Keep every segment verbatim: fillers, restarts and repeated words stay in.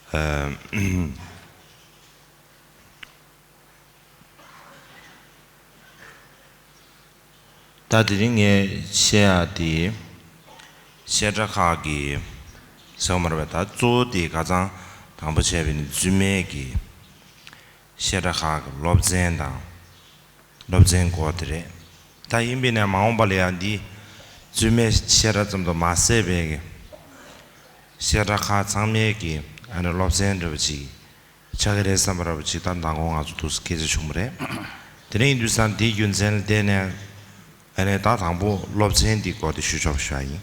ད་དེ་རིང་ངས་བཤད་ཡག་དེ། བཤད་གྲྭ་ཁག་གི་ཟེར་བ་མ་རེད་པས། ད་གཙོ་བོ་དེ་ཁ་སང་དང་པོ་བྱས་པའི་ནི་རྫུན་མའི་གི་བཤད་གྲྭ་ཁག་གི་སློབ་ཚན་དང་། སློབ་ཚན་སྐོར་དེ་རེད། ད་ཡིན་པས་ན་མ་འོངས་པ་ལ་ཡང་འདི་རྫུན་མའི་བཤད་གྲྭ་ཙམ་དུ་མ་ཟད་པའི་གི་བཤད་གྲྭ་ཁག་ཚང་མའི་གི་ཨ་ནི་སློབ་ཚན་འདྲ་བ་ཅིག་ཆགས་ཀྱི་རེད་བསམ་པ་འདྲ་བ་ཅིག་ད་མདང་དགོང་ང་ཚོ་འདུག་སེ་སྐད་ཆ་བྱུང་བ་རེད། དེ་ནས་ཡིན་དུས་ཙང་འདིའི་རྒྱུ་མཚན་ལ་བརྟེན་ནས་ཨ་ནི་ད་དང་པོ་སློབ་ཚན་འདི་སྐོར་དེ་ཞུ་ཆོག་པ་ཞུ་ཡ་ཡིན།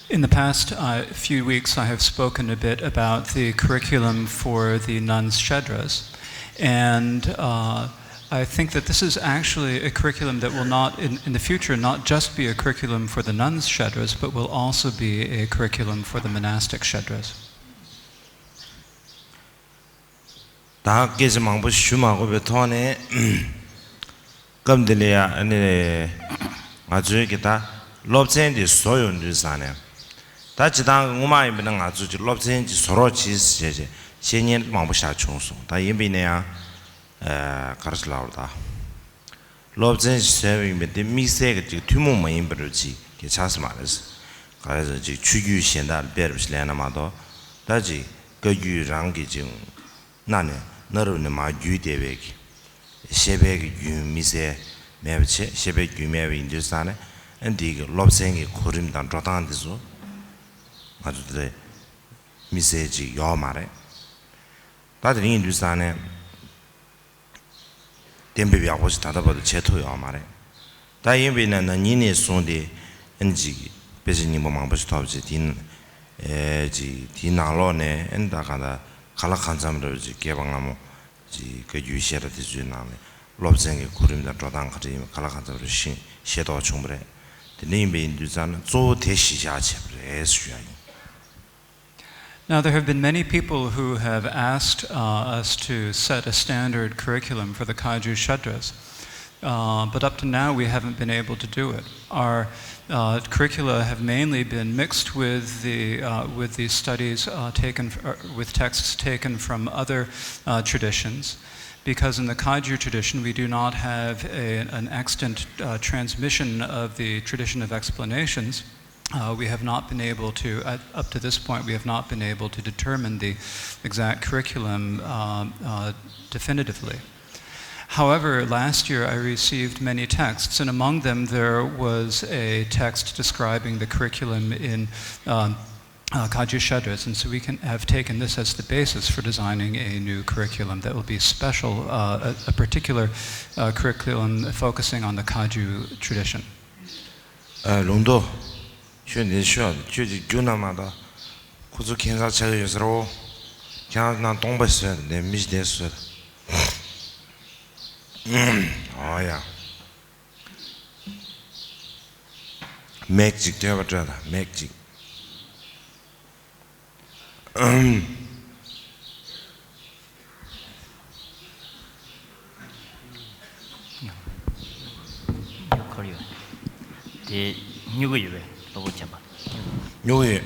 In the past uh, few weeks, I have spoken a bit about the curriculum for the nuns' shedras, and uh, I think that this is actually a curriculum that will not, in, in the future, not just be a curriculum for the nuns' shedras, but will also be a curriculum for the monastic shedras. ད་སྐད་ཆ་མང་པོ་ཞུ་མ་དགོས་པའི་ཐོག་ནས། སྐབས་འདི་ལ་ཡ་ཨ་ནི་ང་ཚོའི་གི་ད་སློབ་ཚན་འདི་བཟོ་ཡོང་དུས་ཙང་ནས། ད་སྤྱིར་བཏང་གི་སྔོན་མ་ཡིན་པ་ན་ང་ཚོ་ཅིག་སློབ་ཚན་ཅིག་བཟོ་རོགས་གྱིས་ཟེར་བྱས་བཤད་མཁན་མང་པོ་ཞིག་བྱུང་སོང་། ད་ཡིན་པ་ཡིན་ན་ཡང་ག་རེ་ཞིག་ལབ་དགོས་རེད་ད། སློབ་ཚན་ཞིག་བཟོས་པ་ཡིན་པ་དེ་དམིགས་བསལ་གྱི་ཅིག་ཐུན་མོང་མ་ཡིན་པ་འདྲ་ཅིག་གི་ཆགས་ས་མ་རེད། ག་རེ་ཟེར་ཅིག་ཆོས་བརྒྱུད་གཞན་དག་ལ་སྤེལ་རོགས་ཞིག་ལབ་ན་མ་གཏོགས། ད་ཅིག་བཀའ་བརྒྱུད་རང་གི་ཅིག་གནའ་ནས་གནའ་རབས་ནས་མར་བརྒྱུད་བསྡད་པའི་གི་བཤད་པའི་གི་རྒྱུན་དམིགས་བསལ་མེད་པ་བྱས། བཤད་པའི་རྒྱུན་མེད་པ་ཡིན་དུས་ཙང་ནས་ཨ་འདི་གི་སློབ་ཚན་གྱི་གོ་རིམ་དང་འགྲོ་སྟངས་འདི་ཚོ་ང་ཚོ་དེ་དམིགས་བསལ་ཅིག་ཡོད་མ་རེད། ད་དེ་རིང་ཡིན་དུས་ཙང་ནས་གཏན་འབེབས་ཡག་པོ་ཞིག་ད་ལྟ་བར་དུ་བྱེད་ཐུབ་ཡོད་མ་རེད། ད་ཡིན་པས་ན་ན་ནིང་ནས་བཟུང་སྟེ་ཨ་ནི་ཅིག་དཔེ་ཆ་རྙིང་པ་མང་པོ་ཞིག་ཐོབ་བྱས། དེ་ཨེ་ཅིག་དེའི་ནང་ལོགས་ནས་ཨ་ནི་ད་གང་ལྟར་གང་ལ་གང་འཚམ་རེ་བ་ཅིག་སྐྱེས་པ་སྔ་མོ་ཅིག་བཀའ་བརྒྱུད་བཤད་གྲྭ་དེ་ཚོའི་ནང་ནས་སློབ་ཚན་གྱི་གོ་རིམ་དང་འགྲོ་སྟངས་ག་འདྲ་ཡིན་པ་གང་ལ་གང་འཚམ་རེ་ཤེས་ཤེས་རྟོགས་བྱུང་བ་རེད། དེ་འདྲ་ཡིན་པ་ཡིན་དུས་ཙང་ནས་གཙོ་བོ་དེ་གཞི་བཞག་བྱས་པ་རེད་ཞུ་ཡ་ཡིན། Now, there have been many people who have asked uh, us to set a standard curriculum for the Kagyu Shedras, uh, but up to now we haven't been able to do it. Our uh, curricula have mainly been mixed with the uh, with the studies uh, taken f- uh, with texts taken from other uh, traditions, because in the Kagyu tradition we do not have a, an extant uh, transmission of the tradition of explanations. Uh, we have not been able to, at, up to this point, we have not been able to determine the exact curriculum um, uh, definitively. However, last year I received many texts, and among them there was a text describing the curriculum in um, uh, Kagyu Shedras, and so we can have taken this as the basis for designing a new curriculum that will be special, uh, a, a particular uh, curriculum focusing on the Kagyu tradition. ཨ། ལུང་རྟོགས། ཁྱོད་འདི་ཤོག་ཁྱོད་ཀྱིས་རྒྱུགས་ན་མ་གཏོགས། ཁོ་ཚོ་ཁྱད་མཚར་ཆགས་ཀྱི་ཡོད་ཟེར་རོ། ཁྱེད་རང་ནང་སྟོང་པ་བཟོས་ནས་མི་ཞིག་བསྡད་བཟོས། ཨོ་ཡ། མེག་ཅིག་སྟོན་པ་སྤྲོད་དང་མེག་ཅིག་ཁོར་ཡུག་དེ་སྨྱུ་གུ་ཡོད་པས་གློ་བུར་ཅན་པ། སྨྱུ་གུ་ཡོད།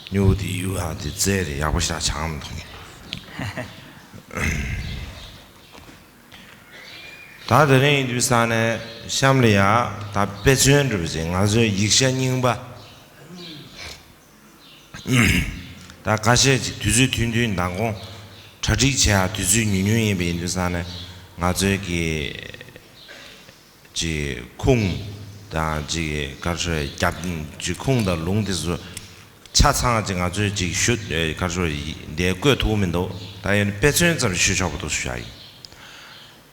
སྨྱུ་གུ་དེ་ཡུག་ཨ་དེ་རྩལ་དེ་ཡག་པོ་ཞེ་དྲག་སྦྱངས་མི་འདུག་ད་དེ་རིང་ཡིན་དུས་ས་ནས་གཤམ་ལ་ཡ་ད་དཔེ་མཚོན་འདྲ་པོ་ཅིག་ང་ཚོའི་ཡིག་ཆ་རྙིང་པ། ད་ཁ་ཤས་ཅིག་དུས་ཚོད་ཐུང་ཐུང་མདང་དགོང་གྲ་སྒྲིག་བྱེད་ཡ་དུས་ཚོད་ཉུང་ཉུང་ཡིན་པ་ཡིན་དུས་ས་ནས་ང་ཚོའི་གི་ཅིག་ཁུངས་དང་ཅིག་ག་རེ་ཞུ་རྒྱབ་ཅིག་ཁུངས་དང་ལུང་དེ་ཚོ་ཆ་ཚང་ཅིག་ང་ཚོས་ཅིག་ཞུ་ག་རེ་ཞུ་འདིར་བཀོད་ཐུབ་མི་འདུག་ད་ཡིན་དཔེ་མཚོན་ཙམ་ཞུ་ཆོག་པ་འདུག་ཞུ་ཡ་ཡིན།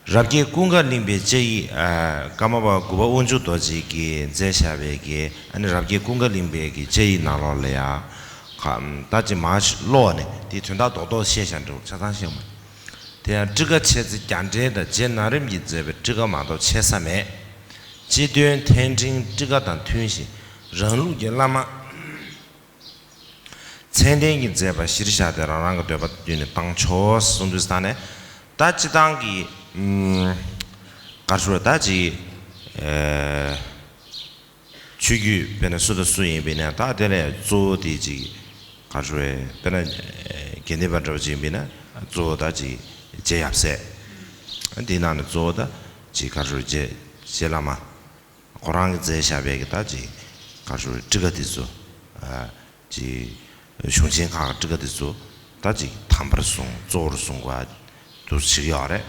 རབ་རྒྱས་ཀུན་དགའ་གླིང་པའི་བཅའ་ཡིག་ཨ། ཀརྨ་པ་དགུ་པ་དབང་ཕྱུག་རྡོ་རྗེ་གིས་མཛད་བཞག་པའི་གི་ཨ་ནི་རབ་རྒྱས་ཀུན་དགའ་གླིང་པའི་གི་བཅའ་ཡིག་ནང་ལོགས་ལ་ཡ། ཁ་ད་ཅིག་མར་ཀློག་ནས་དེའི་དོན་དག་རྡོག་རྡོག་བཤད་བཞག་འགྲོ། ཆ་ཚང་བཤད་མ། དེ་ཡང་ཊཱི་ཀ་འཆད་རྩོད་རྒྱ་འགྲེལ་དང་རྗེ་ན་རིམ་གྱིས་མཛད་པའི་ཊཱི་ཀ་མ་གཏོགས་འཆད་ས་མེད། སྤྱི་དོན་ཐན་ཕྲེང་ཊཱི་ཀ་དང་མཐུན་ཞིང་རང་ལུགས་ཀྱི་བླ་མ་ཚད་ལྡན་གྱིས་མཛད་པ་གཞིར་བཞག་སྟེ་རང་རང་གི་འདོད་པ་བསྡུས་ནས་བཏང་ཆོག་གསུངས་དུས་ས་ནས། ད་སྤྱི་བཏང་གི་ཨུམ། ག་རེ་ཞུ་ད་ཅིག་ཨེ། ཆོས་བརྒྱུད་དཔེར་ན་སུ་དང་སུ་ཡིན་པ་ཡིན་ན་ད་དེ་ལས་གཙོ་བོ་དེ་ཅིག་ག་རེ་ཟེར་དཔེར་ན་དགེ་འདུན་པ་འདྲ་བོ་ཅིག་ཡིན་པ་ཡིན་ན་གཙོ་བོ་ད་ཅིག་རྗེ་ཡབ་སྲས། དེའི་ནང་ནས་གཙོ་བོ་ད་ཅིག་ག་རེ་ཟེར་རྗེ་རྗེ་བླ་མ་ཁོ་རང་གིས་མཛད་བཞག་པའི་གི་ད་ཅིག་ག་རེ་ཟེར་ཊཱི་ཀ་དེ་ཚོ། ཨ་ཅིག་གཞུང་ཆེན་ཁག་ཊཱི་ཀ་དེ་ཚོ་ད་ཅིག་དམ་པར་གསུངས། གཙོ་བོར་གསུངས་པ་དུ་བྱེད་ཀྱི་ཡོད་རེད།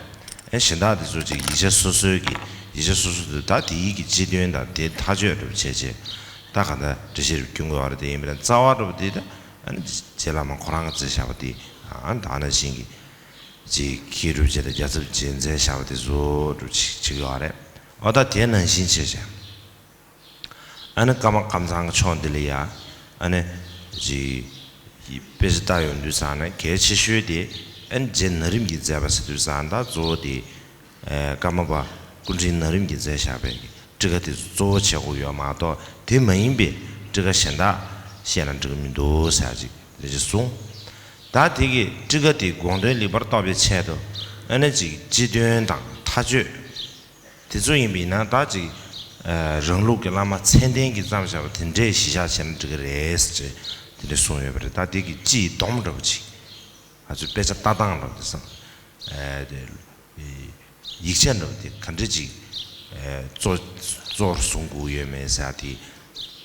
ཨེ་གཞན་དག་དེ་ཚོ་ཅིག་ཡིག་ཆ་སོ་སོའི་གི་ཡིག་ཆ་སོ་སོ་དེ་ད་དེའི་གི་སྤྱི་དོན་དང་དེ་ཐག་གཅོད་འགྲོ་བྱས་བྱས་ད་ག་འདྲ་འགྲེལ་བཤད་རུ་སྐྱོན་དགོས་ཡོད་རེད། དེ་ཡིན་པ་ན་རྩ་བ་འགྲོ་བ་དེ་ད་ཨ་ནི་རྗེ་བླ་མ་ཁོ་རང་གིས་མཛད་བཞག་པ་དེ་ཨ་ད་ནང་བཞིན་གི་ཅིག་མཁས་གྲུབ་རྗེ་དང་རྒྱལ་ཚབ་རྗེས་མཛད་བཞག་པ་དེ་བཟོ་འགྲོ་བྱེད་ཀྱི་ཡོད་རེད། འོ་ད་དེ་ནང་བཞིན་བྱས་བྱས། ཨ་ནི་ཀརྨ་ཀམ་ཚང་གི་ཕྱོགས་འདི་ལ་ཡ། ཨ་ནི་ཅིག་དཔེ་ཆ་ལྟ་ཡོང་དུས་ཙང་ནས་གལ་ཆེ་ཤོས་དེ་ཨ་ནི་རྗེ་ན་རིམ་གྱིས་མཛད་པ་ཟེར་དུས་ཙང་ད་གཙོ་བོ་དེ་ཀརྨ་པ་སྐུ་ཕྲེང་ན་རིམ་གྱིས་མཛད་བཞག་པའི་ཊཱི་ཀ་དེ་ཚོ་གཙོ་བོ་བྱེད་དགོས་ཡོད་མ་གཏོགས་དེ་མ་ཡིན་པའི་ཊཱི་ཀ་གཞན་དག་བཤད་ན་འགྲིག་གི་མི་འདུག་ཟེར་ཅིག་དེ་ཅིག་གསུངས། ད་དེ་གི་ཊཱི་ཀ་དེ་དགོངས་དོན་ལེགས་པར་རྟོགས་པའི་ཆེད་དུ་ཨ་ནི་ཅིག་སྤྱི་དོན་དང་མཐའ་དཔྱོད། དེ་ཚོ་ཡིན་པ་ཡིན་ན་ད་ཅིག་ཨ་རང་ལུགས་ཀྱི་བླ་མ་མཚན་ལྡན་གྱིས་བརྩམས་བཞག་པ་དེ་འདྲས་གཞི་བཞག་བྱས་ན་འགྲིག་གི་རེད་ཟེར་དེ་འདྲས་གསུངས་ཡོད་པ་རེད། ད་དེ་གི་སྤྱིའི་སྡོམ་འདྲ་པོ་ཅིག་ང་ཚོའི་དཔེ་ཆ་ལྟ་སྟངས་འདྲ་པོ་དེ་སང་ཨ་དེ་ཡིག་ཆ་འདྲ་པོ་དེ་ག་འདྲས་ཅིག་ཨ་གཙོ་གཙོ་བོར་བཟུང་དགོས་ཡོད་མེད་ཟེར་དེ་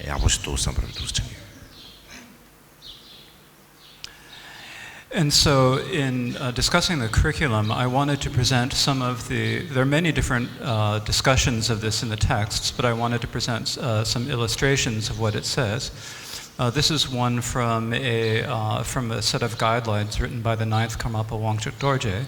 ཡག་པོ་ཞིག་འདུག་བསམ་པ་རེད། འདུག་སེ་དྲན་གྱི་ཡོད། And so, in uh, discussing the curriculum, I wanted to present some of the. There are many different uh, discussions of this in the texts, but I wanted to present uh, some illustrations of what it says. Uh, this is one from a uh, from a set of guidelines written by the ninth Karmapa Wangchuk Dorje,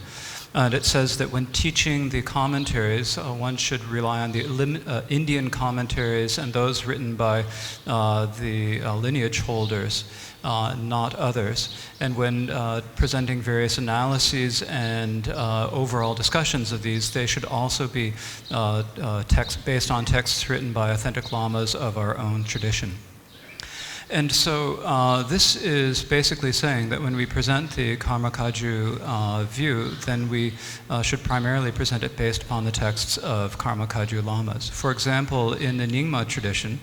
and it says that when teaching the commentaries, uh, one should rely on the uh, Indian commentaries and those written by uh, the uh, lineage holders. Uh, not others. And when uh, presenting various analyses and uh, overall discussions of these, they should also be uh, uh, text, based on texts written by authentic lamas of our own tradition. And so uh, this is basically saying that when we present the Karma Kagyu uh, view, then we uh, should primarily present it based upon the texts of Karma Kagyu lamas. For example, in the Nyingma tradition,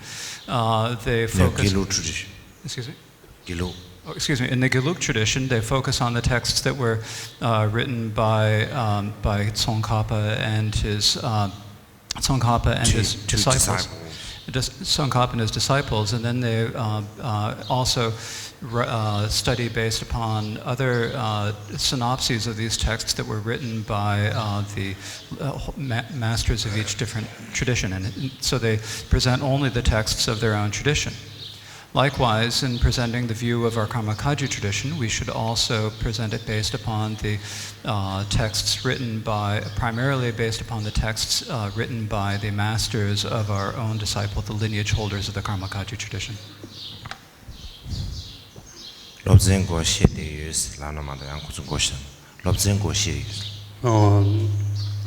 uh, they focus. Gelug tradition. Excuse me? Gelug. Oh, excuse me, in the Gelug tradition, they focus on the texts that were uh, written by, um, by Tsongkhapa and his, uh, Tsongkhapa and his disciples. Tsongkhapa and his disciples, and then they uh, uh, also uh, study based upon other uh, synopses of these texts that were written by uh, the uh, ma- masters of each different tradition. And so they present only the texts of their own tradition. Likewise, in presenting the view of our Karma Kagyu tradition, we should also present it based upon the uh, texts written by, primarily based upon the texts uh, written by the masters of our own disciple, the lineage holders of the Karma Kagyu tradition. སློབ་ཚན་སྐོར་བཤད་བསྡད་ཡོད་ཟེར་ལབ་ན་མ་གཏོགས་ཡང་ཁོ་ཚོ་སྐོར་བཤད་སློབ་ཚན་སྐོར་བཤད་ཡོད་ཟེར། 嗯，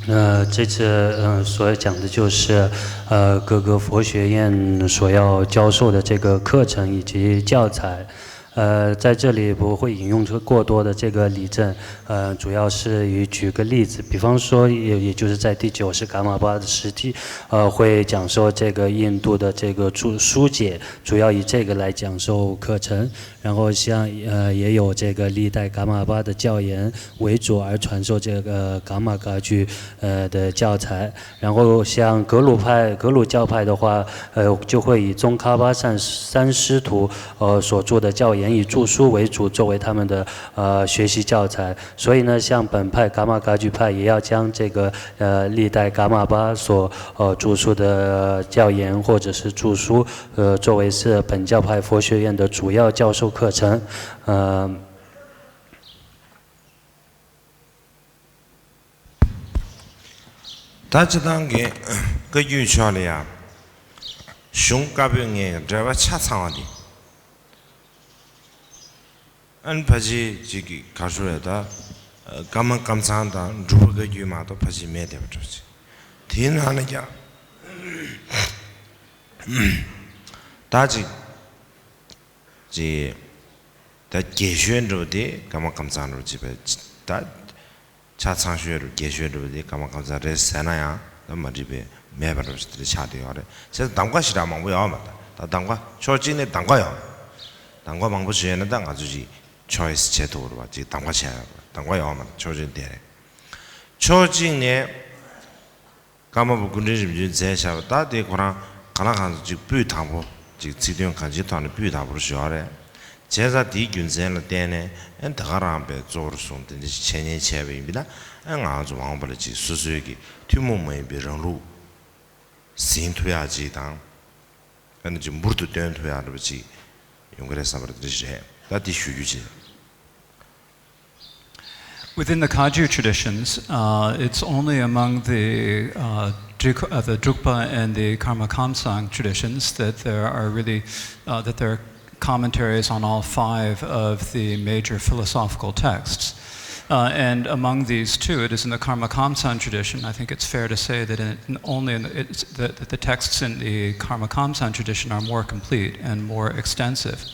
呃，这次呃所要讲的就是呃各个佛学院所要教授的这个课程以及教材。呃，在这里不会引用出过多的这个例证，呃，主要是以举个例子，比方说也也就是在第九世噶玛巴的时期，呃，会讲授这个印度的这个注疏解，主要以这个来讲授课程。然后像呃也有这个历代噶玛巴的教言为主而传授这个噶玛噶居呃的教材。然后像格鲁派格鲁教派的话，呃就会以宗喀巴善三师徒呃所著的教言以著书为主，作为他们的呃学习教材。所以呢，像本派噶玛噶居派也要将这个呃历代噶玛巴所呃著书的教言或者是著书。呃，作为是本教派佛学院的主要教授课程。呃，ད་སྤྱི་བཏང་གི་བཀའ་བརྒྱུད་ཕྱོགས་ལ་ཡང་གཞུང་བཀའ་པོད་ལྔའི་འགྲེལ་པ་ཆ་ཚང་བ་འདི། ཨན་ཕ་ཆེ་ཅིག་གི་གར་ཤོར་ཡ་ད་ཀརྨ་ཀམ་ཚང་དང་འབྲུག་པ་བཀའ་བརྒྱུད་མ་གཏོགས་ཕ་ཆེ་མེད་བསྡད་པ་འདྲ་ཅིག་དེའི་ནང་ནས་ཀྱང་ད་ཅིག་ཅིག་ད་རྒྱས་ཤོས་འདྲ་བོ་དེ་ཀརྨ་ཀམ་ཚང་འདྲ་བོ་ཅིག་པས་ད། ཆ་ཚང་ཤོས་རུ་རྒྱས་ཤོས་འདྲ་བོ་དེ་ཀརྨ་ཀམ་ཚང་རེད་ཟེར་ན་ཡང་ད་མ་འགྲིག་པའི་མེད་པ་འདྲ་བོ་ཞིག་དེ་འདྲ་ཆགས་བསྡད་ཡོད་རེད། བྱས་ཙང་གདམ་ག་ཞེ་དྲག་མང་པོ་ཡོད་མ་རེད། ད་གདམ་ག་ཕྱོགས་གཅིག་ནས་གདམ་ག་ཡོད། གདམ་ག་མང་པོ་བྱས་ན་ད་ང་ཚོ་ཅིག་choice་བྱེད་ཐུབ་རེད་བ། ཅིག་གདམ་ག་བྱས་ཡོད་རེད། གདམ་ག་ཡོད་མ་རེད། ཕྱོགས་གཅིག་དེ་རེད། ཕྱོགས་གཅིག་ནས་ཀརྨ་པ་སྐུ་ཕྲེང་རིམ་བྱོན་མཛད་བཞག་པ་ད་དེ་ཁོ་རང་གང་ལ་གང་འཚམ་ཅིག་སྤུས་དག་པོ། ཅིག་ཚིག་དོན་གང་ཅིའི་ཐོག་ནས་སྤུས་དག་པོ་ཞིག་ཡོད་རེད། བྱས་ཙང་དེའི་རྒྱུ་མཚན་ལ་བརྟེན་ནས་ཨ་ནི་ད་ག་རང་པའི་གཙོ་བོར་བཟུང་དེ་འདྲ་ཞིག་འཆད་ཉན་བྱས་པ་ཡིན་པས་ན། ཨ་ང་ཚོ་མ་འོངས་པ་ལ་ཅིག་སོ་སོའི་གི་ཐུན་མོང་མ་ཡིན་པའི་རང་ལུགས་ཟིན་ཐུབ་ཡག་ཅིག་དང་། ཨ་ནི་ཅིག་འབུར་དུ་བཏོན་ཐུབ་ཡག་འདྲ་པོ་ཅིག་ཡོང་གི་རེད་བསམ་པ་འདི་འདྲ་ཞིག་རེད། ད་འདི་ཞུ་རྒྱུ་བྱས། Within the Kagyu traditions, uh, it's only among the uh, Drik- uh, the Drukpa and the Karma Kamsang traditions that there are really uh, that there are commentaries on all five of the major philosophical texts. Uh, and among these two, it is in the Karma Kamsan tradition. I think it's fair to say that in, in only in the, it's, the, that the texts in the Karma Kamsan tradition are more complete and more extensive.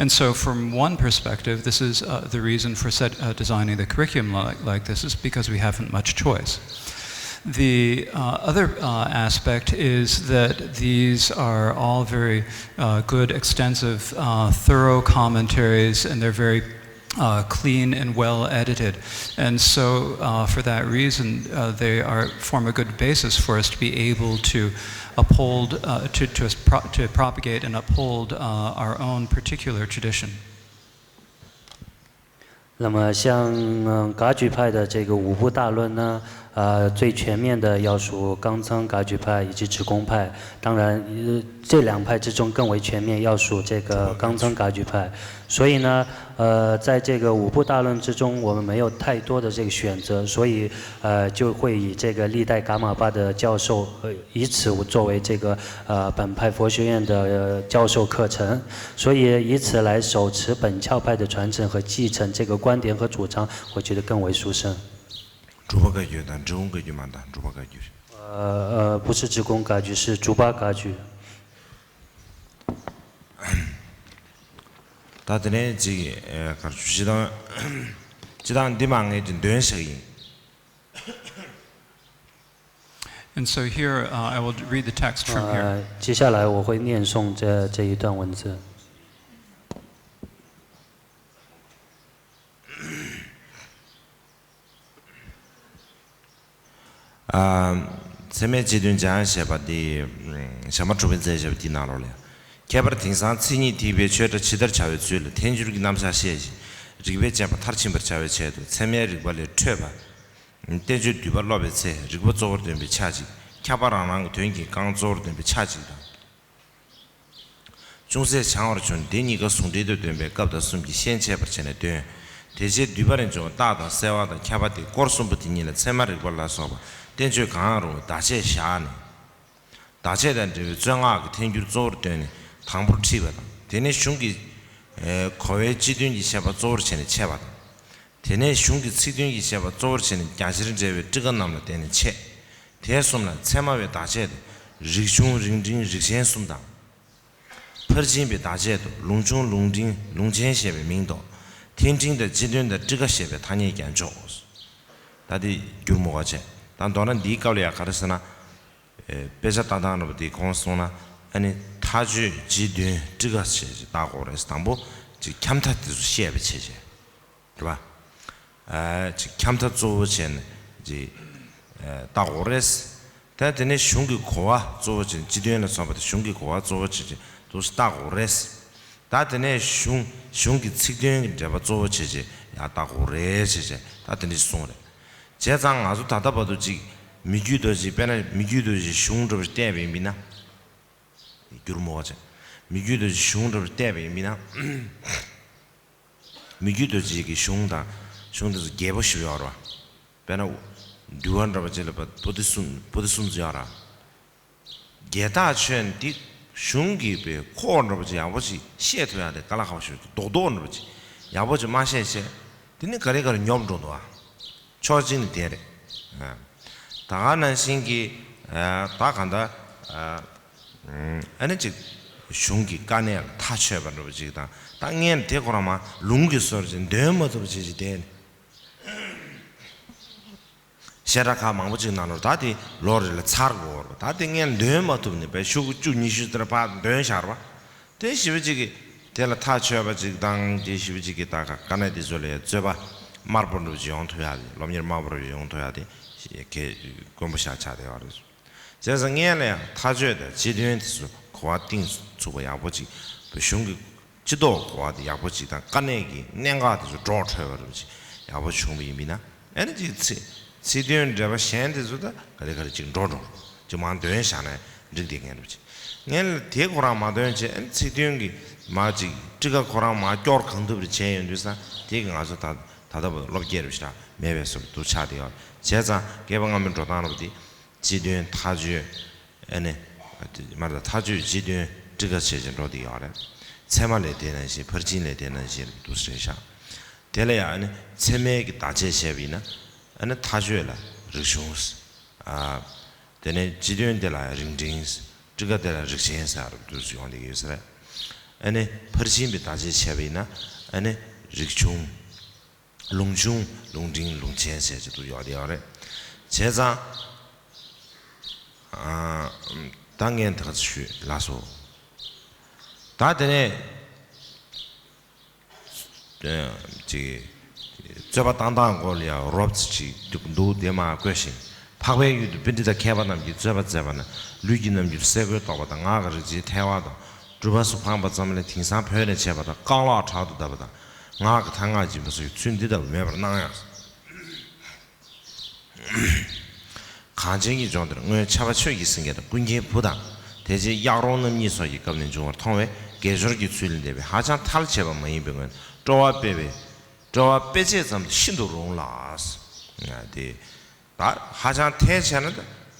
And so, from one perspective, this is uh, the reason for set, uh, designing the curriculum like, like this, is because we haven't much choice. The uh, other uh, aspect is that these are all very uh, good, extensive, uh, thorough commentaries, and they're very uh, clean and well edited. And so, uh, for that reason, uh, they are form a good basis for us to be able to uphold, uh, to to, pro- to propagate and uphold uh, our own particular tradition. 那么像嗯噶举派的这个五部大论呢，呃，最全面的要数冈仓噶举派以及直公派。当然，呃，这两派之中更为全面要数这个冈仓噶举派。所以呢，呃，在这个五部大论之中，我们没有太多的这个选择，所以呃，就会以这个历代噶玛巴的教授，呃，以此作为这个呃本派佛学院的教授课程，所以以此来手持本教派的传承和继承这个观点和主张，我觉得更为殊胜。 སྒྲུབ་པ་བཀའ་བརྒྱུད་དང་འབྲི་གུང་བཀའ་བརྒྱུད་མ་གཏོགས་སྒྲུབ་པ་བཀའ་བརྒྱུད། 呃呃，不是直公噶举，是竹巴噶举。 ད་དེ་ནས་ཅིག་གར་ཞུ་ཅི་དང་ཅི་དང་འདི་མ་ངས་ཀྱི་འདོན་ཞིག་ཡིན། And so here uh, I will read the text from here. 接下来我会念诵这这一段文字。 ཚད་མའི་སྤྱི་དོན་སྦྱང་ཞེས་པ་འདི་ཞྭ་དམར་གྲུབ་པས་མཛད་བཞག་པ་འདིའི་ནང་ལོགས་ལ། ཁྱད་པར་དེང་སང་མཚན་ཉིད་ཐེག་པའི་ཆོས་སྒྲ་ཇི་ལྟར་བྱ་བའི་ཚུལ་ལ་ཐལ་འགྱུར་གྱི་རྣམ་གཞག་བཤད་ཅིང་རིགས་པས་དཔྱད་པ་མཐར་ཕྱིན་པར་བྱ་བའི་ཆེད་དུ་ཚད་མའི་རིགས་པ་ལས་འཕྲོས་པ། བསྟན་བཅོས་བསྡུས་པ་སློབ་པའི་ཚེ་རིགས་པ་གཙོ་བོར་འདོན་པའི་ཆ་གཅིག་ཁྱབ་པ་རང་རང་གི་དོན་གྱིས་གང་གཙོ་བོར་འདོན་པའི་ཆ་གཅིག་དང་། ཅུང་ཟད་བྱང་བར་བྱོན་དེ་གཉིས་ཀ་ཟུང་འབྲེལ་དུ་འདོན་པའི་སྐབས་དང་གསུམ་གྱི་ཤན་ཕྱེད་པར་བྱས་ནས་འདོན། དེ་རྗེས་བསྡུས་པ་རེ་འབྱུང་བ་རྟགས་དང་གསལ་བ་དང་ཁྱབ་པ་སྟེ་སྐོར་གསུམ་པོ་དེ་ཉིད་ལ་ཚད་མ་རིགས་པ་ལ་སོགས་པ་བསྟན་བཅོས་གང་ཡང་རུང་བའི་བརྡ་ཆད་བཞག་ནས། བརྡ་ཆད་དང་འབྲེལ་བའི་རྩོད་སྔགས་ཀྱི་ཐལ་འགྱུར་གཙོ་བོར་བཏོན་ནས་དང་པོར་ཁྲིད་པ་དང་དེ་ནས་གཞུང་གི་གོ་བའི་སྤྱི་དོན་གྱི་བཤད་པ་གཙོ་བོར་བྱས་ནས་འཆད་པ་དང་། དེ་ནས་གཞུང་གི་ཚིག་དོན་གྱི་བཤད་པ་གཙོ་བོར་བྱས་ནས་རྒྱ་ཆེར་འགྲེལ་བའི་ཊཱི་ཀ་རྣམས་ལ་བརྟེན་ནས་འཆད། དེ་གསུམ་ལ་ཚད་མ་བའི་བརྡ་ཆད་དེ་རིགས་ཆུང་རིགས་འབྲིང་རིགས་ཆེན་གསུམ་དང་། ཕར་ཕྱིན་པའི་བརྡ་ཆད་དུ་ལུང་ཆུང་ལུང་འབྲིང་ལུང་ཆེན་ཞེས་པའི་མིང་དང་། ཐལ་འབྲིང་དང་སྤྱི་དོན་དང་ཊཱི་ཀ་ཞེས་པའི་ཐ་སྙད་ཀྱང་འཇོག་ད་དེ་འགྱུར་མོ་བ་བྱས། ད་མདོར་ན་འདིའི་སྐབས་ལ་ཡང་ག་རེ་ཟེར་ན། དཔེ་ཆ་ལྟ་སྟངས་འདྲ་པོ་དེ་གོང་སོང་ན་ཨ་ནི་མཐའ་དཔྱོད་སྤྱི་དོན་ཊཱི་ཀ་ཞེས་བཏགས་དགོས་རེད། དང་པོ་ཅིག་ཁྱབ་མཐའ་དེ་ཚོ་བཤད་པའི་ཆེད་བྱས། རེད་པ། ཨ་ཅིག་ཁྱབ་མཐའ་གཙོ་བོ་བྱས་ནས་ཅིག་ཨ་བཏགས་དགོས་རེད། ད་དེ་ནས་གཞུང་གི་གོ་བ་གཙོ་བོ་བྱས་ནས་སྤྱི་དོན་ལ་སོགས་པ་དེ་གཞུང་གི་གོ་བ་གཙོ་བོ་བྱས་བྱས་འདུག་སེ་བཏགས་དགོས་རེད། ད་དེ་ནས་གཞུང་གཞུང་གི་ཚིག་དོན་གྱི་འགྲེལ་པ་གཙོ་བོ་བྱས་བྱས་ཡང་བཏགས་དགོས་རེད་བྱས་བྱས་ད་དེ་འདྲ་གསུངས་རེད། བྱས་ཙང་ང་ཚོ་ད་ལྟ་བར་དུ་ཅིག་མི་རྒྱུད་དུ་ཅིག་དཔེར་ན་མི་རྒྱུད་དུ་ཅིག་གཞུང་འདྲ་པོ་ཞིག་བལྟས་པ་ཡིན་པས་ན། འགྱུར་མོ་བ་བྱས། མི་རྒྱུད་དུ་ཅིག་གཞུང་འདྲ་པོ་ཞིག་བལྟས་པ་ཡིན་པས་ན། མི་རྒྱུད་དུ་ཅིག་གི་གཞུང་དང་གཞུང་དེ་ཚོ་རྒྱས་པོ་ཞིག་ཡོད་རེད་བ། དཔེར་ན། འདུལ་བ་འདྲ་པོ་ཅིག་ལ་པོ་ཏི་གསུམ་པོ་ཏི་གསུམ་ཅིག་ཡོད་རེད། རྒྱལ་ཐག་ཆོད་ནས་འདི་གཞུང་གི་པའི་ཁོག་འདྲ་པོ་ཅིག་ཡག་པོ་ཅིག་བཤད་ཐུབ་ཡག་དེ་དཀའ་ལས་ཁག་པོ་ཞིག་རྡོག་རྡོག་འདྲ་པོ་ཅིག་ཡག་པོ་ཅིག་མ་བཤད་བྱས། དེ་ནི་ག་རེ་ག་རེ་ཉོབ་འགྲོ་འདུག་ཨ། ཕྱོགས་གཅིག་ནས་དེ་རེད། ཨ། ད་ག་ནང་བཞིན་གྱི་ཨ་ད་གང་ལྟར་ཨ་ཨ་ནི་ཅིག་གཞུང་གི་དཀའ་གནད་ལ་ཐག་ཆོད་པ་འདྲ་པོ་ཅིག་དང་ད་ངས་དེ་ཁོ་རང་མ་ལུང་གི་སྲོལ་ཅིག་འདོན་མ་ཐུབ་པ་ཅིག་ཅིག་བསྡད་ནས། བཤད་གྲྭ་ཁག་མང་པོ་ཅིག་ནང་ལོགས་ད་དེ་ལོ་རེ་ལ་ཚར་དགོས་པ་རེད། ད་དེ་ངས་འདོན་མ་ཐུབ་ནས་བས་ཤོག་གུ་བཅུ་ཉི་ཤུ་དེར་ཕར་འདོན་བཞག་རེད་པ། དེ་ཞེ་པོ་ཅིག་གིས་དེ་ལ་ཐག་ཆོད་པ་ཅིག་དང་དེ་ཞེ་པོ་ཅིག་གིས་ད་ག་དཀའ་གནད་དེ་ཚོ་ལ་རྩོད་པ་དམར་པོ་འདྲ་པོ་ཅིག་ཡོང་ཐུབ་ཡག་དེ། སློབ་གཉེར་དམར་པོ་འདྲ་པོ་ཅིག་ཡོང་ཐུབ་ཡག་དེ་གལ་དཀོན་པོ་ཆགས་ཆགས་བསྡད་ཡོད་རེད། བྱས་ཙང་ངས་ལ་ཡང་ཐག་ཆོད་དང་སྤྱི་དོན་དེ་ཚོ་གོ་བ་གཏིང་ཚུགས་པ་ཡག་པོ་ཅིག་བོད་གཞུང་གི་སྤྱི་ཐོག་གོ་བ་དེ་ཡག་པོ་ཅིག་དང་དཀའ་གནད་ཀྱི་གནད་འགག་དེ་ཚོ་སྒྲོག་འཕྲོད་པ་རུ་ཅིག་ཡག་པོ་བྱུང་བ་ཡིན་པས་ན། ཨ་ནི་ཅིག་ཚིག་ཚིག་དོན་འགྲེལ་པ་གཞན་དེ་ཚོ་ད་ག་རེ་ག་རེ་ཅིག་འགྲོ་འགྲོ་ཅིག་མར་འདོན་བཞག་ན་འགྲིག་བསྡད་མཁན་རུ་ཅིག་ངས་ལ་དེ་ཁོ་རང་མ་འདོན་བྱས། ཨ་ནི་ཚིག་དོན་གྱི་མ་ཅིག་ཊི་ཀ་ཁོ་རང་མ་སྐྱོར་གང་ཐུབ་རེ་བྱས་ཡོང་དུས་ཙང་དེ་གི་ང་ཚོ་ད་ད་ལྟ་བར་སློབ་སྐྱེས་རུ་ཞིག་མེད་པའི་བཟོ་འདྲ་ཆགས་བསྡད་ཡོད། བྱས་ཙང་བསྐལ་པ་སྔ་མའི་འགྲོ་སྟངས་རུ་དེ། སྤྱི་དོན་ཐག་གཅོད། ཨ་ནི། མ་རེད། ཐག་གཅོད་སྤྱི་དོན་ཊི་ཀ་བྱས་བྱས་འགྲོ་བསྡད་ཡོད་རེད། ཚད་མ་ལས་དེ་ནང་བཞིན་ཕར་ཕྱིན་ལས་དེ་ནང་བཞིན་འདུག་སེ་རེད་ཤག་དེ་ལ་ཡང་ཨ་ནི་ཚད་མའི་གི་བརྡ་ཆད་བྱས་པ་ཡིན་ན། ཨ་ནི་ཐག་གཅོད་ལ་རིགས་བྱུང་། ཨ། དེ་ནས་སྤྱི་དོན་དེ་ལ་རིགས་འབྲིང་། ཊི་ཀ་དེ་ལ་རིགས་ཆེན་ཟེར་འདུག་སེ་ཡོང་བསྡད་ཡོད་ས་རེད། ཨ་ནི་ཕར་ཕྱིན་པའི་བརྡ་ཆད་བྱས་པ་ཡིན་ན། ཨ་ནི་རིགས་ཆུང་། ལུང་ཆུང་། ལུང་འབྲིང་། ལུང་ཆེན་ཟེར་གྱི་འདུག་ཡོད་དེ་ཡོད་རེད། བྱས་ཙང་། ཨ། ད་ངས་ད་ག་ཚོད་ཞུས་ལགས་སོ། ད་དེ་ནས་ཅིག་རྩོད་པ་བཏང་སྟངས་སྐོར་ལ་ཡང་རོབ་ཙམ་ཅིག་འདུག་དེ་མར་བཀོད་ཤིང་། འཕགས་པའི་ཡུལ་དུ་པཎྜི་ཏ་མཁས་པ་རྣམས་ཀྱིས་རྩོད་པ་མཛད་པ་ན། ལུས་ཀྱི་རྣམ་འགྱུར་སེ་གོལ་གཏོགས་པ་དང་། ངག་གི་རིག་བྱེད་ཐལ་བ་དང་། གྲུབ་པ་སུ་འཕངས་པ་ཙམ་ལས་དེང་སང་བོད་ནས་ཆད་པ་དང་། རྐང་ལག་དྲག་ཏུ་བརྡབ་པ་དང་། ངག་གི་ཐ་སྙད་འབྱིན་པ་སོགས་ཀྱི་ཚུལ་འདི་ལྟ་བུ་མེད་པར་སྣང་ཡང་། གངས་ཅན་གྱི་ལྗོངས་འདིར་སྔོན་ཕྱྭ་པ་ཆོས་ཀྱི་སེང་གེ་དང་ཀུན་མཁྱེན་བུ་དང་། དེ་རྗེས་གཡག་རོང་རྣམ་གཉིས་སོགས་ཀྱི་སྐབས་ནས་འབྱུང་བར་མཐོང་བས། དགེ་སྦྱོར་གྱི་ཚུལ་ལས་འདས་པའི་ཧ་ཅང་ཐལ་ཆེས་པ་མ་ཡིན་པའི་སྔོན་སྤྲོ་བ་སྤེལ་བས། སྤྲོ་བ་སྤེལ་བྱེད་ཙམ་དུ་ཤིན་ཏུ་རུང་ལ། ང་དེ། ད་ཧ་ཅང་ཐལ་ཆེ་ན་ད།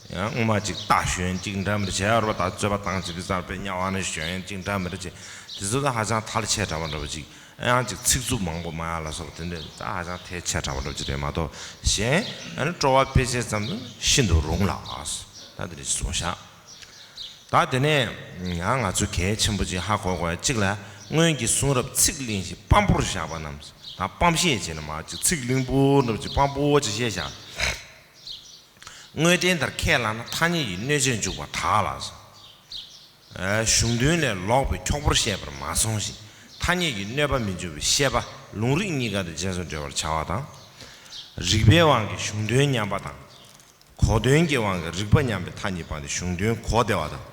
ཡང་སྔོན་མ་ཅིག་རྟ་ཞོན་ཅིག་འདྲ་མི་འདྲ་བྱས་ཡོད་རེད་པ། ད་རྩོད་པ་བཏང་ཅིག་དེ་ཙམ་པའི་དམྱལ་བ་ནས་ཞོན་ཅིག་འདྲ་མི་འདྲ་ཅིག་དེ་ཚོ་ད་ཧ་ཅང་ཐལ་ཆེ་དྲགས་པ་འདྲ་པོ་ཅིག་ཡང་ཅིག་ཚིག་རྩུབ་མང་པོ་སྨྲ་ཡ་ལ་སོགས་པ་དེ་འདྲ་ད་ཧ་ཅང་ཐལ་ཆེ་དྲགས་པ་འདྲ་པོ་ཅིག་རེད་མ་གཏོགས། གཞན་ཨ་ནི་སྤྲོ་བ་སྤེལ་བྱེད་ཙམ་དུ་ཤིན་ཏུ་རུང་ལ། ད་དེ་འདྲ་ཅིག་གསུངས་ཤག་ད་དེ་ནས་ཡང་ང་ཚོ་གལ་ཆེན་པོ་ཅིག་ཧ་གོ་དགོས་ཡ་གཅིག་ལ། སྔོན་གྱི་གསུང་རབ་ཚིག་བརླིང་ཞིང་སྤམ་པོར་བཞག་པ་རྣམས། ད་སྤམ་བཤད་བྱས་ན་མར་ཅིག་ཚིག་བརླིང་པོ་འདྲ་པོ་ཅིག་སྤམ་པོ་ཅིག་བཤད་བཞག་དངོས་བསྟན་ལྟར་ཁས་བླངས་ན། ཐ་སྙད་ཀྱི་གནོད་བྱེད་འཇུག་པར་གྲགས་ལ། ཨ། གཞུང་དོན་ལས་ལོག་པའི་འཁྱོག་པོར་བཤད་པར་མ་སོང་ཞིང་། ཐ་སྙད་ཀྱི་གནོད་པ་མི་འཇུག་པའི་བཤད་པ་ལུང་རིགས་གཉིས་ཀ་དང་རྗེས་སུ་འབྲེལ་བར་བྱ་བ་དང་། རིགས་པའི་དབང་གིས་གཞུང་དོན་ཉམས་པ་དང་། གོ་དོན་གྱི་དབང་གིས་རིགས་པ་ཉམས་པའི་ཐ་སྙད་སྤངས་ཏེ་གཞུང་དོན་གོ་བདེ་བ་དང་།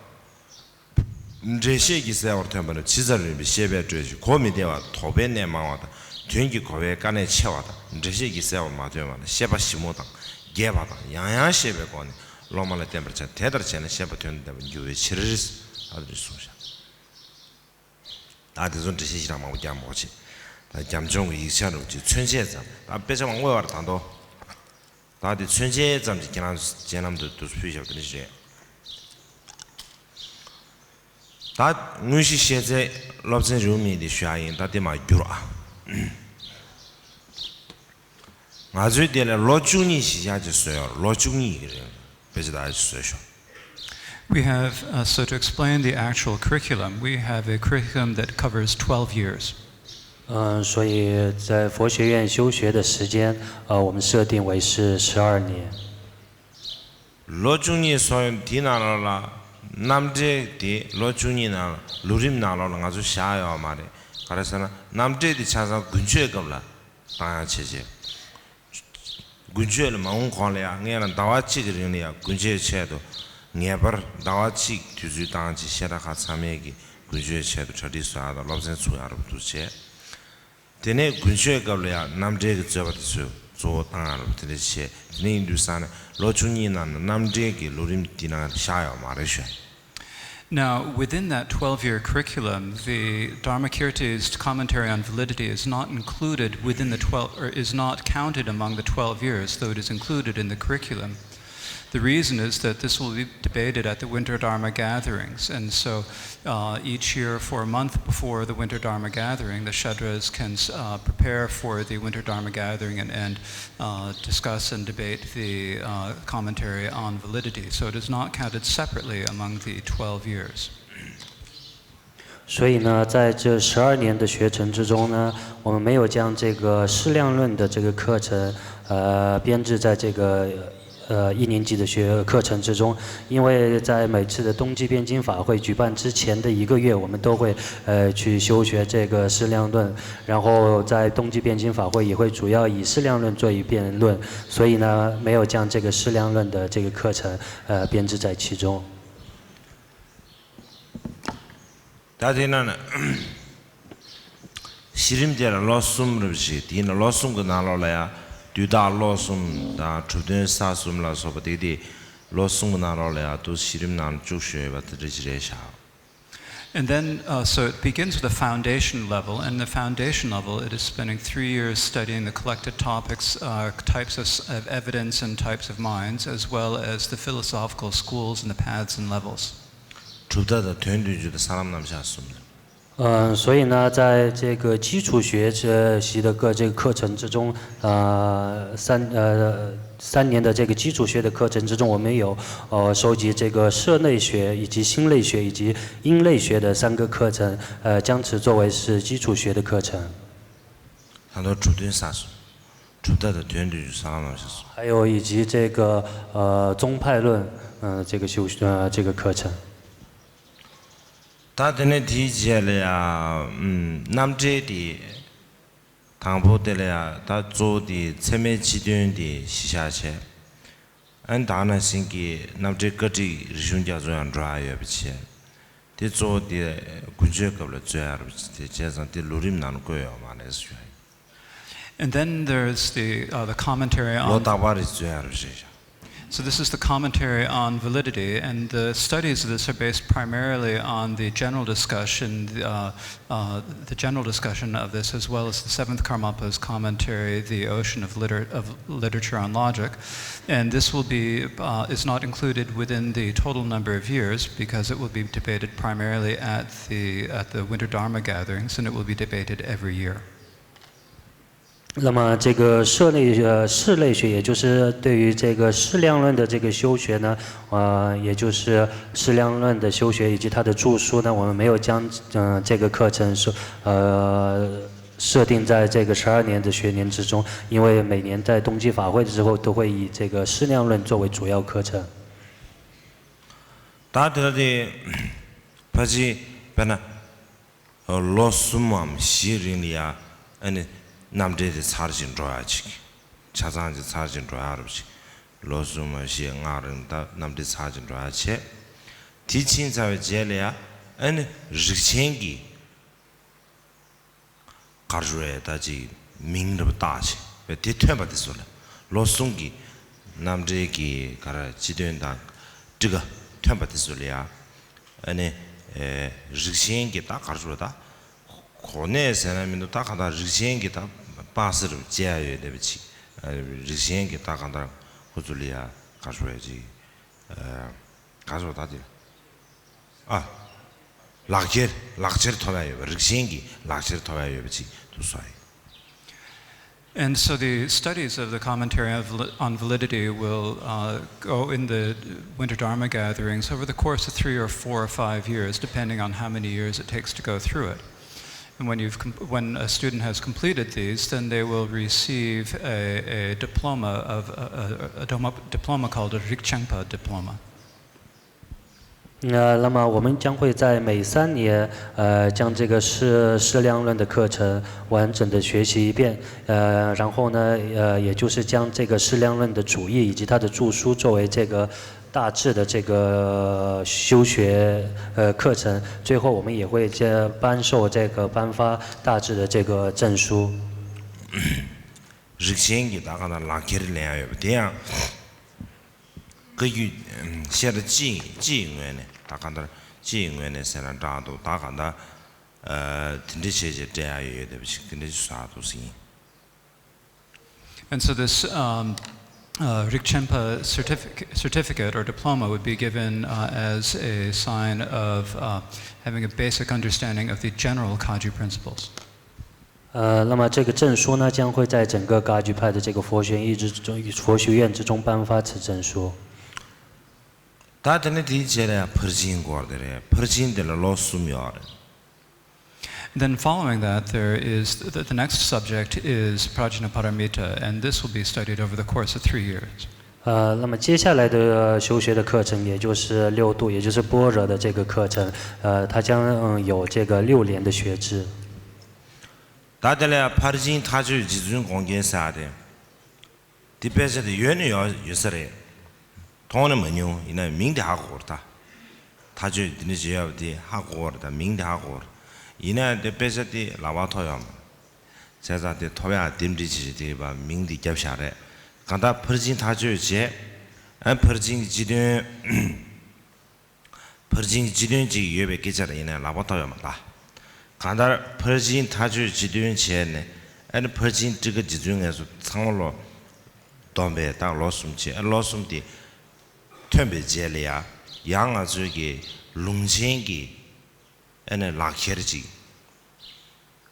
འགྲེལ་བཤད་ཀྱིས་གསལ་བར་ཐོན་པ་ན་ཇི་ལྟར་རིགས་པས་བཤད་པས་སྤྲོས་ཤིང་། གོ་མི་བདེ་བ་དོགས་པའི་གནས་མང་བ་དང་། དོན་གྱིས་གོ་བའི་དཀའ་གནད་ཆེ་བ་དང་། འགྲེལ་བཤད་ཀྱིས་གསལ་བར་མ་ཐོན་པ་ན་བཤད་པ་ཞིབ་མོ་དང་རྒྱས་པ་དང་། ཡང་ཡང་བཤད་པའི་སྒོ་ནས་སློབ་མ་ལ་བསྟན་པར་བྱ། དེ་ལྟར་བྱས་ན་བཤད་པ་དོན་དང་ལྡན་པར་འགྱུར་བའི་ཕྱིར། ཨ། དེ་འདྲ་གསུངས་ཤག་ད་དེ་ཚོ་འགྲེལ་བཤད་ཞིག་རང་མང་པོ་རྒྱག་མ་དགོས་ཆེ། ད་རྒྱབ་ལྗོངས་ཀྱི་ཡིག་ཆ་རུ་ཅིག་མཚོན་བྱེད་ཙམ། ད་དཔེ་ཆ་མང་པོ་ཡོད་པ་རེད་ད་དོ། ད་དེ་མཚོན་བྱེད་ཙམ་ཅིག་ཁྱེད་རང་ཚོ་སྤྱན་ལམ་དུ་དུ་ཕུལ་བཞག་པ་དེ་འདྲ་ཞིག་རེད། ད་དངོས་གཞི་ཤེས་ཚད་སློབ་ཚན་རེའུ་མིག་དེ་ཞུ་ཡ་ཡིན། ད་དེ་མར་བསྒྱུར་ཨ། ང་ཚོའི་དེ་ལ་ལོ་བཅུ་གཉིས་ཤིག་ཡག་ཅིག་བཟོས་ཡོད། ལོ་བཅུ་གཉིས་ཀྱི་རིང་དཔེ་ཆ་ད་ཡག་ཅིག་བཟོས་ཤོག We have, uh, so to explain the actual curriculum, we have a curriculum that covers twelve years. 嗯，所以在佛学院修学的时间，呃，我们设定为是十二年。 ལོ་བཅུ་གཉིས་སོང་དེའི་ནང་ལོགས་ལ་རྣམ་འགྲེལ་དེ་ལོ་བཅུ་གཉིས་ནང་ལོ་རིམ་ནང་ལོགས་ལ་ང་ཚོ་བཞག་ཡོད་མ་རེད། ག་རེ་ཟེར་ན་རྣམ་འགྲེལ་དེ་ཆ་ཚང་དགུན་ཆོས་སྐབས་ལ་བཏང་ཡག་བྱས་བྱས། དགུན་ཆོས་ལ་མ་འོངས་གོང་ལ་ཡང་སྔོན་ལ་ཟླ་བ་གཅིག་གི་རིང་ལ་ཡང་དགུན་ཆོས་ཆེད་དུ་ངེས་པར་ཟླ་བ་གཅིག་དུས་ཚོད་བཏང་བྱས་བཤད་གྲྭ་ཁག་ཚང་མས་ཀྱི་དགུན་ཆོས་ཆེད་དུ་གྲ་སྒྲིག་བཟོ་ཡག་དང་སློབ་ཚན་ཚུགས་ཡག་རབ་ཏུ་བྱས། དེ་ནས་དགུན་ཆོས་སྐབས་ལ་ཡང་རྣམ་འགྲེལ་གྱི་རྩོད་པ་དེ་ཚོ་གཙོ་བོ་བཏང་ཡག་རབ་དེ་འདྲ་བྱས། དེ་ནས་ཡིན་དུས་ཙང་ནས་ལོ་བཅུ་གཉིས་ནང་ནས་རྣམ་འགྲེལ་གྱི་ལོ་རིམ་འདི་ནང་བཞག་ཡོད་མ་རེད་ཞུ། Now, within that twelve-year curriculum, the Dharmakirti's commentary on validity is not included within the twelve, or is not counted among the twelve years, though it is included in the curriculum. The reason is that this will be debated at the Winter Dharma gatherings, and so, uh, each year, for a month before the Winter Dharma gathering, the Shudras can, uh, prepare for the Winter Dharma gathering and, and, uh, discuss and debate the, uh, commentary on validity. So it is not counted separately among the twelve years. 所以呢，在这十二年的学程之中呢，我们没有将这个适量论的这个课程，呃，编制在这个呃，一年级的学课程之中，因为在每次的冬季辩经法会举办之前的一个月，我们都会呃去修学这个释量论，然后在冬季辩经法会也会主要以释量论做一辩论，所以呢，没有将这个释量论的这个课程呃编制在其中。 ད་དེ་ན་ནི་གཞི་རིམ་དེ་ལ་ལོ་གསུམ་རེ་བཞི། དེ་ཡིན་ན་ལོ་གསུམ་གྱི་ནང་ལོགས་ལ་ཡང་དུས་རྟགས་བློ་གསུམ་དང་གྲུབ་དོན་ས་གསུམ་ལ་སོགས་པ་དེ་དེ་ལོ་གསུམ་གྱི་ནང་ལོགས་ལ་ཡང་དུ་གཞི་རིམ་ནང་བཅུག་ཤོད་ཡོད་པ་དེ་འདྲ་ཞིག་རེད་ཤག And then, uh, so it begins with a foundation level. And the foundation level, it is spending three years studying the collected topics, uh, types of, of evidence and types of minds, as well as the philosophical schools and the paths and levels. གྲུབ་མཐའ་དང་དོན་བསྡུ་རྒྱུ་དང་ས་ལམ་རྣམ་གཞག་གསུམ་ནི། 嗯，所以呢，在这个基础学习的各这个课程之中，呃，三呃三年的这个基础学的课程之中，我们有呃收集这个色类学以及心类学以及因类学的三个课程，呃，将此作为是基础学的课程。 ད་དུང་གྲུབ་དོན་ས་གསུམ། གྲུབ་མཐའ་དང་དོན་བསྡུ་རྒྱུ་ས་ལམ་རྣམ་གཞག་གསུམ། 还有以及这个呃宗派论，嗯、这个修呃这个课程。 ད་དེ་ནས་དེའི་རྗེས་ལ་ཡང་རྣམ་འགྲེལ་དེ། དང་པོ་དེ་ལ་ཡང་ད་གཙོ་བོ་དེ་ཚད་མའི་སྤྱི་དོན་དེ་གཞི་བཞག་བྱས། ཨ་ནི་ད་ག་ནང་བཞིན་གྱི་རྣམ་འགྲེལ་བཀའ་ཁྲིད་རིག་གཞུང་རྒྱ་མཚོ་ཡང་འགྲོ་ཡ་ཡོད་པ་བྱས། དེ་གཙོ་བོ་དེ་དགུན་ཆོས་སྐབས་ལ་རྩོད་ཡ་རུ་བྱས། དེ་བྱས་ཙང་དེ་ལོ་རིམ་ནང་ལ་བཀོད་ཡོད་མ་རེད་ཟེར་ཞུ་ཡ་ཡིན། And then there's the, uh, the commentary on. ལོ་རྟག་པར་རེ་རྩོད་ཡ་རུ་བྱས་ཤག So this is the commentary on validity, and the studies of this are based primarily on the general discussion, uh, uh, the general discussion of this, as well as the seventh Karmapa's commentary, The Ocean of, Liter- of Literature on Logic. And this will be uh, is not included within the total number of years because it will be debated primarily at the at the Winter Dharma gatherings, and it will be debated every year. 那么这个释类呃释类学，也就是对于这个释量论的这个修学呢，呃，也就是释量论的修学以及它的著书呢，我们没有将嗯、呃这个课程是呃设定在这个十二年的学年之中，因为每年在冬季法会的时候都会以这个释量论作为主要课程。 ད་དེ་ལ་དེ་ཕལ་ཆེར་དཔེར་ན། ལོ་གསུམ་མམ་བཞིའི་རིང་ལ་ཡ་ཨ་ནི་རྣམ་འགྲེལ་དེ་ཚར་ཅིག་འགྲོ་ཡ་ཅིག་ཆ་ཚང་ཅིག་ཚར་ཅིག་འགྲོ་ཡ་རུ་ཅིག་ལོ་གསུམ་མམ་བཞི་ལྔ་རིང་ད་རྣམ་འགྲེལ་ཚར་ཅིག་འགྲོ་ཡ་བྱས། དེ་ཕྱིན་ཚར་བའི་རྗེས་ལ་ཡ་ཨ་ནི་རིགས་ཆེན་གྱི་གར་རུ་བའི་ད་ཅིག་མིང་རུ་བཏགས་བྱས་དེ་ཐོན་པ་དེ་ཚོ་ལ་ལོ་གསུམ་གྱི་རྣམ་འགྲེལ་གྱི་ག་ར་སྤྱི་དོན་དང་ཊཱི་ཀ་ཐོན་པ་དེ་ཚོ་ལ་ཡ། ཨ་ནི། ཨེ། རིགས་ཆེན་གྱི་ད་ག་རེ་ཟེར་བ་ད། གོ་གནས་ཟེར་ན་མི་འདུག་ད་ག་ད་རིགས་ཆེན་གྱི་ད་དཔག་ཚད་རུ་བཅད་ཡ་ཡོད་བསྡད་པ་ཅིག་ཨ། རིགས་ཆེན་གྱི་ད་ག་ད་ཁོ་ཚོ་ལ་ཡ་ག་རེ་ཟེར་བ་ཅིག་ཨ། ག་རེ་ཟེར་བ་ད་དེ། ཨ། ལག་ཁྱེར་ལག་ཁྱེར་ཐོབ་ཡ་ཡོད་པ་རིགས་ཆེན་གྱི་ལག་ཁྱེར་ཐོབ་ཡ་ཡོད་པ་ཅིག་ཏུ་བཟོ་ཡ་ཡོད། And so the studies of the commentary on vali- on validity will uh, go in the winter Dharma gatherings over the course of three or four or five years, depending on how many years it takes to go through it. And when, you've com- when a student has completed these, then they will receive a, a diploma of a, a, a doma- diploma called a Rikchengpa diploma. 呃，那么我们将会在每三年，呃，将这个释释量论的课程完整的学习一遍，呃，然后呢，呃，也就是将这个释量论的主义以及它的著书作为这个大致的这个修学呃课程，最后我们也会这颁授这个颁发大致的这个证书。 རིགས་ཆེན་གྱི་ད་ག་ད་ལག་ཁྱེར་ལེན་ཡ་ཡོད་པ་དེ་ཡང་། བཀའ་བརྒྱུད་བཤད་གྲྭ་སྤྱི་སྤྱིའི་ངོས་ནས་ད་གང་ལྟར་སྤྱིའི་ངོས་ནས་ཟེར་ན་འདྲ་འདུག་ད་གང་ལྟར་དེ་འདྲ་བྱས་བྱས་སྤྲད་ཡ་ཡོད་བསྡད་པ་ཞིག་དེ་འདྲ་ཞིག་བཟོ་ཡ་འདུག་ཟིན། And so this um, uh, Rikchenpa certific- certificate or diploma would be given uh, as a sign of uh, having a basic understanding of the general Kagyu principles. 呃，那么这个证书呢，将会在整个噶举派的这个佛学院之中，佛学院之中颁发此证书。 ད་དེ་ནས་དེའི་རྗེས་ལ་ཡང་ཕར་ཕྱིན་སྐོར་དེ་རེད། ཕར་ཕྱིན་དེ་ལ་ལོ་གསུམ་ཡོད་རེད། Then following that, there is the, the next subject is Prajna Paramita, and this will be studied over the course of three years. 呃，那么接下来的修学的课程，也就是六度，也就是般若的这个课程，呃，它将嗯有这个六年的学制。 ད་དེ་ལ་ཡང་ཕར་ཕྱིན་མཐའ་དཔྱོད་རྗེ་བཙུན་དགོངས་རྒྱན་ཟེར་ཡ་དེ། དེ་དཔེ་ཆ་དེ་ཡོད་ནི་ཡོད་ཡོད་ས་རེད། མཐོང་ནི་མ་མྱོང་། ཡིན་ན་མིང་དེ་ཧ་གོ་གི་རེད་ད། མཐའ་དཔྱོད་འདི་འདྲ་བྱེད་ཡ་དེ་ཧ་གོ་གི་རེད་ད། མིང་དེ་ཧ་གོ་གི་རེད། ཡིན་ན་ཡང་དེ་དཔེ་ཆ་དེ་ལག་པར་ཐོབ་ཡོད་མ་རེད། བྱས་ཙང་དེ་ཐོབ་ཡ་རྟེན་འབྲེལ་བྱེད་བྱེད་དེ་བ་མིང་དེ་རྒྱབ་བཞག་རེད། གང་ལྟར་ཕར་ཕྱིན་མཐའ་དཔྱོད་བྱས། ཨ་ཕར་ཕྱིན་གྱི་སྤྱི་དོན། ཕར་ཕྱིན་གྱི་སྤྱི་དོན་ཅིག་ཡོད་པའི་སྐད་ཆ་རེད། ཡིན་ནའི་ལག་པ་ཐོབ་ཡོད་མ་རེད། གང་ལྟར་ཕར་ཕྱིན་མཐའ་དཔྱོད་སྤྱི་དོན་བྱས་ནས། ཨ་ནི་ཕར་ཕྱིན་ཊཱི་ཀ་རྗེ་བཙུན་ངོས་སུ་ཚང་མ་ལོ་བསྡོམས་པས་ད་ལོ་གསུམ་བྱས། ཨ་ལོ་གསུམ་དེ་ཐོན་པའི་རྗེས་ལ་ཡ། ཡང་ང་ཚོའི་གི་ལུང་ཆེན་གྱི་ཨ་ནི་ལག་ཁྱེར་ཅིག་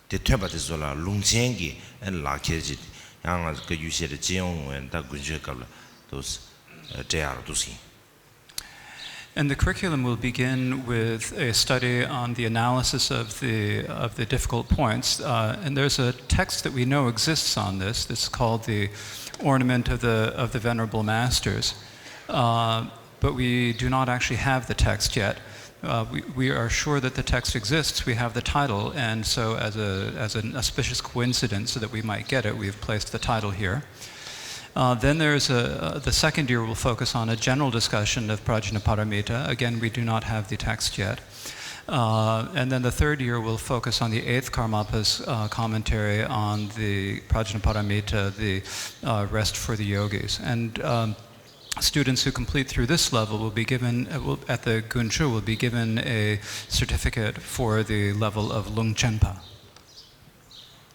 དེ་ཐོན་པ་དེ་ཚོ་ལ་ལུང་ཆེན་གྱི་ཨ་ནི་ལག་ཁྱེར་ཅིག་ཡང་ང་ཚོ་བཀའ་བརྒྱུད་ཤེས་རིག་སྤྱི་ཡོངས་ངོས་ནས་ད་དགུན་ཆོས་སྐབས་ལ་འདུག་སྤྲད་ཡག་འདུག་ཟིན། And the curriculum will begin with a study on the analysis of the, of the difficult points. Uh, and there's a text that we know exists on this. This is called the Ornament of the, of the Venerable Masters. Uh, but we do not actually have the text yet. Uh, we, we are sure that the text exists. We have the title, and so as a, as an auspicious coincidence, so that we might get it, we've placed the title here. Uh, then there's a, the second year will focus on a general discussion of Prajnaparamita. Again, we do not have the text yet. Uh, and then the third year will focus on the eighth Karmappa's uh, commentary on the Prajnaparamita, the uh, rest for the yogis. And um, students who complete through this level will be given, uh, will, at the Gunchu, will be given a certificate for the level of Lungchenpa.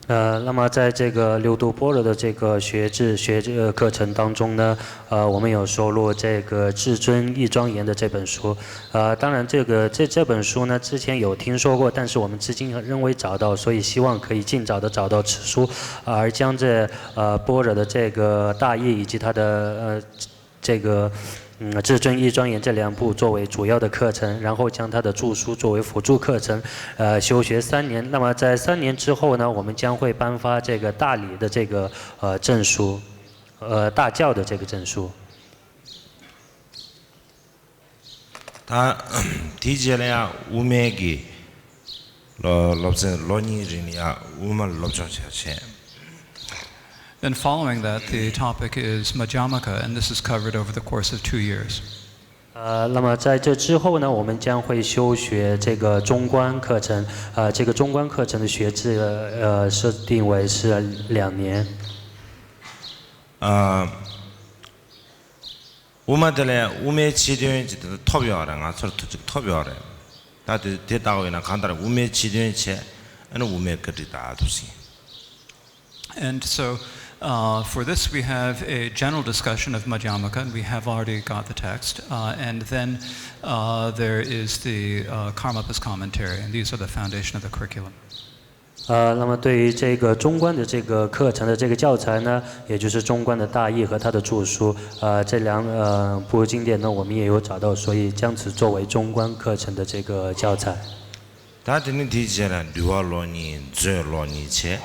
呃，那么在这个六度般若的这个学制学呃课程当中呢，呃，我们有收录这个《至尊义庄严》的这本书。呃，当然这个这这本书呢，之前有听说过，但是我们至今仍未找到，所以希望可以尽早的找到此书，而将这呃般若的这个大意以及它的呃这个嗯《至尊义庄严》这两部作为主要的课程，然后将它的注疏作为辅助课程，呃，修学三年。那么在三年之后呢，我们将会颁发这个大理的这个呃证书，呃，大教的这个证书。 ད་དེའི་རྗེས་ལ་ཡང་དབུ་མའི་གི་སློབ་ཚན་ལོ་གཉིས་རིང་ལ་ཡང་དབུ་མ་སློབ་སྦྱོང་བྱ་བྱས། Then following that, the topic is Madhyamaka, and this is covered over the course of two years. 呃，那么在这之后呢，我们将会修学这个中观课程。呃，这个中观课程的学制，呃，设定为是两年。 ཨ། དབུ་མ་དེ་ལས་དབུ་མའི་སྤྱི་དོན་གྱི་དེ་ཐོབ་ཡོད་རེད། ང་ཚོར་ཐུགས་ཅིག་ཐོབ་ཡོད་རེད། ད་དེ་དེ་ལྟ་བུ་ཡིན་ན་གང་ལྟར་དབུ་མའི་སྤྱི་དོན་བྱས། ཨ་ནི་དབུ་མའི་བཀའ་ཁྲིད་ད་ཐུགས་ཟིན། And so, uh, for this, we have a general discussion of Madhyamaka, and we have already got the text. Uh, and then uh, there is the uh, Karmappa's commentary, and these are the foundation of the curriculum. 呃，那么对于这个中观的这个课程的这个教材呢，也就是中观的大意和它的注疏，呃，这两呃部经典呢，我们也有找到，所以将此作为中观课程的这个教材。 ད་དེ་ནི་དེའི་རྗེས་ལ་འདུལ་བ་ལོ་གཉིས། མཛོད་ལོ་གཉིས་བྱས།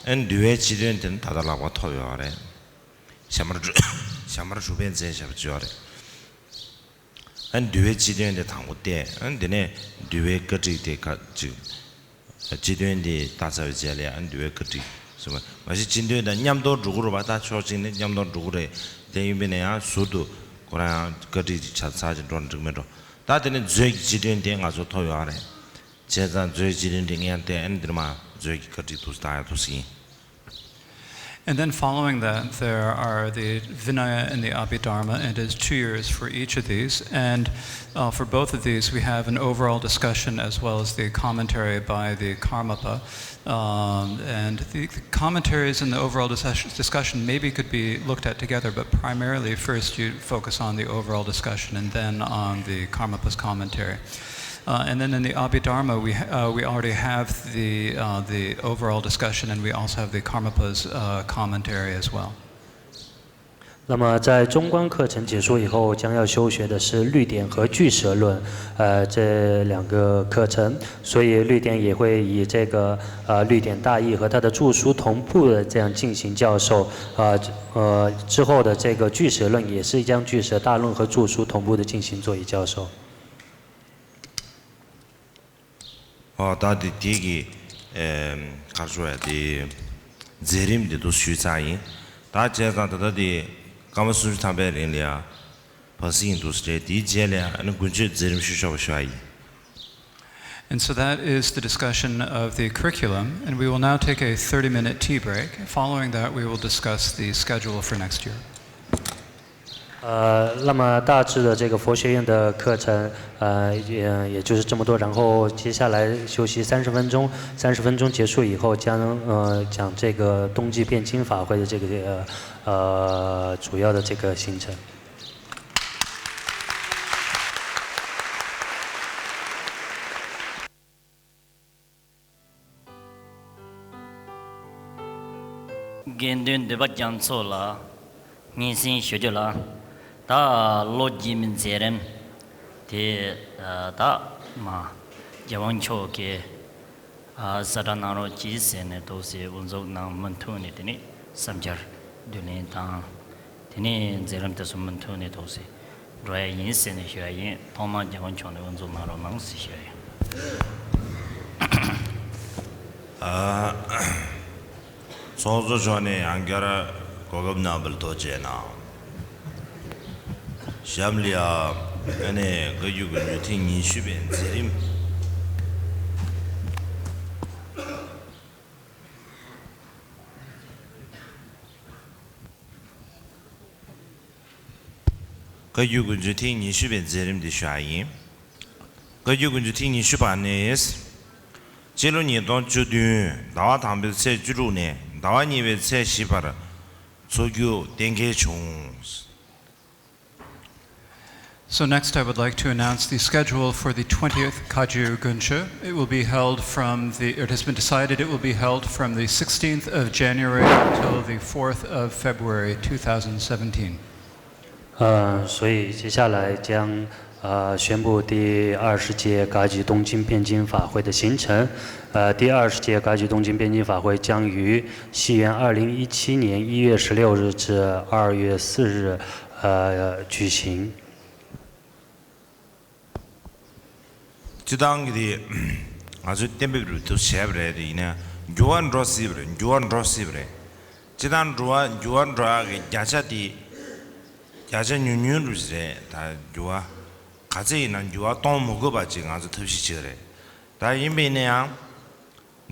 ཨ་ནི་འདུལ་བའི་སྤྱི་དོན་དེ་ནི་ད་ལྟ་ལག་པ་ཐོབ་ཡོད་རེད། ཞྭ་དམར་ཞྭ་དམར་གྲུ་པས་མཛད་བཞག་པ་ཅིག་ཡོད་རེད། ཨ་ནི་འདུལ་བའི་སྤྱི་དོན་དེ་དང་པོ་བལྟས། ཨ་ནི་དེ་ནས་འདུལ་བའི་བཀའ་ཁྲིད་དེ་ཁ་ཅིག་སྤྱི་དོན་དེ་ལྟ་ཚར་བའི་རྗེས་ལ་ཨ་ནི་འདུལ་བའི་བཀའ་ཁྲིད་ཟེར་བ། མ་གཞི་སྤྱི་དོན་དང་མཉམ་དུ་འགྲོ་གི་རེད་པ། ད་ཕྱོགས་གཅིག་ནས་མཉམ་དུ་འགྲོ་གི་རེད། དེ་ཡིན་པས་ན་ཡང་ཟུར་དུ་ཁོ་རང་ཡང་བཀའ་ཁྲིད་ཅིག་ཆ་ཚར་ཅིག་འགྲོ་ན་འགྲིག་མེད་འགྲོ། ད་དེ་ནས་མཛོད་ཀྱི་སྤྱི་དོན་དེ་ང་ཚོ་ཐོབ་ཡོད་རེད། བྱས་ཙང་མཛོད་ཀྱི་སྤྱི་དོན་དེ་སྔོན་བལྟས། ཨ་ནི་འདིར་མ་མཛོད་ཀྱི་བཀའ་ཁྲིད་དུ་ལྟ་ཡ་ཐུགས་ཟིན། And then following that, there are the Vinaya and the Abhidharma, and it is two years for each of these. And uh, for both of these, we have an overall discussion as well as the commentary by the Karmapa. Um, and the, the commentaries and the overall discussion, discussion maybe could be looked at together, but primarily first you focus on the overall discussion and then on the Karmapa's commentary. Uh, and then in the Abhidharma, we, ha- uh, we already have the, uh, the overall discussion, and we also have the Karmapa's uh, commentary as well. 那么在中观课程结束以后，将要修学的是律典和俱舍论，呃，这两个课程。所以律典也会以这个呃律典大意和它的注疏同步的这样进行教授。呃呃，之后的这个俱舍论也是将俱舍大论和注疏同步的进行做一教授。 ཨོ་ད་དེ་དེ་གི་ཨེམ་ག་རེ་ཞུ་ཡ་དེ་མཛད་རིམ་དེ་དུ་ཞུས་ཚར་ཡིན། ད་བྱས་ཙང་ད་ལྟ་དེ་སྐར་མ་སུམ་ཅུ་ཐམ་པའི་རིང་ལ་ཡ་བ་སི་ཡིན་འདུག་ཟེར། དེའི་རྗེས་ལ་ཡ་ཨ་ནི་དགུན་ཆོས་མཛད་རིམ་ཞུ་ཆོག་པ་ཞུ་ཡ་ཡིན། And so that is the discussion of the curriculum, and we will now take a thirty minute tea break. Following that, we will discuss the schedule for next year. 呃，那么大致的这个佛学院的课程，呃，也也就是这么多。然后接下来休息三十分钟，三十分钟结束以后将，呃，讲这个冬季辩经法会的这个呃主要的这个行程。 དགེ་འདུན་འདུས་པ་རྒྱ་མཚོ་ལགས་སྙན་སེང་ཞུ་རྒྱུ་ལ། ད་ལོ་རྗེས་མའི་མཛད་རིམ་དེ་ད་མ་རྒྱལ་དབང་མཆོག་གིས་གསལ་བསྒྲགས་གནང་རོགས་གྱིས་ཟེར་ནས་འདུག་སེ་དབུ་འཛུགས་གནང་མི་ཐུབ་ནས། དེ་ནས་བསམ་འཆར་བསྡུ་ལེན་དང་། དེ་ནས་མཛད་རིམ་དེ་ཚོ་མུ་མཐུད་ནས་འདུག་སེ་འགྲོ་ཡ་ཡིན་ཟེར་ནས་ཞུ་ཡ་ཡིན། ཐོག་མར་རྒྱལ་དབང་མཆོག་ནས་དབུ་འཛུགས་གནང་རོགས་གནང་ཟེར་ཞུ་ཡ་ཡིན། ཚོགས་གཙོ་མཆོག་ནས་ཡང་བསྐྱར་གོ་སྐབས་གནང་བར་ཐུགས་རྗེ་གནང་། གཤམ་ལ་ཡ་ཨ་ནི་བཀའ་བརྒྱུད་དགོན་སྤྱོད་ཐེངས་ཉི་ཤུ་པའི་མཛད་རིམ། བཀའ་བརྒྱུད་དགོན་སྤྱོད་ཐེངས་ཉི་ཤུ་པའི་མཛད་རིམ་འདི་ཞུ་ཡ་ཡིན། བཀའ་བརྒྱུད་དགོན་སྤྱོད་ཐེངས་ཉི་ཤུ་པ་ནི། སྤྱི་ལོ་ཉིས་སྟོང་བཅུ་བདུན་ཟླ་བ་དང་པོའི་ཚེས་བཅུ་དྲུག་ནས་ཟླ་བ་གཉིས་པའི་ཚེས་བཞི་བར་འཚོགས་རྒྱུ་གཏན་འཁེལ་བྱུང་། So next I would like to announce the schedule for the twentieth Kagyu Guncho. It will be held from the, it has been decided it will be held from the sixteenth of January until the fourth of February two thousand seventeen. 呃，所以接下来将呃宣布第二十届噶举东京辩经法会的行程。呃，第二十届噶举东京辩经法会将于西元二零一七年一月十六日至二月四日呃举行。 སྤྱི་བཏང་གི་དེ་ང་ཚོས་གཏན་འབེབས་རུ་ཐུབ་བྱས་པ་རེད། དེ་ཡིན་ན་འགྱུར་བ་འགྲོ་སྲིད་པ་རེད། འགྱུར་བ་འགྲོ་སྲིད་པ་རེད། སྤྱི་བཏང་འགྲོ་བ་འགྱུར་བ་འགྲོ་ཡག་གི་བརྒྱ་ཆ་དེ་བརྒྱ་ཆ་ཉུང་ཉུང་རུ་ཞིག་རེད། ད་འགྱུར་བ་ག་ཚད་ཡིན་ན་འགྱུར་བ་གཏོང་མི་དགོས་པ་ཅིག་ང་ཚོ་ཐབས་ཤེས་བྱེད་ཀྱི་རེད། ད་ཡིན་པ་ཡིན་ན་ཡང་།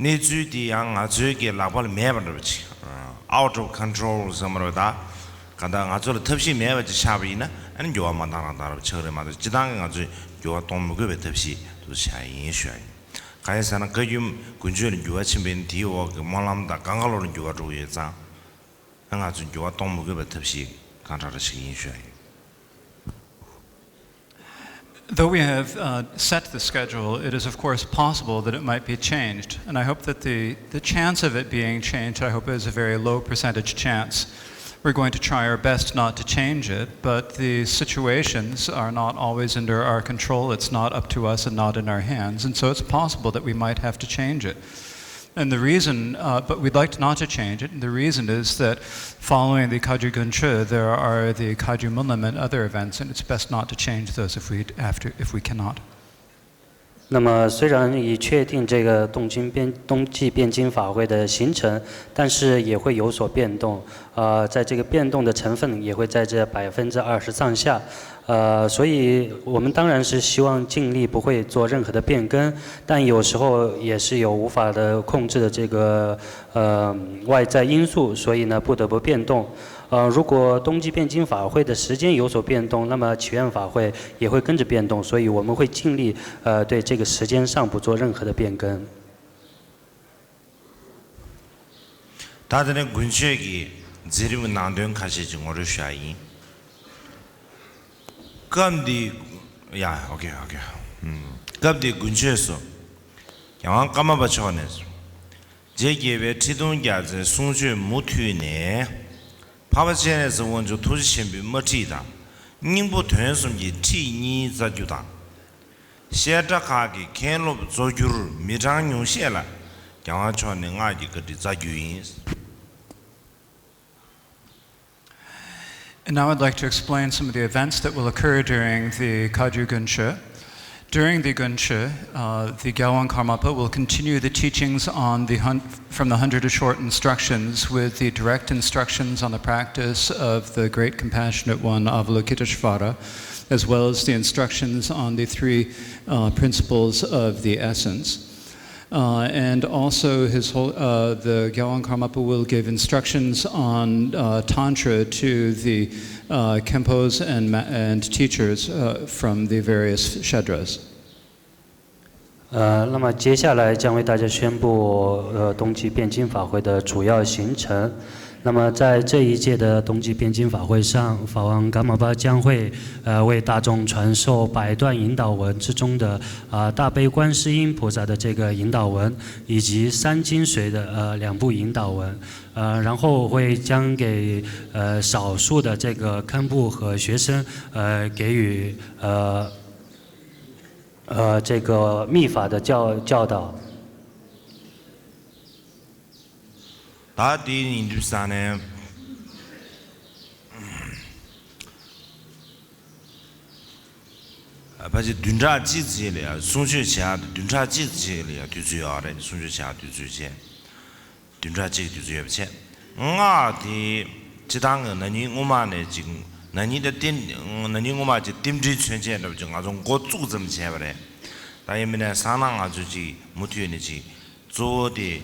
གནས་ཚུལ་དེ་ཡང་ང་ཚོའི་གི་ལག་པ་ལ་མེད་པ་འདྲ་པོ་ཅིག Out of control ཟེར་མ་རེད་པ། ད་ག་ད་ང་ཚོ་ལ་ཐབས་ཤེས་མེད་པ་ཅིག་ཆགས་པ་ཡིན་ན་ཨ་ནི་འགྱུར་བ་མ་བཏང་རང་བཏང་རབས་ཆགས་རེད་མ་གཏོགས་སྤྱི་བཏང་གི་ང་ཚོས་འགྱུར་བ་གཏོང་མི་དགོས་པའི་ཐབས་ཤེས་དུ་བྱ་ཡིན་ཞུ་ཡ་ཡིན། གང་ཡིན་ཟེར་ན་བཀའ་བརྒྱུད་དགུན་ཆོས་ལ་འགྱུར་བ་ཕྱིན་པ་ཡིན་ན་དེའི་འོག་གི་སྨོན་ལམ་དང་གང་ག་ལོར་འགྱུར་བ་འགྲོ་གི་ཡོད་ཙང་། ང་ཚོས་འགྱུར་བ་གཏོང་མི་དགོས་པའི་ཐབས་ཤེས་གང་དྲག་ར་ཞིག་ཡིན་ཞུ་ཡ་ཡིན། Though we have uh, set the schedule, it is of course possible that it might be changed. And I hope that the, the chance of it being changed, I hope, is a very low percentage chance. We're going to try our best not to change it, but the situations are not always under our control. It's not up to us and not in our hands. And so it's possible that we might have to change it. And the reason, uh, but we'd like not to change it. And the reason is that following the Kagyu Guncho, there are the Kagyu Munlam and other events, and it's best not to change those if we have to, if we cannot. 那么，虽然已确定这个东京辩冬季辩经法会的行程，但是也会有所变动。呃，在这个变动的成分也会在这百分之二十上下。呃，所以我们当然是希望尽力不会做任何的变更，但有时候也是有无法的控制的这个呃外在因素，所以呢不得不变动。呃，如果冬季辩经法会的时间有所变动，那么祈愿法会也会跟着变动，所以我们会尽力呃对这个时间上不做任何的变更。 ད་དེ་ནས་དགུན་ཆོས་ཀྱི་མཛད་རིམ་གྱི་ནང་དོན་ཁ་ཤས་ཅིག་ངོ་སྤྲོད་ཞུ་ཡ་ཡིན། སྐབས་འདི། ཡ། ཨོ་ཁེ་ཨོ་ཁེ། སྐབས་འདིའི་དགུན་ཆོས་སུ། རྒྱལ་དབང་ཀརྨ་པ་མཆོག་ནས། རྗེ་རྒྱལ་བའི་ཁྲི་གདུང་རྒྱལ་མཚན་གསུང་ཆོས་མུ་མཐུད་ནས། འཕགས་པ་སྤྱན་རས་གཟིགས་དབང་ཕྱུག་ཐུགས་རྗེ་ཆེན་པོའི་དམར་ཁྲིད་དང་། སྙིང་པོ་དོན་གསུམ་གྱི་ཁྲིད་གཉིས་བསྩལ་རྒྱུ་དང་། བཤད་གྲྭ་ཁག་གི་མཁན་སློབ་གཙོ་གྱུར་མི་གྲངས་ཉུང་ཤས་ལ་རྒྱལ་དབང་མཆོག་ནས་སྔགས་ཀྱི་བཀའ་ཁྲིད་བསྩལ་རྒྱུ་ཡིན། And now I'd like to explain some of the events that will occur during the Kagyu Gunshe. During the Gunshe, uh, the Gyalwang Karmapa will continue the teachings on the hun- from the Hundred Short Instructions with the direct instructions on the practice of the Great Compassionate One Avalokiteshvara, as well as the instructions on the three uh, principles of the essence. Uh, and also, his whole, uh, the Gyalwang Karmapa will give instructions on uh, Tantra to the uh, Khenpos and, and teachers uh, from the various Shedras. 呃，那么接下来将为大家宣布，呃，冬季辩经法会的主要行程。那么在这一届的冬季辩经法会上，法王噶玛巴将会，呃，为大众传授百段引导文之中的，啊、大悲观世音菩萨的这个引导文，以及三精髓的，呃，两部引导文。呃，然后会将给，呃，少数的这个堪布和学生，呃，给予，呃， 呃，这个密法的教教导。 ད་དེའི་ཉིན་གྲིབ་ས་ནས། ཕལ་ཆེར་བདུན་ཕྲག་གཅིག་ཙམ་ལ་ཡང་གསུང་ཆོས་བྱེད་ཡག་བདུན་ཕྲག་གཅིག་ཙམ་ལ་ཡང་དུས་ཚོད་ཡོད་རེད། གསུང་ཆོས་བྱེད་ཡག་དུས་ཚོད་བྱས། བདུན་ཕྲག་གཅིག་དུས་ཚོད་ཡོད་པ་བྱས། སྔགས་དེ་སྤྱི་བཏང་གི་ན་ནིང་སྔོན་མ་ནས་ཅིག་ན་ནིང་ད་རྟེན་ན་ནིང་སྔོན་མ་ཅིག་རྟེན་འབྲེལ་མཚོན་བྱེད་འདྲ་པོ་ཅིག་ང་ཚོ་འགོ་བཙུགས་ཙམ་བྱས་པ་རེད། ད་ཡིན་མིན་ནས་སང་ན་ང་ཚོ་ཅིག་མུ་མཐུད་ནས་ཅིག་གཙོ་བོ་དེ་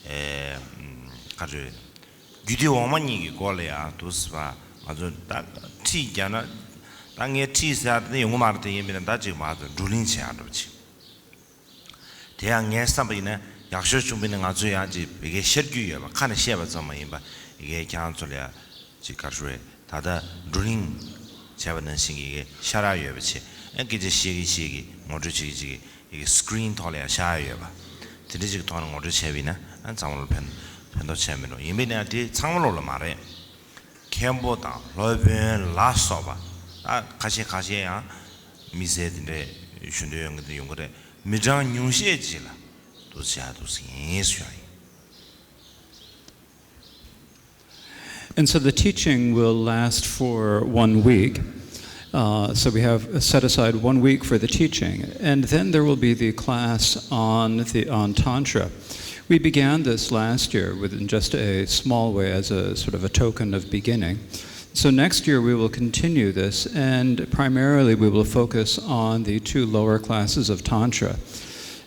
ཨེ་ག་རེ་རེད། རྒྱུད་སྡེ་འོག་མ་གཉིས་ཀྱི་སྐོར་ལ་ཡང་འདུག་ཟེར་བ་ང་ཚོ་ད་ཁྲིད་རྒྱག་ན་ད་ངས་ཁྲིད་ཟེར་ཡག་དེ་ཡོང་གི་མ་རེད། དེ་ཡིན་མིན་ན་ད་ཅིག་ང་ཚོ་བགྲོ་གླེང་བྱེད་ཡག་འདྲ་པོ་ཅིག་དེ་ཡང་ངས་བསམ་པ་ཡིན་ན་ཡག་ཤོས་བྱུང་བ་ཡིན་ན་ང་ཚོ་ཡང་ཅིག་ཡ་གི་ཤར་རྒྱུ་ཡོད་པ། ཁ་ནས་བཤད་པ་ཙམ་མ་ཡིན་པ་ཡ་གི་ཁྱེད་རང་ཚོ་ལ་ཡང་ཅིག་ག་རེ་ཞུ་རེད། ད་ལྟ་བགྲོ་གླེང་བྱས་པ་ནང་བཞིན་གྱི་ཡ་གི་ཤར་ཡག་ཡོད་པ་བྱས། ཨ་སྐད་ཆ་བཤད་ཀྱི་བཤད་ཀྱི་ངོ་སྤྲོད་བྱེད་ཀྱི་བྱེད་ཀྱི་ཡ་གི་སི་ཀི་རིན་ཐོག་ལ་ཡང་ཤར་ཡག་ཡོད་པ། དེ་འདྲ་ཅིག་ཐོག་ནས་ངོ་སྤྲོད་བྱས་པ་ཡིན་ན་ཨ་ཚང་མ་ལ་ཕན་ཕན་ཐོགས་ཆེན་མི་འགྲོ། ཡིན་པས་ན་དེ་ཚང་མ་ལོག་ལ་མ་རེད། མཁན་པོ་དང་སློབ་དཔོན་ལ་སོགས་པ་ཨ་ཁ་ཤས་ཁ་ཤས་ཡང་མི་སེར་དེ་འདྲས་ཞུ་འདོད་ཡོང་གི་ཡོང་གི་རེད། མི་གྲངས་ཉུང་ཤས་ཅིག་ལ་འདུག་བྱ་འདུག་ཟེར་ཡིན་ཞུ་ཡ་ཡིན། And so the teaching will last for one week. Uh, so we have set aside one week for the teaching, and then there will be the class on the on tantra. We began this last year with in just a small way as a sort of a token of beginning. So next year we will continue this, and primarily we will focus on the two lower classes of tantra.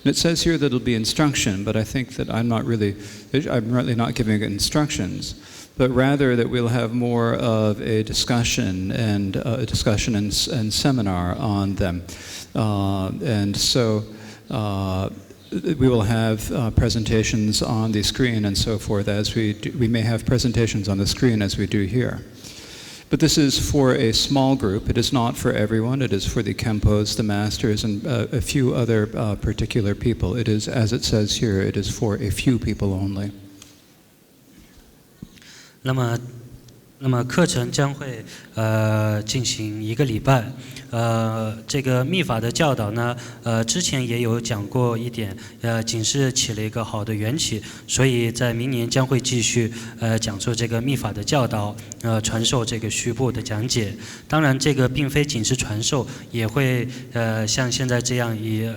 And it says here that it'll be instruction, but I think that I'm not really, I'm really not giving instructions, but rather that we'll have more of a discussion and uh, a discussion and, and seminar on them. Uh, and so uh, we will have uh, presentations on the screen and so forth as we do, we may have presentations on the screen as we do here. But this is for a small group. It is not for everyone. It is for the Khenpos, the masters, and uh, a few other uh, particular people. It is, as it says here, it is for a few people only. 那么，那么课程将会呃进行一个礼拜。呃，这个密法的教导呢，呃，之前也有讲过一点，呃，仅是起了一个好的缘起，所以在明年将会继续呃讲授这个密法的教导，呃，传授这个虚部的讲解。当然，这个并非仅是传授，也会呃像现在这样以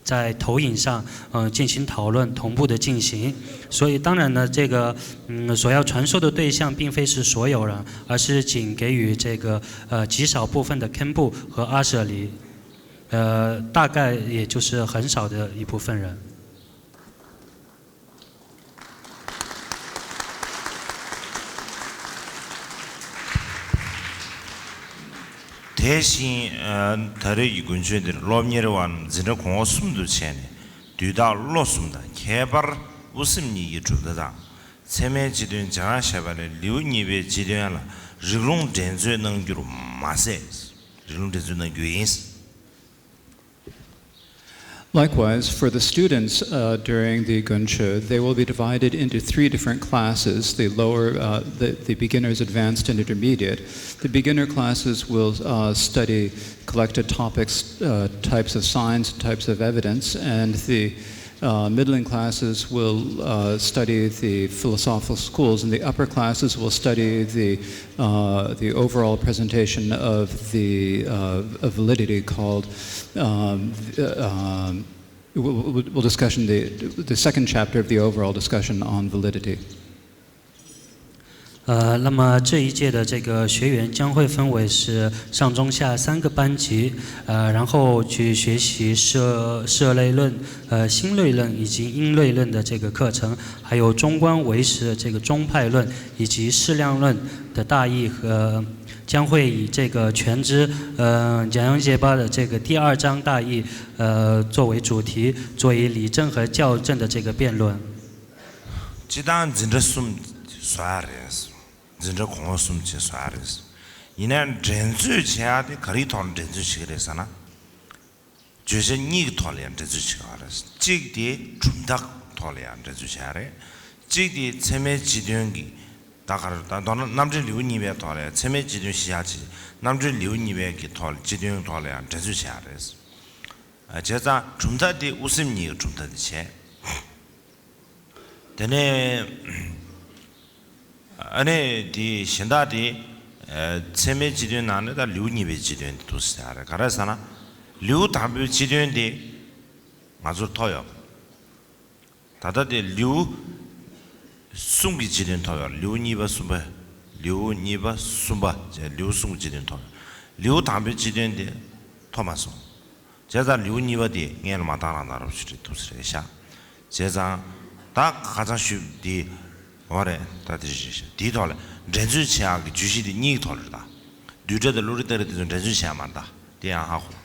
在投影上嗯进行讨论同步的进行。所以，当然呢，这个嗯所要传授的对象并非是所有人，而是仅给予这个呃极少部分的堪布和阿舍离。 呃，大概也就是很少的一部分人。 དེ་བཞིན་ད་རེས་ཀྱི་དགུན་ཆོས་འདིར་སློབ་གཉེར་བ་རྣམས་འཛིན་གྲྭ་གོང་འོག་གསུམ་དུ་ཕྱེ་ནས་དུས་བདག་བློ་གསུམ་དང་ཁྱད་པར་དབུ་སེམས་གཉིས་ཀྱི་གྲུབ་མཐའ་དང་། ཚད་མའི་སྤྱི་དོན་སྦྱང་བཞག་པ་ལས་ལེའུ་གཉིས་པའི་སྤྱི་དོན་ལ་རིགས་ལུང་འགྲན་རྩོད་གནང་རྒྱུར་མ་ཟད། རིགས་ལུང་འགྲན་རྩོད་གནང་རྒྱུ་ཡིན། Likewise, for the students uh, during the Gunshu, they will be divided into three different classes, the lower, uh, the, the beginners, advanced, and intermediate. The beginner classes will uh, study collected topics, uh, types of signs, types of evidence, and the uh, middling classes will uh, study the philosophical schools, and the upper classes will study the uh, the overall presentation of the uh, of validity called um, uh, um, we'll, we'll we'll discussion the the second chapter of the overall discussion on validity. 呃，那么这一届的这个学员将会分为是上中下三个班级，呃，然后去学习社社类论、呃新类论以及因类论的这个课程，还有中观唯识的这个中派论以及适量论的大义和将会以这个全知呃讲解吧的这个第二章大义呃作为主题，做一理证和校正的这个辩论。 སྤྱི་བཏང་འཛིན་གྲྭ་གསུམ་བཟོ་ཡ་རེད། འཛིན་གྲྭ་གོང་འོག་གསུམ་བྱས་བཟོ་ཡ་རེད། ཡིན་ནའང་འགྲན་རྩོད་བྱེད་ཡ་དེ་ག་རེའི་ཐོག་ནས་འགྲན་རྩོད་བྱེད་ཀྱི་རེད་ཟེར་ན། བརྗོད་བྱ་གཉིས་ཀྱི་ཐོག་ལ་ཡང་འགྲན་རྩོད་བྱེད་ཀྱི་ཡོད་རེད། གཅིག་དེ་གྲུབ་མཐའ་ཐོག་ལ་ཡང་འགྲན་རྩོད་བྱེད་ཡ་རེད། གཅིག་དེ་ཚད་མའི་སྤྱི་དོན་གྱི་ད་ག་རེ་ད་མདོར་ན་རྣམ་འགྲེལ་ལེའུ་གཉིས་པའི་ཐོག་ལ་ཡང་ཚད་མའི་སྤྱི་དོན་གཞི་བཞག་བྱས་རྣམ་འགྲེལ་ལེའུ་གཉིས་པའི་གི་ཐོག་ལ་སྤྱི་དོན་ཐོག་ལ་ཡང་འགྲན་རྩོད་བྱེད་ཡ་རེད། བྱས་ཙང་གྲུབ་མཐའ་དེ་དབུ་སེམས་གཉིས་ཀྱི་གྲུབ་མཐའ་དེ་བྱས། དེ་ནས་ཨ་ནི་དེ་གཞན་དག་དེ་ཚད་མའི་སྤྱི་དོན་ནང་ནས་ད་ལེའུ་གཉིས་པའི་སྤྱི་དོན་དེ་འདུག་ཟེར་ཡ་རེད། ག་རེ་ཟེར་ན། ལེའུ་དང་པོའི་སྤྱི་དོན་དེ་ང་ཚོར་ཐོབ་ཡོད། ད་ལྟ་དེ་ལེའུ་གསུམ་གྱི་སྤྱི་དོན་ཐོབ་ཡོད། ལེའུ་གཉིས་པ་གསུམ་པ། ལེའུ་གཉིས་པ་གསུམ་པ་བཅས་ལེའུ་གསུམ་གྱི་སྤྱི་དོན་ཐོབ་ཡོད། ལེའུ་དང་པོའི་སྤྱི་དོན་དེ་ཐོབ་མ་སོང་། བྱས་ཙང་ལེའུ་གཉིས་པ་དེ་སྔོན་ལ་མ་བཏང་རང་བཏང་རོགས་ཞུ་རེད་འདུག་ཟེར་ཤག་བྱས་ཙང་ད་ཁ་སང་ཞུས་དེ་འོ་རེད། ད་དེ་རེད་ཤག་དེའི་ཐོག་ལ་འགྲན་རྩོད་བྱེད་ཡག་གི་བརྗོད་གཞི་དེ་གཉིས་ཀྱི་ཐོག་ལ་རེད། ད་བསྡུས་གྲྭ་དང་བློ་རིག་སྟ་རེ་དེ་ཚོ་འགྲན་རྩོད་བྱེད་ཡག་མ་རེད། ད་དེ་ཡང་ཧ་གོ།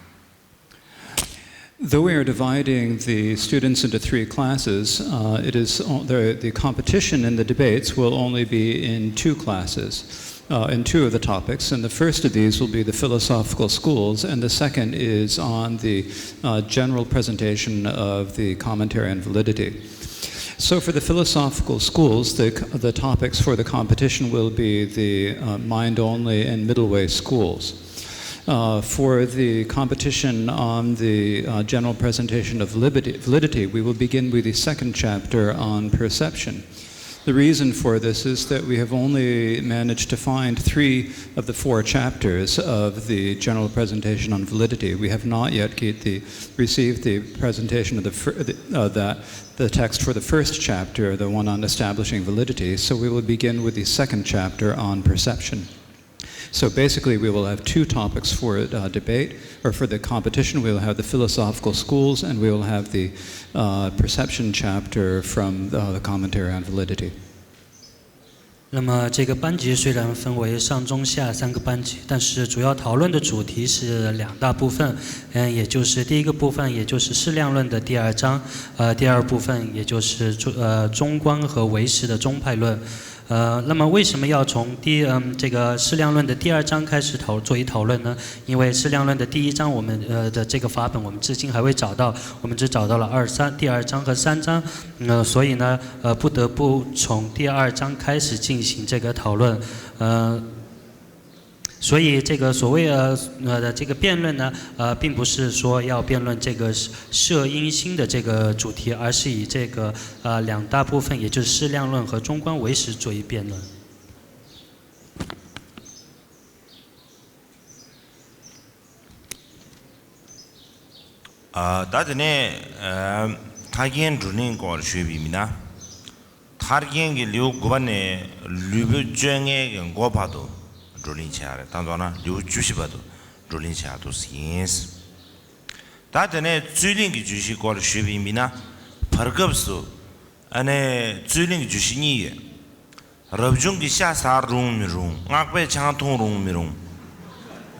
Though we are dividing the students into three classes, uh, it is the, the competition and the debates will only be in two classes, uh, in two of the topics. And the first of these will be the philosophical schools, and the second is on the uh, general presentation of the commentary on validity. So, for the philosophical schools, the, the topics for the competition will be the uh, mind only and middle way schools. Uh, for the competition on the uh, general presentation of validity, we will begin with the second chapter on perception. The reason for this is that we have only managed to find three of the four chapters of the general presentation on validity. We have not yet the, received the presentation of the, uh, the, the text for the first chapter, the one on establishing validity, so we will begin with the second chapter on perception. So basically, we will have two topics for uh, debate, or for the competition. We will have the philosophical schools, and we will have the uh, perception chapter from uh, the commentary on validity. 那么这个班级虽然分为上、中、下三个班级，但是主要讨论的主题是两大部分，嗯，也就是第一个部分，也就是适量论的第二章，呃，第二部分，也就是中呃中观和唯识的中派论。呃，那么为什么要从第嗯这个适量论的第二章开始讨做一讨论呢？因为适量论的第一章我们呃的这个法本我们至今还未找到，我们只找到了二三第二章和三章，呃，所以呢，呃，不得不从第二章开始进行这个讨论，呃。所以这个所谓呃呃的这个辩论呢，呃，并不是说要辩论这个摄因心的这个主题，而是以这个呃两大部分，也就是适量论和中观唯识做一辩论。 ད་དེ་ནས་ཐར་རྒྱན་བགྲོ་གླེང་སྐོར་ཞུས་པ་ཡིན་ན། ཐར་རྒྱན་གྱི་ལེའུ་དགུ་པ་ནས་ལུས་པོ་བཅོ་ལྔའི་གི་མགོ་བར་དུ་བགྲོ་གླེང་བྱས་ཡ་རེད། ད་མདོར་ན་ལེའུ་བཅུ་བཞི་བར་དུ་བགྲོ་གླེང་བྱས་ཡ་འདུག་ཟེར་ཡིན། ད་དེ་ནས་རྩོད་གླེང་གི་བརྗོད་གཞི་སྐོར་ཞུས་པ་ཡིན་ན། བར་སྐབས་སུ་ཨ་ནི་རྩོད་གླེང་གི་བརྗོད་གཞི་གཉིས་ཡོད། རབ་བྱུང་གི་ཤ་ཟ་རུང་མི་རུང་། སྔགས་པས་ཆང་འཐུང་རུང་མི་རུང་།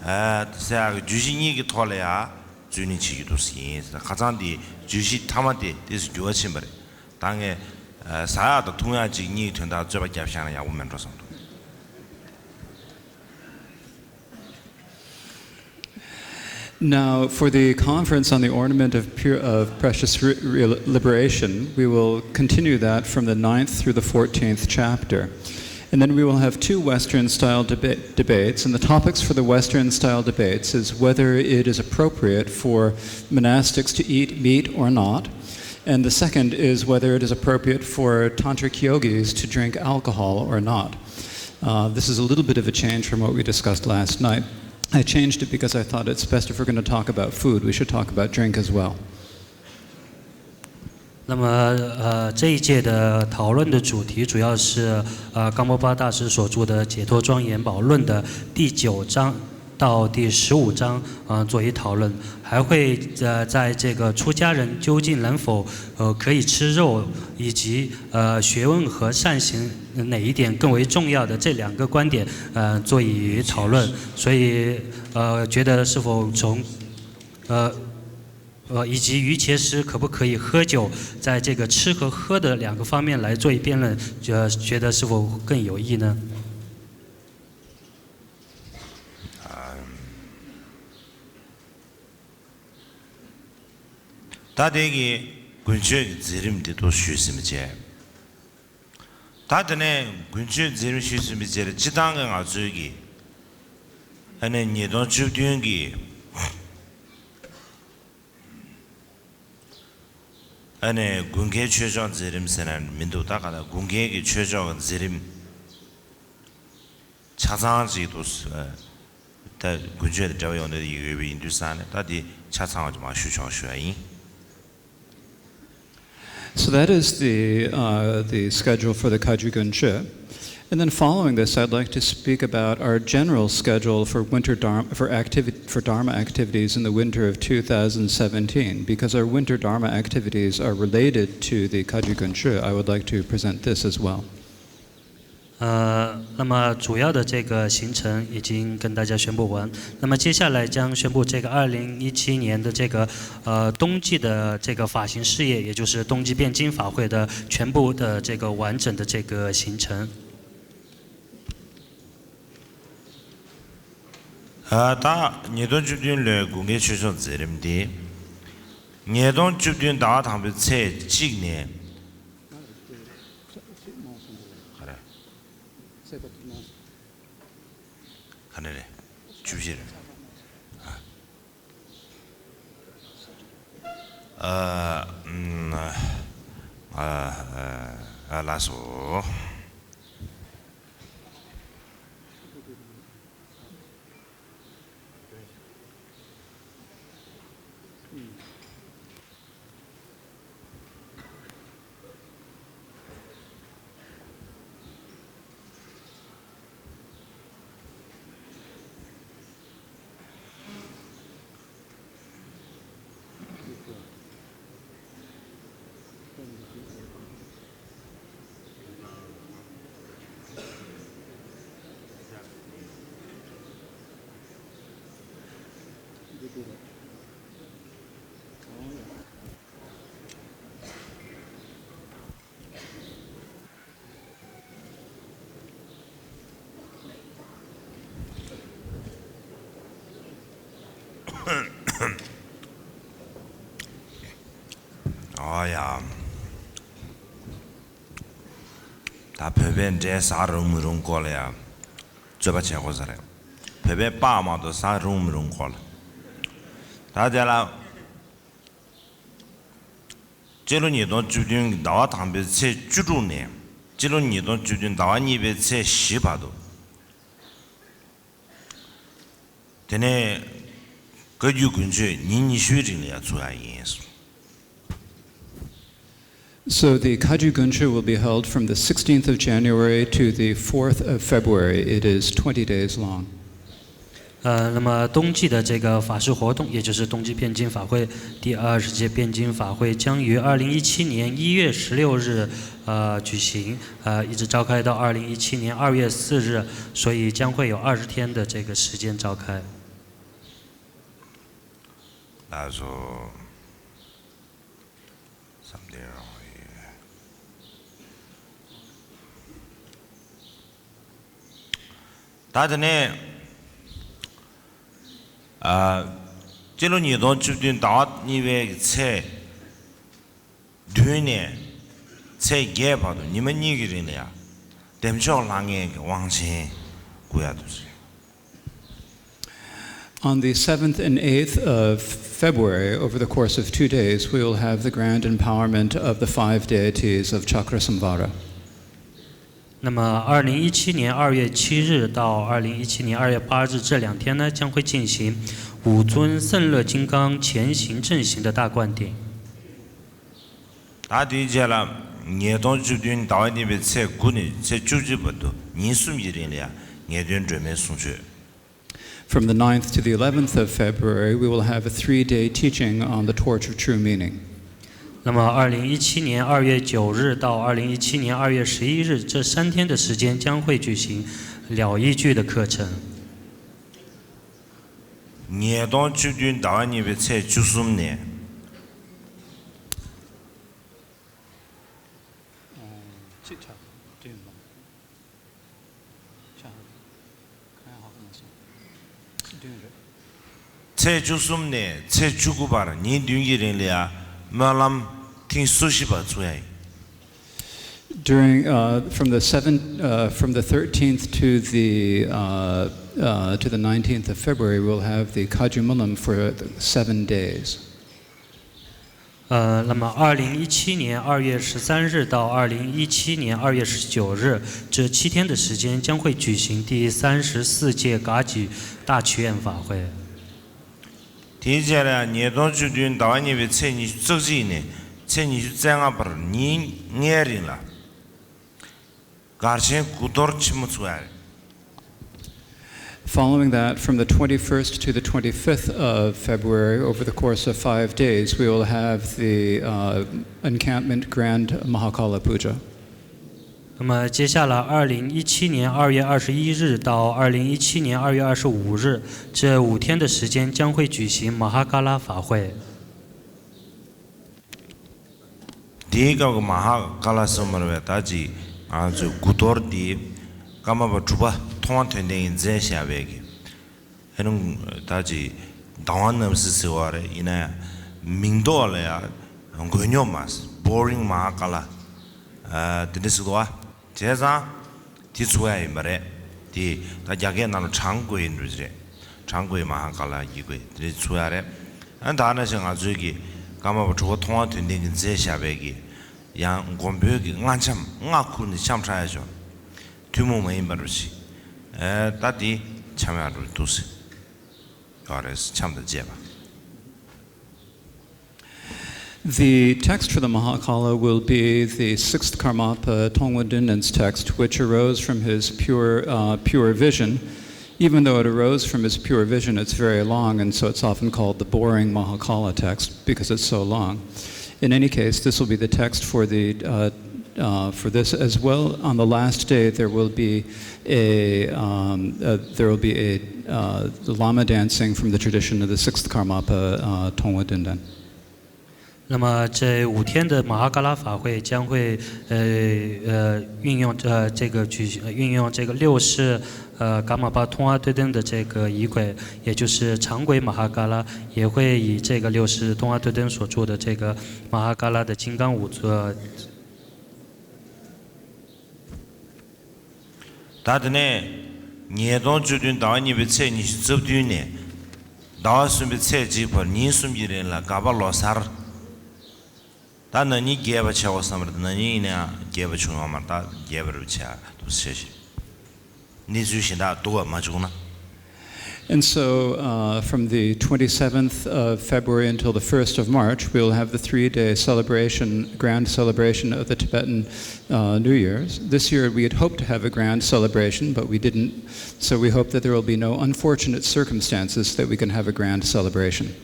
ཨ་ཟེར་ཡག་གི་བརྗོད་གཞི་གཉིས་ཀྱི་ཐོག་ལ་ཡ་རྩོད་གླེང་བྱེད་རྒྱུ་འདུག་ཟེར་ཡིན། ཁ་སང་དེ་བརྗོད་གཞི་མཐའ་མ་དེ་དེ་སུ་འགྱུར་བ་ཕྱིན་པ་རེད། ད་ངས་ཨ་ཟ་ཡག་དང་འཐུང་ཡག་ཅིག་གཉིས་དོན་དག་རྩོད་པ་རྒྱབ་བཞག་ན་ཡག་པོ་མེད་འགྲོ་བསམ་འདུག Now, for the conference on the ornament of, pure, of precious re- re- liberation, we will continue that from the ninth through the fourteenth chapter. And then we will have two Western style deba- debates. And the topics for the Western style debates is whether it is appropriate for monastics to eat meat or not. And the second is whether it is appropriate for tantric yogis to drink alcohol or not. Uh, this is a little bit of a change from what we discussed last night. I changed it because I thought it's best if we're going to talk about food, we should talk about drink as well. 那么，呃，这一届的讨论的主题主要是，呃，冈波巴大师所著的《解脱庄严宝论》的第九章到第十五章，呃，做一讨论，还会，呃，在这个出家人究竟能否，呃，可以吃肉，以及，呃，学问和善行哪一点更为重要的这两个观点，呃，做一讨论。所以，呃，觉得是否从，呃。呃，以及瑜伽师可不可以喝酒，在这个吃和喝的两个方面来做一辩论，觉觉得是否更有益呢？ད་དེ་གི་དགུན་ཆོས་ཀྱི་མཛད་རིམ་འདི་ཐོག་ཞུས་ཟིན་པ་བྱས། ད་དེ་ནས་དགུན་ཆོས་མཛད་རིམ་ཞུས་ཟིན་པ་བྱས་ལ་སྤྱི་བཏང་གི་ང་ཚོའི་གི་ཨ་ནི་ཉིས་སྟོང་བཅུ་བདུན་གི་ཨ་ནི་དགུན་ཁའི་ཆོས་ཕྱོགས་མཛད་རིམ་ཟེར་ན་མི་འདུག་ད་ག་ད་དགུན་ཁའི་གི་ཆོས་ཕྱོགས་ཀྱི་མཛད་རིམ་ཆ་ཚང་ཅིག་འདུག་ད་དགུན་ཆོས་དང་འབྲེལ་བ་ཡོང་དུས་ཡོད་པ་ཡིན་དུས་ཙང་ནས་ད་འདི་ཆ་ཚང་བ་ཅིག་མར་ཞུ་ཆོག་ཞུ་ཡ་ཡིན། So that is the, uh, the schedule for the Kagyu Gunche. And then following this, I'd like to speak about our general schedule for winter Dharma, for, activi- for Dharma activities in the winter of two thousand seventeen. Because our winter Dharma activities are related to the Kagyu Gunche, I would like to present this as well. 呃，那么主要的这个行程已经跟大家宣布完，那么接下来将宣布这个二零一七年的这个呃冬季的这个发型事业，也就是冬季辩经法会的全部的这个完整的这个行程。ད་ཉིས་སྟོང་བཅུ་བདུན་ལོའི་དགུན་ཁའི་ཆོས་ཕྱོགས་མཛད་རིམ་འདི། ཉིས་སྟོང་བཅུ་བདུན་ཟླ་བ་དང་པོའི་ཚེས་གཅིག་ནས། ག་རེ། ག་ནས་རེད། བཅུ་བཞི་རེད། ཨ། ཨ། ཨ། ལགས་སོ། ཨོ་ཡ། ད་བོད་པའི་འབྲས་ཟ་རུང་མི་རུང་སྐོར་ལ་ཡ་རྩོད་པ་བྱེད་དགོས་ས་རེད། བོད་པའི་སྤགས་མ་གཏོགས་ཟ་རུང་མི་རུང་སྐོར་ལ། ད་དེ་ལ། སྤྱི་ལོ་ཉིས་སྟོང་བཅུ་བདུན་གྱི་ཟླ་བ་དང་པོའི་ཚེས་བཅུ་དྲུག་ནས་སྤྱི་ལོ་ཉིས་སྟོང་བཅུ་བདུན་ཟླ་བ་གཉིས་པའི་ཚེས་བཞི་བར་དུ། དེ་ནས་བཀའ་བརྒྱུད་དགུན་ཆོས་ཉིན་ཉི་ཤུའི་རིང་ལ་ཡང་ཚུགས་ཡ་ཡིན། So the Kagyu Gunche will be held from the sixteenth of January to the fourth of February. It is twenty days long. 呃，那么冬季的这个法事活动，也就是冬季辩经法会，第二十届辩经法会将于二零一七年一月十六日，呃，举行，呃，一直召开到二零一七年二月四日，所以将会有二十天的这个时间召开。那说。Something wrong here. ད་དེ་ནས་ཨ་ སྤྱི་ལོ་ཉིས་སྟོང་བཅུ་བདུན་ཟླ་བ་གཉིས་པའི་ཚེས་བདུན་ནས་ཚེས་བརྒྱད་བར་དུ་ཉི་མ་གཉིས་ཀྱི་རིང་ལ་ཡང་བདེ་མཆོག་ལྷང་ངེ་གི་དབང་ཆེན་བསྐུར་ཡག་འདུག་ཟེར། On the seventh and eighth of February, over the course of two days, we will have the grand empowerment of the five deities of Chakrasamvara. 那么，二零一七年二月七日到二零一七年二月八日这两天呢，将会进行五尊圣乐金刚前行阵行的大灌顶。 ད་དེའི་རྗེས་ལ་ཉིས་སྟོང་བཅུ་བདུན་ཟླ་བ་གཉིས་པའི་ཚེས་དགུ་ནས་ཚེས་བཅུ་གཅིག་བར་དུ་ཉིན་གསུམ་གྱི་རིང་ལ་ཡང་ངེས་དོན་སྒྲོན་མེའི་གསུང་ཆོས། From the ninth to the eleventh of February, we will have a three-day teaching on the Torch of True Meaning. 那么，二零一七年二月九日到二零一七年二月十一日这三天的时间将会举行了义句的课程。 ཉིས་སྟོང་བཅུ་བདུན་ཟླ་བ་གཉིས་པའི་ཚེས་བཅུ་གསུམ་ནས། ཚེས་བཅུ་གསུམ་ནས་ཚེས་བཅུ་དགུ་བར་ཉིན་བདུན་གྱི་རིང་ལ་ཡང་སྨོན་ལམ་ཐེངས་སོ་བཞི་པ་ཚུགས་ཡ་ཡིན། During, uh, from the seventh, uh, from the thirteenth to the, uh, uh, to the nineteenth of February, we'll have the Kaju Mulam for seven days. 呃，那么二零一七年二月十三日到二零一七年二月十九日，这七天的时间将会举行第三十四届噶举大祈愿法会。 དེའི་རྗེས་ལ་ཉིས་སྟོང་བཅུ་བདུན་ཟླ་བ་གཉིས་པའི་ཚེས་ཉི་ཤུ་རྩ་གཅིག་ནས་ཚེས་ཉི་ཤུ་རྩ་ལྔ་བར་ཉིན་ལྔའི་རིང་ལ་སྒར་ཆེན་དགུ་གཏོར་ཆེན་མོ་ཚུགས་ཡ་རེད། Following that, from the twenty-first to the twenty-fifth of February, over the course of five days, we will have the, uh, encampment Grand Mahakala Puja. 那么接下来，二零一七年二月二十一日到二零一七年二月二十五日，这五天的时间将会举行马哈嘎拉法会。 དེའི་སྐབས་ཀྱི་མ་ཧཱ་ཀ་ལ་ཟེར་མ་རེད་པས། ད་ཅི་ང་ཚོས་དགུ་གཏོར་འདི་ཀརྨ་པ་གྲུབ་པ་མཐོང་བ་དོན་ལྡན་གྱིས་མཛད་བཞག་པའི་གི། ཨེ་ནུ་ད་ཅི་གདམས་པ་རྣམ་གསུམ་ཟེར་བ་རེད། ཡིན་ན་ཡང་མིང་འདོགས་ལ་ཡང་མགོ་རྙོག་མ་སོང་། བོ་རིང་མ་ཧཱ་ཀ་ལ། ཨ་དེ་འདྲ་ཟེར་འདུག་བ། བྱས་ཙང་དེ་ཚུགས་ཡ་ཡིན་པ་རེད། དེ་ད་རྒྱ་སྐད་ནང་ལ་ཁྲང་ཀུའེ་འདྲ་རེད། ཁྲང་ཀུའེ་མ་ཧཱ་ཀ་ལ་ཡི་གུ་དེ་འདྲ་ཚུགས་ཡ་རེད། ཨ་ད་ནང་བཞིན་ང་ཚོའི་གི་ཀརྨ་པ་གྲུབ་པ་མཐོང་བ་དོན་ལྡན་གྱིས་མཛད་བཞག་པའི་གི་ཡང་མགོན་པོའི་གི་རྔ་འཆམ་རྔ་ཁུར་ནས་འཆམ་འཁྲབ་ཡ་ཅིག་ཐུན་མོང་མ་ཡིན་པ་འདྲ་ཞིག་ཨ་ད་དེ་འཆམ་ཡ་འདྲ་འདུག་ཟེར། ཡོད་རེད། འཆམ་དང་བཅས་པ། The text for the Mahakala will be the sixth Karmapa Tongwa Dundun's text, which arose from his pure, uh, pure vision. Even though it arose from his pure vision, it's very long, and so it's often called the boring Mahakala text because it's so long. In any case, this will be the text for the, uh, uh, for this as well. On the last day, there will be a, um, uh, there will be a, uh, Lama dancing from the tradition of the sixth Karmapa, uh, Tongwa Dundun. 那么这五天的马哈嘎拉法会将会，呃呃，运用呃这个举行，呃运用这个六世呃噶玛巴通阿对灯的这个仪轨，也就是常规马哈嘎拉，也会以这个六世通阿对灯所著的这个马哈嘎拉的金刚舞作。 ད་དེ་ནས་ཉིས་སྟོང་བཅུ་བདུན་ཟླ་བ་གཉིས་པའི་ཚེས་ཉི་ཤུ་རྩ་བདུན་ནས་ཟླ་བ་གསུམ་པའི་ཚེས་གཅིག་བར་ཉིན་གསུམ་གྱི་རིང་ལ་དགའ་བ་ལོ་གསར། ད་ན་ནིང་རྒྱས་པ་བྱས་པ་བསམ་པར་ན་ནིང་ཡིན་ན་ཡང་རྒྱས་པ་བྱུང་ཡོད་མ་རེད། ད་རྒྱས་པ་རུ་བྱས་འདུག་ཟེར་ཞིང་། གནས་ཚུལ་གཞན་དག་འདུག་པ་མ་བྱུང་ན། And so, uh, from the twenty-seventh of February until the first of March, we will have the three-day celebration, grand celebration of the Tibetan, uh, New Year's. This year, we had hoped to have a grand celebration, but we didn't. So we hope that there will be no unfortunate circumstances, that we can have a grand celebration.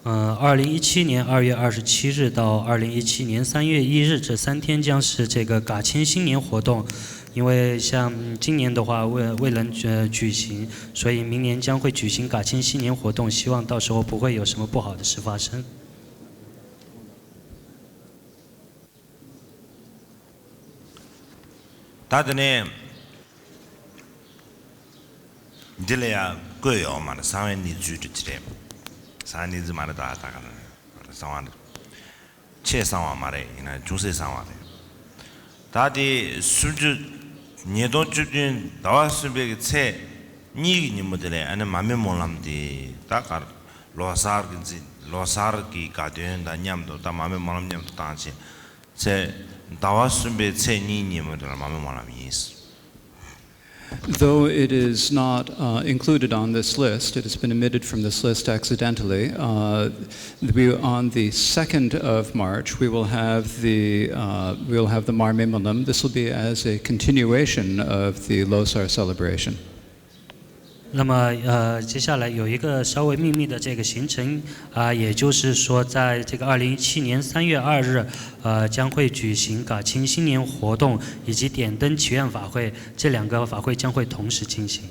呃，二零一七年二月二十七日到二零一七年三月一日这三天将是这个噶钦新年活动，因为像今年的话未未能呃举行，所以明年将会举行噶钦新年活动，希望到时候不会有什么不好的事发生。 ད་དེ་ནས་འདི་ལ་ཡང་བཀོད་ཡོད་མ་རེད། གསང་བའི་གནས་ཚུལ་འདྲ་ཅིག་རེད། ས་གནས་ཚུལ་མ་རེད། ད་ད་ག་ལ་གསང་བ་རེད། ཆེས་གསང་བ་མ་རེད། ཡིན་ན་ཅུང་ཟད་གསང་བ་རེད། ད་དེ་སུམ་ཅུ། ཉིས་སྟོང་བཅུ་བདུན་ཟླ་བ་གསུམ་པའི་གི་ཚེས་གཉིས་ཀྱི་ཉིན་མོ་དེ་ལས་ཨ་ནི་མར་མེ་སྨོན་ལམ་དེ་ད་གར་ལོ་གསར་གྱི་འཛིན་ལོ་གསར་གྱི་དགའ་སྟོན་དང་མཉམ་དུ་ད་མར་མེ་སྨོན་ལམ་མཉམ་དུ་བཏང་བྱས། ཚེས་ཟླ་བ་གསུམ་པའི་ཚེས་གཉིས་ཉིན་མོ་དེ་ལ་མར་མེ་སྨོན་ལམ་ཡིན། Though it is not uh, included on this list, it has been omitted from this list accidentally. Uh, we, on the second of March, we will have the uh, we will have the Mar Memalam. This will be as a continuation of the Losar celebration. 那么，呃，接下来有一个稍微秘密的这个行程，啊、也就是说，在这个二零一七年三月二日，呃，将会举行噶钦新年活动以及点灯祈愿法会，这两个法会将会同时进行。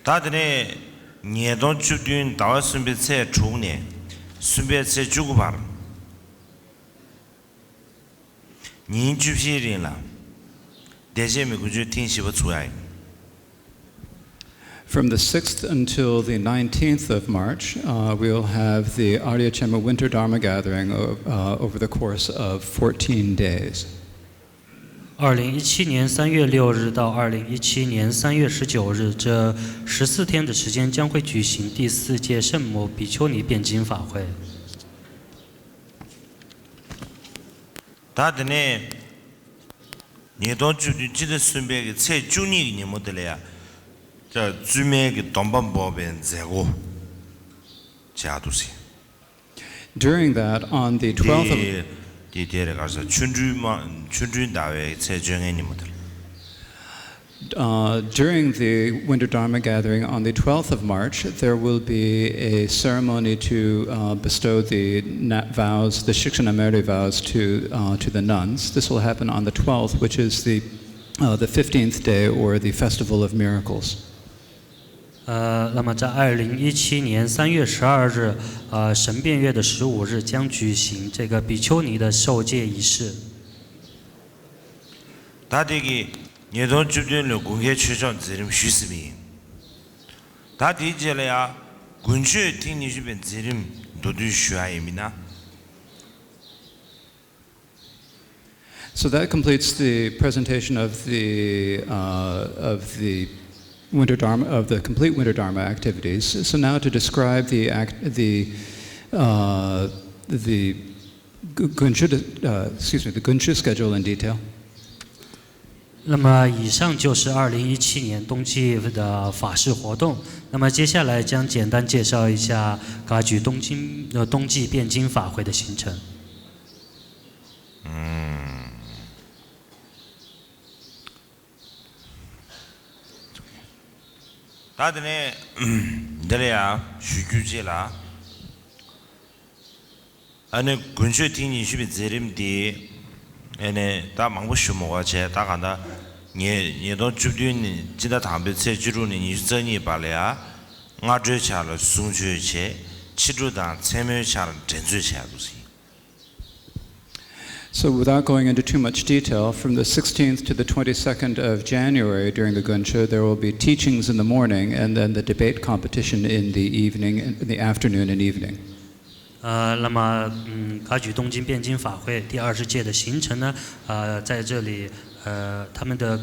ད་དེ་ནས་ཉིས་སྟོང་བཅུ་བདུན་ཟླ་བ་གསུམ་པའི་ཚེས་དྲུག་ནས་གསུམ་པའི་ཚེས་བཅུ་དགུ་བར། ཉིན་བཅུ་བཞིའི་རིང་ལ་བདེ་གཤེགས་མའི་དཀོན་མཆོག་ཐེངས་བཞི་པ་ཚུགས་ཡ་ཡིན། From the sixth until the nineteenth of March, uh, we'll have the Arya Chema Winter Dharma Gathering o- uh, over the course of fourteen days. 二零一七年三月六日到二零一七年三月十九日这十四天的时间，将会举行第四届圣母比丘尼辩经法会。 ད་དེ་ནས་ཉིས་སྟོང་བཅུ་བདུན་སྤྱི་ཟླ་གསུམ་པའི་གི་ཚེས་བཅུ་གཉིས་ཀྱི་ཉིན་མོ་དེ་ལ་ཡ། ད་བཙུན་མའི་གི་སྡོམ་པ་འབོགས་པའི་མཛད་སྒོ་བྱ་འདུག་ཟེར། During that, on the twelfth of དེ་དེ་དེ་རེད། ག་རེ་ཟེར། ཆོ་འཕྲུལ་མ་ཆོ་འཕྲུལ་ཟླ་བའི་ཚེས་བཅོ་ལྔའི་ཉིན་མོ་དེ་ལ། Uh, during the Winter Dharma gathering on the twelfth of March, there will be a ceremony to uh, bestow the na- vows, the Shikshanameri vows, to, uh, to the nuns. This will happen on the twelfth, which is the, uh, the fifteenth day, or the Festival of Miracles. 呃，那么在二零一七年三月十二日，呃，神变月的十五日将举行这个比丘尼的受戒仪式。 ད་དེ་གི་ཉིས་སྟོང་བཅུ་བདུན་ལོའི་དགུན་ཁའི་ཆོས་ཕྱོགས་མཛད་རིམ་ཞུས་ཟིན་པ་ཡིན། ད་དེའི་རྗེས་ལ་ཡང་དགུན་ཆོས་ཐེངས་ཉི་ཤུ་པའི་མཛད་རིམ་མདོར་བསྡུས་ཞུ་ཡ་ཡིན་མིན་ན། So that completes the presentation of the uh, of the winter dharma of the complete winter dharma activities. So now to describe the act the uh, the Gu- Gunchu, uh, excuse me, the Gunchu schedule in detail. 那么，以上就是二零一七年冬季的法事活动。那么，接下来将简单介绍一下噶举东京呃冬季辩经法会的行程。 ད་དེ་ནས་འདི་ལ་ཡང་ཞུ་རྒྱུ་ཅིག་ལ། ཨ་ནི་དགུན་ཆོས་ཐེངས་ཉི་ཤུ་པའི་མཛད་རིམ་འདི་ཨ་ནི་ད་མང་པོ་ཞུ་མི་དགོས་བྱས། ད་གང་ལྟར་ཉིས་ཉིས་སྟོང་བཅུ་བདུན་ནས་སྤྱི་ཟླ་དང་པོའི་ཚེས་བཅུ་དྲུག་ནས་ཉི་ཤུ་རྩ་གཉིས་བར་ལ་ཡང་སྔ་དྲོའི་ཆར་ལ་གསུང་ཆོས་བྱས། ཕྱི་དྲོ་དང་མཚན་མོའི་ཆར་འགྲན་རྩོད་བྱས་འདུག་ཟིན། So without going into too much detail, from the sixteenth to the twenty-second of January during the Guncho, there will be teachings in the morning and then the debate competition in the evening, in the afternoon and evening. 呃，那么，嗯，噶举东京辩经法会第二十届的行程呢，呃，在这里，呃，他们的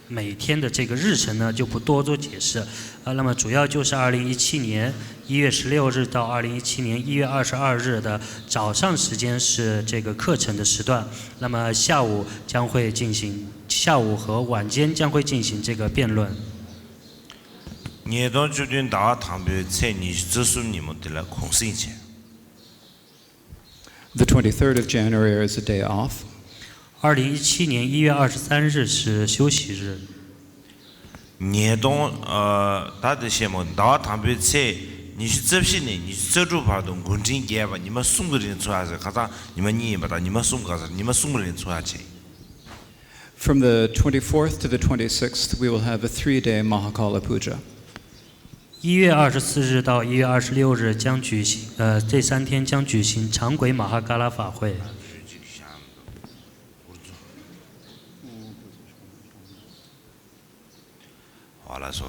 每天的这个日程呢，就不多做解释。啊，那么主要就是二零一七年一月十六日到二零一七年一月二十二日的早上时间是这个课程的时段，那么下午将会进行，下午和晚间将会进行这个辩论。 ཉིས་སྟོང་བཅུ་བདུན་ཟླ་བ་དང་པོའི་ཚེས་ཉི་ཤུ་རྩ་གསུམ་ཉིན་མོ་དེ་ལ་གུང་སེང་བྱས། The twenty-third of January is a day off. 二零一七年一月二十三日是休息日。 ཉིས་སྟོང་ཨ་ད་དེ་བཤད་མོ། ཟླ་བ་དང་པོའི་ཚེས་ཉི་ཤུ་རྩ་བཞི་ནས་ཉི་ཤུ་རྩ་དྲུག་བར་དུ་དགུན་ཕྲན་བརྒྱད་པ་ཉི་མ་གསུམ་གྱི་རིང་ཚོགས་ཡ་ཟེར། ཁ་སང་ཉི་མ་གཉིས་ཡིན་པ་དང་ཉི་མ་གསུམ་ག་ཟེར། ཉི་མ་གསུམ་གྱི་རིང་ཚོགས་ཡ་བྱས། From the twenty-fourth to the twenty-sixth, we will have a three-day Mahakala Puja. 一月二十四日到一月二十六日将举行，呃，这三天将举行长轨马哈嘎拉法会。 ཨོ་ལགས་སོ།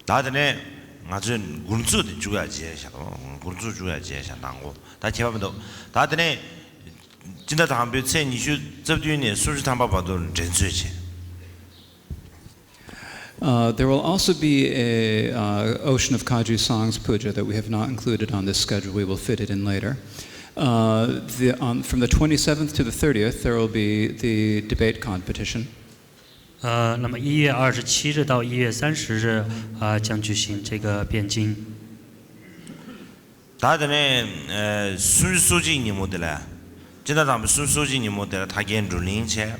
ད་དེ་ནས་ང་ཚོས་འགོ་འཛུགས་དེ་བཅུག་ཡ་བྱས་བཞག་འགོ་འཛུགས་བཅུག་ཡ་བྱས་བཞག་དང་གོ། ད་ཁྱད་པར་མི་འདུག་ད་དེ་ནས་སྤྱི་ཟླ་དང་པོའི་ཚེས་ཉི་ཤུ་རྩ་བདུན་ནས་སུམ་ཅུ་ཐམ་པ་བར་དུ་འགྲན་རྩོད་བྱས། Uh, there will also be a uh, Ocean of Kaji Sang's puja that we have not included on this schedule. We will fit it in later. Uh, the, um, from the twenty-seventh to the thirtieth, there will be the debate competition. 呃，那么一月二十七日到一月三十日，啊，将举行这个辩经。 ད་དེ་ནས་སུམ་ཅུ་སོ་གཅིག་ཉིན་མོ་དེ་ལ། སྤྱི་ཟླ་དང་པོའི་སུམ་ཅུ་སོ་གཅིག་ཉིན་མོ་དེ་ལ་ཐར་རྒྱན་བགྲོ་གླེང་བྱས།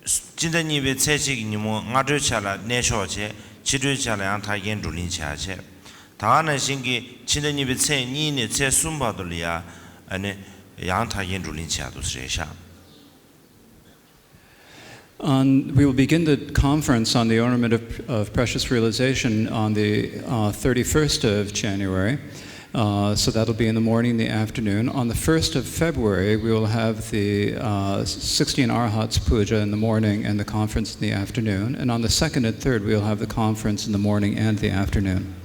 སྤྱི་ཟླ་གཉིས་པའི་ཚེས་གཅིག་གི་ཉིན་མོ་སྔ་དྲོའི་ཆ་ལ་གནས་མཆོག་བྱས། ཕྱི་དྲོའི་ཆ་ལ་ཡང་ཐར་རྒྱན་བགྲོ་གླེང་བྱས་བྱས། ད་ག་ནང་བཞིན་གྱི་ཕྱི་ཟླ་གཉིས་པའི་ཚེས་གཉིས་ནས་ཚེས་གསུམ་བར་དུ་ལ་ཡ། ཨ་ནི་ཡང་ཐར་རྒྱན་བགྲོ་གླེང་བྱས་འདུག་ཟེར་ཤག Um, we will begin the conference on the ornament of, of precious realization on the uh, thirty-first of January. Uh, so that'll be in the morning, the afternoon. On the first of February, we will have the uh, sixteen Arhats Puja in the morning and the conference in the afternoon. And on the second and third, we will have the conference in the morning and the afternoon.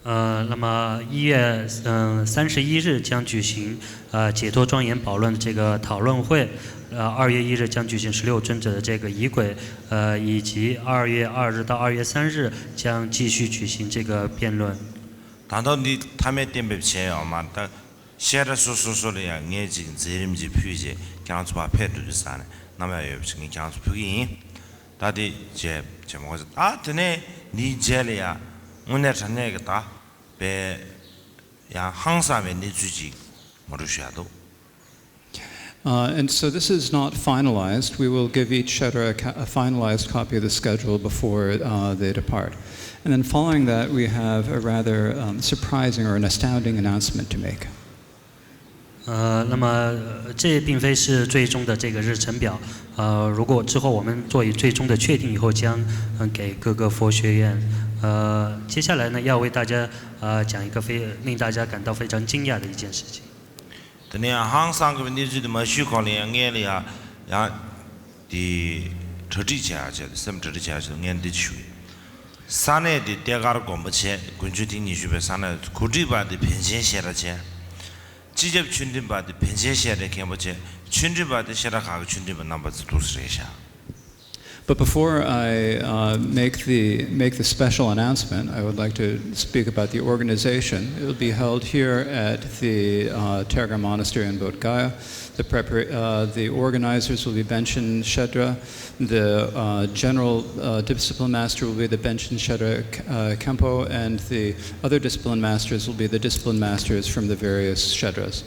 呃，那么一月嗯三十一日将举行呃解脱庄严宝论这个讨论会，呃二月一日将举行十六尊者的这个仪轨，呃以及二月二日到二月三日将继续举行这个辩论。 ད་ལྟ་འདི་མཐའ་མའི་གཏན་འབེབས་བྱས་ཡོད་མ་རེད་ད། བཤད་གྲྭ་སོ་སོ་སོ་ལ་ཡང་ངས་ཅིག་མཛད་རིམ་ཅིག་ཕུལ་རྗེས་ཁྱེད་རང་ཚོ་ཕར་ཕེབས་འགྲོ་དུས་ས་ནས་རྣམ་པ་ཡག་ཡོད་པ་ཞིག་ངས་ཁྱེད་རང་ཚོ་ཕུལ་གི་ཡིན། ད་དེ་རྗེས་བྱེད་མ་དགོས་ཟེར། ད་དེ་ནས་འདིའི་རྗེས་ལ་ཡང་དངོས་གནས་དྲང་གནས་ཀྱི་ད་དཔེ་ཡང་ཧང་སང་བའི་གནས་ཚུལ་ཅིག་ངོ་སྤྲོད་ཞུ་ཡག་འདུག Uh, and so this is not finalized. We will give each shedra a, ca- a finalized copy of the schedule before uh, they depart. And then following that, we have a rather um, surprising or an astounding announcement to make. 呃，那么呃这并非是最终的这个日程表。呃，如果之后我们做最终的确定以后，将嗯给各个佛学院。呃，接下来呢，要为大家呃讲一个非令大家感到非常惊讶的一件事情。 དེ་ནས་ཧང་སང་གི་གནས་ཚུལ་དེ་མ་ཞུས་གོང་ལ་ཡང་ངས་ལ་ཡང་ཡང་དེ་གྲ་སྒྲིག་བྱེད་ཡག་བྱས་ཏེ་སེམས་གྲ་སྒྲིག་བྱེད་ཡག་བྱས་ཏེ་ངས་འདི་ཞུ་གི། ས་གནས་དེ་ལྟེ་བཀར་དགོན་པ་བྱས། དགུན་ཆོས་ཐེངས་ཉི་ཤུ་པའི་ས་གནས་གོ་སྒྲིག་པ་དེ་པཎ་ཆེན་བཤད་གྲྭ་བྱས། སྤྱི་ཁྱབ་ཆོས་འབྲེལ་པ་དེ་པཎ་ཆེན་བཤད་གྲྭའི་མཁན་པོ་བྱས། ཆོས་འབྲེལ་པ་དེ་བཤད་གྲྭ་ཁག་གི་ཆོས་འབྲེལ་པ་རྣམ་པ་ཚོ་འདུག་སེ་རེད་ཤག But before I uh, make the make the special announcement, I would like to speak about the organization. It will be held here at the uh, Terga Monastery in Bodh Gaya. The, prepar- uh, the organizers will be Benchen Shedra. The uh, general uh, discipline master will be the Benchen Shedra uh, Kempo, and the other discipline masters will be the discipline masters from the various Shedras.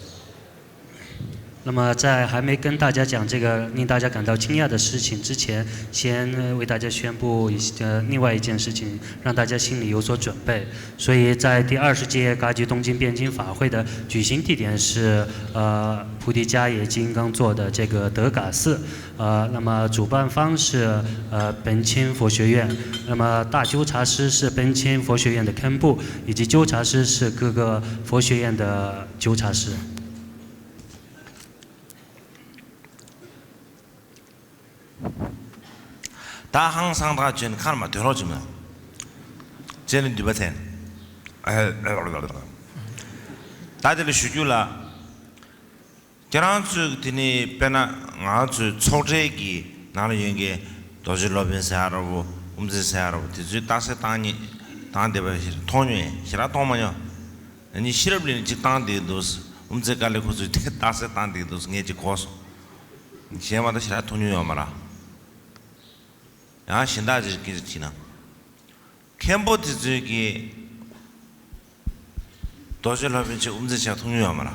那么，在还没跟大家讲这个令大家感到惊讶的事情之前，先为大家宣布一呃另外一件事情，让大家心里有所准备。所以在第二十届噶举东京辩经法会的举行地点是呃菩提迦叶金刚座的这个德嘎寺，呃，那么主办方是呃本清佛学院，那么大纠察师是本清佛学院的堪布，以及纠察师是各个佛学院的纠察师。 ད་ཧང་སང་ཐག་ཆོད་ནས་ཁར་མ་དོན་རོགས་བྱུང་ན། ཅེ་ནི་འདུས་པ་མཚན། ད་དེ་ལ་ཞུ་རྒྱུ་ལ། ཁྱེད་རང་ཚོས་དེ་ནི་དཔེར་ན་ང་ཚོའི་ཚོགས་གྲལ་གྱི་ནང་ལ་ཡོད་མཁན་རྡོ་རྗེ་སློབ་དཔོན་ཟེར་ཡ་འདྲ་བོ། དབུ་མཛད་ཟེར་ཡ་འདྲ་བོ། དེ་ཚོས་རྟགས་གསལ་བཏང་ཉེ་བཏང་བསྡད་པ་ཞིག་མཐོང་མྱོང་ཡིན། ཞེ་དྲག་མཐོང་མ་མྱོང་། ཨ་ནི་ཤེས་རབ་གླིང་ལ་ཅིག་བཏང་བསྡད་འདུག་དབུ་མཛད་དཀའ་ལས་ཁོ་ཚོས་དེ་རྟགས་གསལ་བཏང་བསྡད་འདུག་ངས་ཅིག་གོ་སོང་། གཞན་མ་གཏོགས་ཞེ་དྲག་མཐོང་མྱོང་ཡོད་མ་རེད། ཡང་གཞན་དག་ཅིག་སྐད་ཆ་དྲིས་ན། མཁན་པོ་དེ་ཚོས་ཀྱིས་རྡོ་རྗེ་སློབ་དཔོན་ཆེ་དབུ་མཛད་ཆགས་མཐོང་མྱོང་ཡོད་མ་རེད།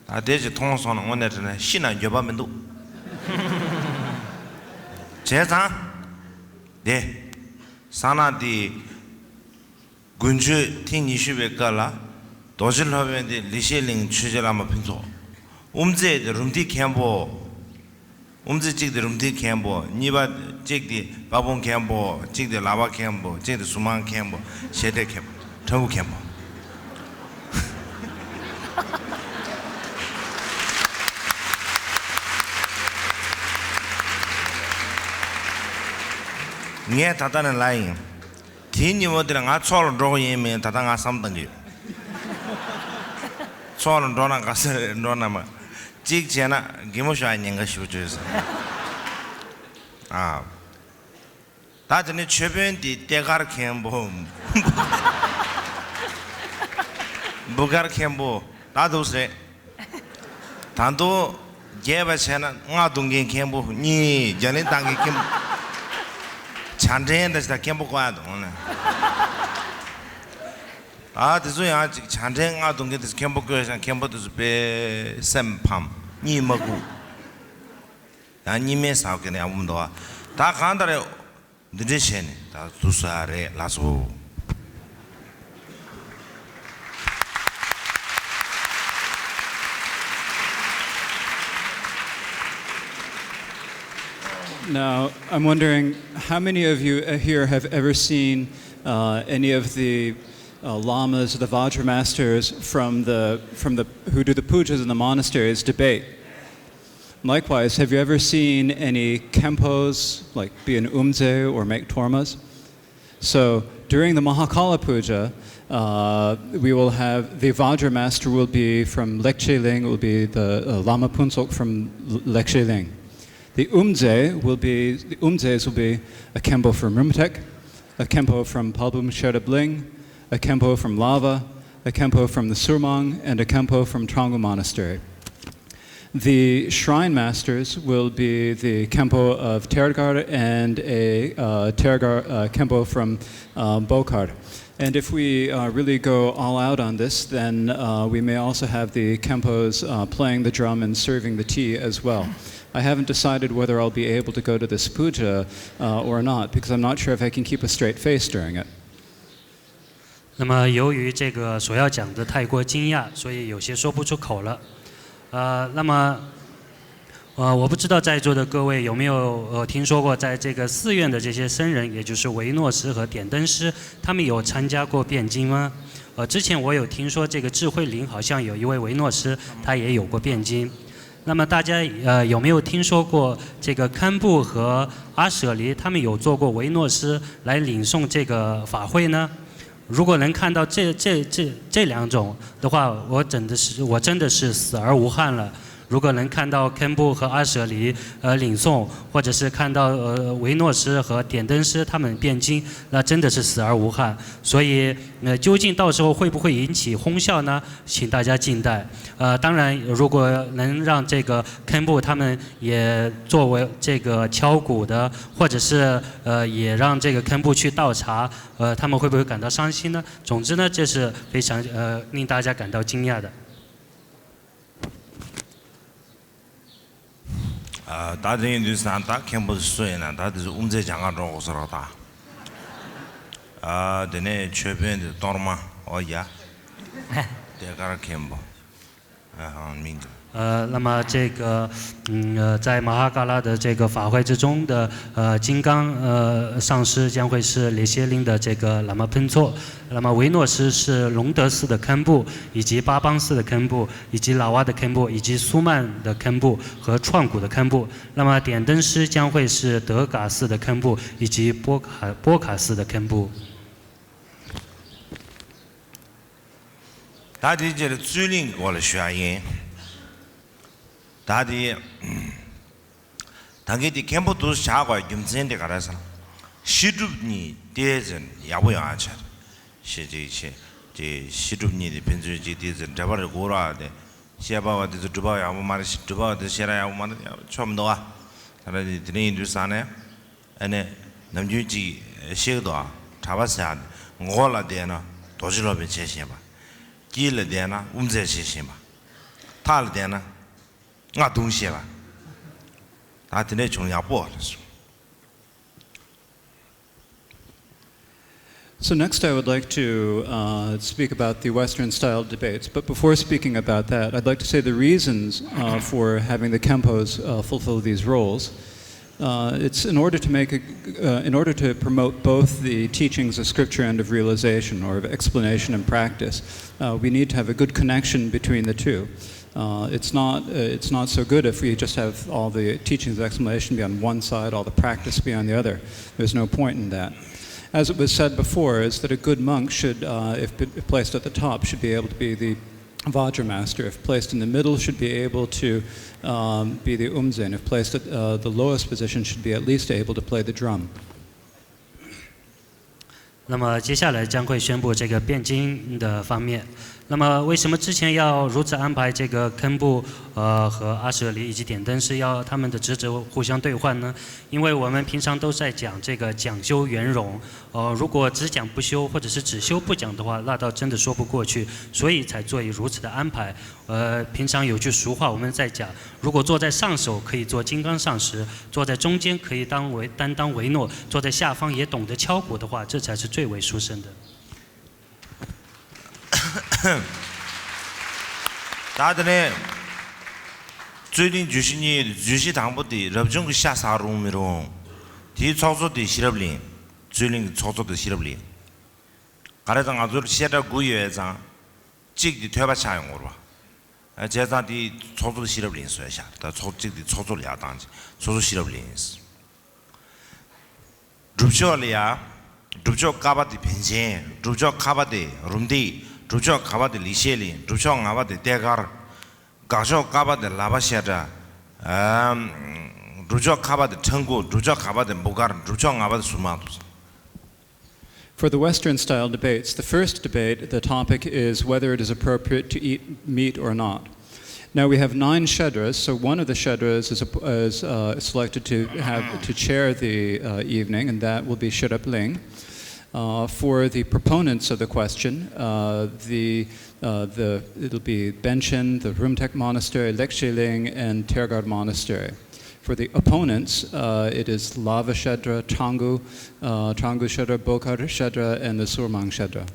ད་དེ་ཅིག་མཐོང་སོང་ན་དངོས་གནས་དྲན་ན་ཤི་ན་འགྱོད་པ་མི་འདུག་བྱས་ཙང་། དེ། ས་ན་དེ། དགུན་ཆོས་ཐེངས་ཉི་ཤུ་པའི་སྐབས་ལ། རྡོ་རྗེ་སློབ་དཔོན་དེ་ལི་ཤི་གླིང་ཆོས་རྗེ་བླ་མ་ཕུན་ཚོགས། དབུ་མཛད་དེ་རུམ་བཏེག་མཁན་པོ། དབུ་མཛད་གཅིག་དེ་རུམ་བཏེག་མཁན་པོ། གཉིས་པ་གཅིག་དེ་དཔལ་སྤུངས་མཁན་པོ། གཅིག་དེ་ལག་པ་མཁན་པོ། གཅིག་དེ་གཟུངས་མང་མཁན་པོ། ཞལ་འདེབས་མཁན་པོ། ཁྲ་འུ་མཁན་པོ། ངས་ད་ལྟ་ནས་ལབ་ཡིན། དེའི་ཉིན་མོ་དེར་ང་ཚོགས་ལ་འགྲོ་གི་ཡིན་མིན་ད་ལྟ་ང་བསམ་བཏང་གི་ཡོད། ཚོགས་ལ་འགྲོ་ན་ག་ས་རེད། འགྲོ་ན་མ། གཅིག་བྱས་ན་གད་མོ་ཤོར་ཡ་ཉེན་ཁ་ཞེ་པོ་ཅིག་ཡོད་ས་རེད། ཨ། ད་དེ་ནས་ཆོས་དཔོན་དེ་ལྟེ་དཀར་མཁན་པོ། འབུ་དཀར་མཁན་པོ། ད་འདུག་སེ་རེད། ད་དུང་རྒྱས་པ་བྱས་ན་རྔ་རྡུང་མཁན་མཁན་པོ་གཉིས། རྒྱ་གླིང་ཏང་གི་མཁན་པོ། བྱ་འདྲེན་འདྲ་ཞིག་དང་མཁན་པོ་བསྐོ་ཡ་འདུག་ནས། ཨ་དེ་ཚོ་ཡང་ཅིག་བྱ་འདྲེན་རྔ་རྡུང་མཁན་དེ་ཚོ་མཁན་པོ་བསྐོས་ཤག་མཁན་པོ་དེ་ཚོ་དཔེ་སེམས་ཕམ། གཉིད་མ་ཁུག་ཡང་གཉིད་མེད་ཟ་མཁན་ཡང་འོང་འདུག་ད་གང་ལྟར་འདི་འདྲས་བྱས་ནས་ད་འདུག་ས་རེད་ལགས་སོ། Now, I'm wondering how many of you uh, here have ever seen uh, any of the uh, lamas, the Vajra masters from the, from the, who do the pujas in the monasteries debate? Likewise, have you ever seen any khenpos, like be an umdze or make tormas? So during the Mahakala Puja, uh, we will have the Vajra Master will be from Lekche Ling, will be the uh, Lama Phuntsok from L- Lekche Ling. The Umdze will be the Umdzes will be a Khenpo from Rinpotek, a Khenpo from Palbum Sherab Ling, a Khenpo from Lava, a Khenpo from the Surmang, and a Khenpo from Trangu Monastery. The shrine masters will be the Khenpo of Tergar and a uh, Tergar uh, Khenpo from uh, Bokar. And if we uh, really go all out on this, then uh, we may also have the Khenpos uh, playing the drum and serving the tea as well. I haven't decided whether I'll be able to go to this puja uh, or not, because I'm not sure if I can keep a straight face during it. 那么由于这个所要讲的太过惊讶，所以有些说不出口了。呃，那么，呃，我不知道在座的各位有没有呃听说过，在这个寺院的这些僧人，也就是维诺师和点灯师，他们有参加过辩经吗？呃，之前我有听说这个智慧林好像有一位维诺师，他也有过辩经。那么大家呃有没有听说过这个堪布和阿舍离他们有做过维诺师来领诵这个法会呢？如果能看到这这这这两种的话，我真的是我真的是死而无憾了。如果能看到堪布和阿舍离呃领诵，或者是看到呃维诺师和点灯师他们辩经，那真的是死而无憾。所以呃，究竟到时候会不会引起哄笑呢？请大家静待。呃，当然，如果能让这个堪布他们也作为这个敲鼓的，或者是呃，也让这个堪布去倒茶，呃，他们会不会感到伤心呢？总之呢，这是非常呃令大家感到惊讶的。 ད་དེ་ཡིན་དུས་ཙང་ད་མཁན་པོ་སུ་ཡིན་ན་ད་དེ་ཚོ་དབུ་མཛད་སྦྱང་ག་འགྲོ་དགོས་ས་རེད་ད། དེ་ནས་ཆོས་དཔོན་དེ་གཏོར་མ། ཨོ་ཡ། ལྟེ་དཀར་མཁན་པོ། ཨ་ཧང་མིང་དུ། 呃，那么这个，嗯，呃，在马哈嘎拉的这个法会之中的，呃，金刚，呃，上师将会是列谢林的这个喇嘛喷措，那么维诺斯是隆德寺的堪布，以及巴邦寺的堪布，以及拉瓦的堪布，以及苏曼的堪布和创古的堪布。那么点灯师将会是德嘎寺的堪布以及波卡波卡寺的堪布。 ད་དེའི་རྗེས་ལ་རྩོད་གླེང་གི་སྐོར་ལ་ཞུ་ཡ་ཡིན། ད་དེ། ད་གིན་དེ་མཁན་པོ་དུ་བཞག་དགོས་རྒྱུ་མཚན་དེ་ག་རེ་ཟེར་ན། ཤེས་སྒྲུབ་གཉིས་ཏོག་ཙམ་ཡག་པོ་ཡོང་ཡ་ཆེད། ཤེས་ཅིག་ཤེས། དེ་ཤེས་སྒྲུབ་གཉིས་དེ་ཕན་ཚུན་གཅིག་ཏོག་ཙམ་འབྲེལ་བ་རེ་དགོས་ར་དེ། བཤད་པ་བ་དེ་ཚོ་སྒྲུབ་པ་ཡག་པོ་མ་རེད། སྒྲུབ་པ་བ་དེ་བཤད་ར་ཡག་པོ་མ་རེད། ཆོག་མི་འདུག་ཨ། ད་ར་དེ་དེ་འདྲ་ཡིན་དུས་ཙང་ནས། ཨ་ནི། ནམ་རྒྱུན་གཅིག་བཤད་ཀྱི་འདུག་ཨ། གྲྭ་པ་ཟེར་ཡ་དེ། མགོ་ལ་བསྡད་ན་རྡོ་རྗེ་སློབ་དཔོན་བྱས་ཤེས་པ། དཀྱིལ་ལ་བསྡད་ན་དབུ་མཛད་བྱས་ཤེས་པ། མཐའ་ལ་བསྡད་ན་རྔ་རྡུང་ཤེས་པ། ད་དེ་འདྲས་བྱུང་ཡག་པོ་ལ་སོང་། So next I would like to uh, speak about the Western style debates. But before speaking about that, I'd like to say the reasons uh, for having the Kempos uh, fulfill these roles. Uh, it's in order to make, a, uh, in order to promote both the teachings of scripture and of realization, or of explanation and practice, uh, we need to have a good connection between the two. Uh, it's not, uh, it's not so good if we just have all the teachings and explanation be on one side, all the practice be on the other. There's no point in that. As it was said before, is that a good monk should, uh, if, if placed at the top, should be able to be the Vajra master. If placed in the middle, should be able to, um, be the Umzen. If placed at, uh, the lowest position, should be at least able to play the drum. 那么接下来将会宣布这个辩经的方面。那么为什么之前要如此安排这个堪布呃和阿舍离以及点灯，是要他们的职责互相对换呢？因为我们平常都在讲这个讲修圆融，呃，如果只讲不修或者是只修不讲的话，那倒真的说不过去，所以才做以如此的安排。呃，平常有句俗话我们在讲，如果坐在上首可以做金刚上师，坐在中间可以当为担当维诺，坐在下方也懂得敲鼓的话，这才是最为殊胜的。 ད་དེ་ནས་རྩོད་གླེང་བརྗོད་གཞི་གཉིས་ཡོད་དེ། བརྗོད་གཞི་དང་པོ་དེ་རབ་བྱུང་གི་ཤ་ཟ་རུང་མི་རུང་། དེའི་ཚོགས་གཙོ་དེ་ཤེས་རབ་གླིང་། རྩོད་གླེང་གི་ཚོགས་གཙོ་དེ་ཤེས་རབ་གླིང་། ག་རེ་དང་ང་ཚོར་བཤད་གྲྭ་དགུ་ཡོད་ཙང་གཅིག་དེ་ཐོས་པ་ཆགས་ཡོང་གི་རེད་པ། བྱས་ཙང་དེ་ཚོགས་གཙོ་དེ་ཤེས་རབ་གླིང་བཟོས་ཤག་ད་ཚོགས་གཅིག་དེ་ཚོགས་གཙོ་ལ་ཡར་བཏང་། ཚོགས་གཙོ་ཤེས་རབ་གླིང་ཡིན། སྒྲུབ་ཕྱོགས་ལ་ཡ། སྒྲུབ་ཕྱོགས་ཀ་པ་དེ་པཎ་ཆེན། སྒྲུབ་ཕྱོགས་ཁ་པ་དེ་རུམ་བཏེག་སྒྲུབ་ཕྱོགས་ག་པ་དེ་ལེགས་བཤད་གླིང་། སྒྲུབ་ཕྱོགས་ང་པ་དེ་ཏེ་དཀར། དགག་ཕྱོགས་ཀ་པ་དེ་ལག་པ་བཤད་གྲྭ། ཨམ། སྒྲུབ་ཕྱོགས་ཁ་པ་དེ་ཁྲ་འགུ། སྒྲུབ་ཕྱོགས་ག་པ་དེ་འབུ་དཀར། སྒྲུབ་ཕྱོགས་ང་པ་དེ་ཟུར་མང་དུ། For the Western style debates, the first debate, the topic is whether it is appropriate to eat meat or not. Now we have nine shedras, so one of the shedras is, is uh, selected to have to chair the uh, evening, and that will be Sherab Ling. Uh, for the proponents of the question, uh, the, uh, the, it'll be Benchen, the Rumtek Monastery, Lekshe Ling, and Tergard Monastery. For the opponents, uh, it is Lava Shedra, Trangu, uh, Trangu Shedra, Bokar Shedra, and the Surmang Shedra.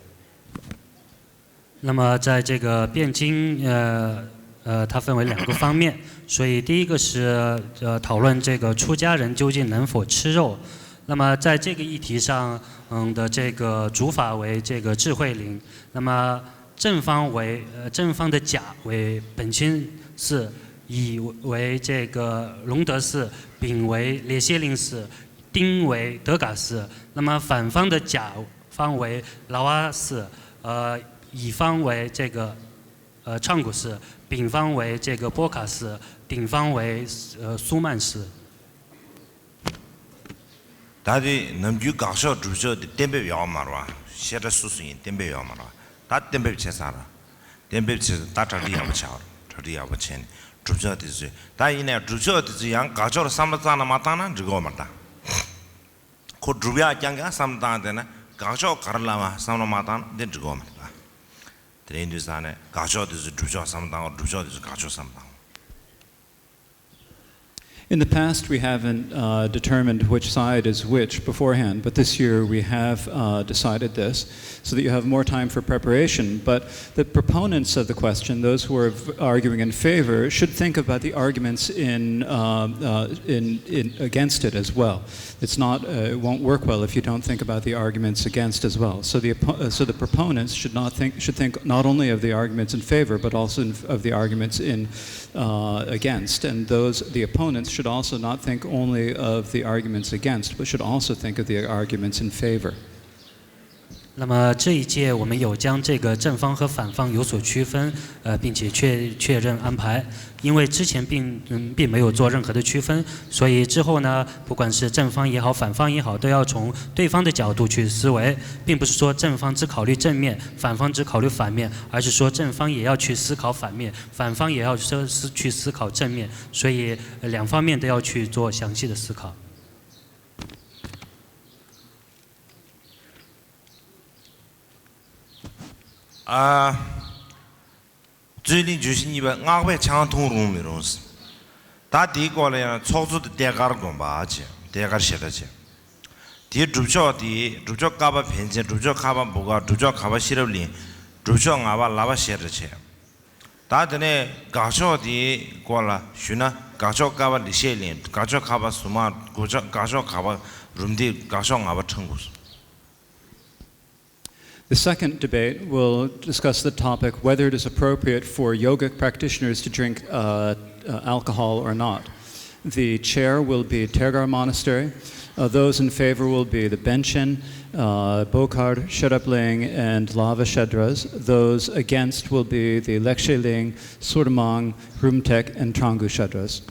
那么在这个辩经，呃呃，它分为两个方面，所以第一个是呃讨论这个出家人究竟能否吃肉。那么在这个议题上，嗯的这个主法为这个智慧林。那么正方为呃正方的甲为本清寺，乙为这个隆德寺，丙为列谢林寺，丁为德嘎寺。那么反方的甲方为劳阿寺，呃乙方为这个呃唱古寺，丙方为这个波卡寺，丙方为呃苏曼寺。 ད་དེ་ནམ་རྒྱུན་དགག་ཕྱོགས་སྒྲུབ་ཕྱོགས་དེ་གཏན་འབེབས་ཡོད་མ་རེད་པ། བཤད་གྲྭ་སོ་སོ་ཡིན་གཏན་འབེབས་ཡོད་མ་རེད་པ། ད་གཏན་འབེབས་བྱས་ཚར་ར། གཏན་འབེབས་བྱས་ད་གྲ་སྒྲིག་ཡག་པོ་བྱ་བ། གྲ་སྒྲིག་ཡག་པོ་བྱས་ནས་སྒྲུབ་ཕྱོགས་དེ་ཚོས། ད་ཡིན་ནའི་སྒྲུབ་ཕྱོགས་དེ་ཚོས་ཡང་དགག་ཕྱོགས་ལ་བསམ་བློ་རྩ་ནས་མ་བཏང་ན་འགྲིག་གི་ཡོད་མ་རེད་ད། ཁོ་སྒྲུབ་ཡག་རྐྱང་རྐྱང་བསམ་བློ་བཏང་བསྡད་ན་དགག་ཕྱོགས་ག་རེ་ལ་མ་བསམ་བློ་མ་བཏང་ན་འདི་འགྲིག་གི་ཡོད་མ་རེད་ད། དེ་ཡིན་དུས་ཙང་ནས་དགག་ཕྱོགས་དེ་ཚོས་སྒྲུབ་ཕྱོགས་བསམ་བློ་བཏང་བ། སྒྲུབ་ཕྱོགས་དེ་ཚོས་དགག་ཕྱོགས་བསམ་བློ་བཏང་བ། In the past, we haven't uh, determined which side is which beforehand, but this year we have uh, decided this so that you have more time for preparation. But the proponents of the question, those who are v- arguing in favor, should think about the arguments in, uh, uh, in, in against it as well. It's not, uh, it won't work well if you don't think about the arguments against as well. So the, oppo- uh, so the proponents should not think, should think not only of the arguments in favor, but also in, of the arguments in uh, against. And those, the opponents should also not think only of the arguments against, but should also think of the arguments in favor. 那么这一届我们有将这个正方和反方有所区分，呃，并且确确认安排。因为之前并嗯并没有做任何的区分，所以之后呢，不管是正方也好，反方也好，都要从对方的角度去思维，并不是说正方只考虑正面，反方只考虑反面，而是说正方也要去思考反面，反方也要思思去思考正面，所以呃两方面都要去做详细的思考。 ཨ། རྩོད་གླེང་བརྗོད་གཞི་གཉིས་པ་སྔགས་པས་ཆང་འཐུང་རུང་མི་རུང་། ད་དེའི་སྐོར་ལ་ཡང་ཚོགས་གཙོ་དེ་ཏེ་དཀར་དགོན་པ་བྱས། ཏེ་དཀར་ཞེ་དྲག་བྱས། དེའི་སྒྲུབ་ཕྱོགས་དེ་སྒྲུབ་ཕྱོགས་ཀ་པ་བན་ཆེན། སྒྲུབ་ཕྱོགས་ཁ་པ་འབུ་དཀར། སྒྲུབ་ཕྱོགས་ག་པ་ཤེས་རབ་གླིང་། སྒྲུབ་ཕྱོགས་ང་པ་ལག་པ་ཞེ་དྲག་བྱས། ད་དེ་ནས་དགག་ཕྱོགས་དེའི་སྐོར་ལ་ཞུས་ན། དགག་ཕྱོགས་ཀ་པ་ལེགས་བཤད་གླིང་། དགག་ཕྱོགས་ཁ་པ་ཟུར་མང་། དགག་ཕྱོགས་དགག་ཕྱོགས་ག་པ་རུམ་བཏེག་དགག་ཕྱོགས་ང་པ་ཁྲ་འགུ། The second debate will discuss the topic whether it is appropriate for yogic practitioners to drink uh, uh, alcohol or not. The chair will be Tergar Monastery. Uh, those in favor will be the Benchen, uh, Bokhar, Sherabling, and Lava Shedras. Those against will be the Leksheling, Surmang, Rumtek, and Trangu Shedras.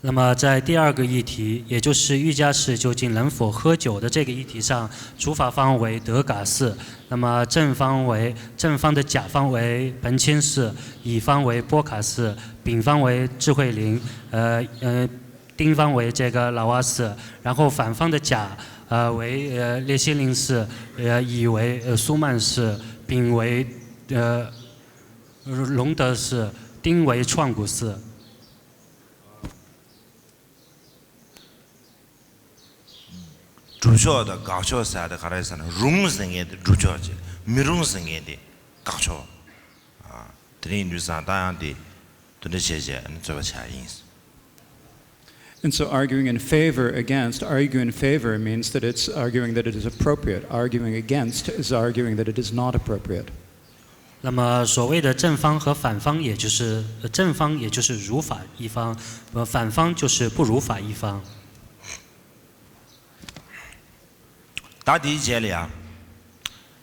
那么在第二个议题，也就是瑜伽士究竟能否喝酒的这个议题上，主法方为德嘎寺，那么正方为正方的甲方为本钦寺，乙方为波卡寺，丙方为智慧林，呃呃，丁方为这个老瓦寺，然后反方的甲呃为呃列谢林寺，呃乙为呃苏曼寺，丙为呃隆德寺，丁为创古寺。 སྒྲུབ་ཕྱོགས་དང་དགག་ཕྱོགས་ཟེར་ཡ་དེ་ག་རེ་ཟེར་ན་རུང་ཟེར་མཁན་དེ་སྒྲུབ་ཕྱོགས་བྱས། མི་རུང་ཟེར་མཁན་དེ་དགག་ཕྱོགས། དེ་རིང་ཡིན་དུས་ཙང་ད་ཡང་དེ་དེ་འདྲ་བྱས་བྱས་ཨ་ནི་རྩོད་པ་བྱ་ཡ་ཡིན། And so arguing in favor against, arguing in favor means that it's arguing that it is appropriate. Arguing against is arguing that it is not appropriate. 那么所谓的正方和反方，也就是呃正方也就是如法一方，呃反方就是不如法一方。 ད་དེའི་རྗེས་ལ་ཡ།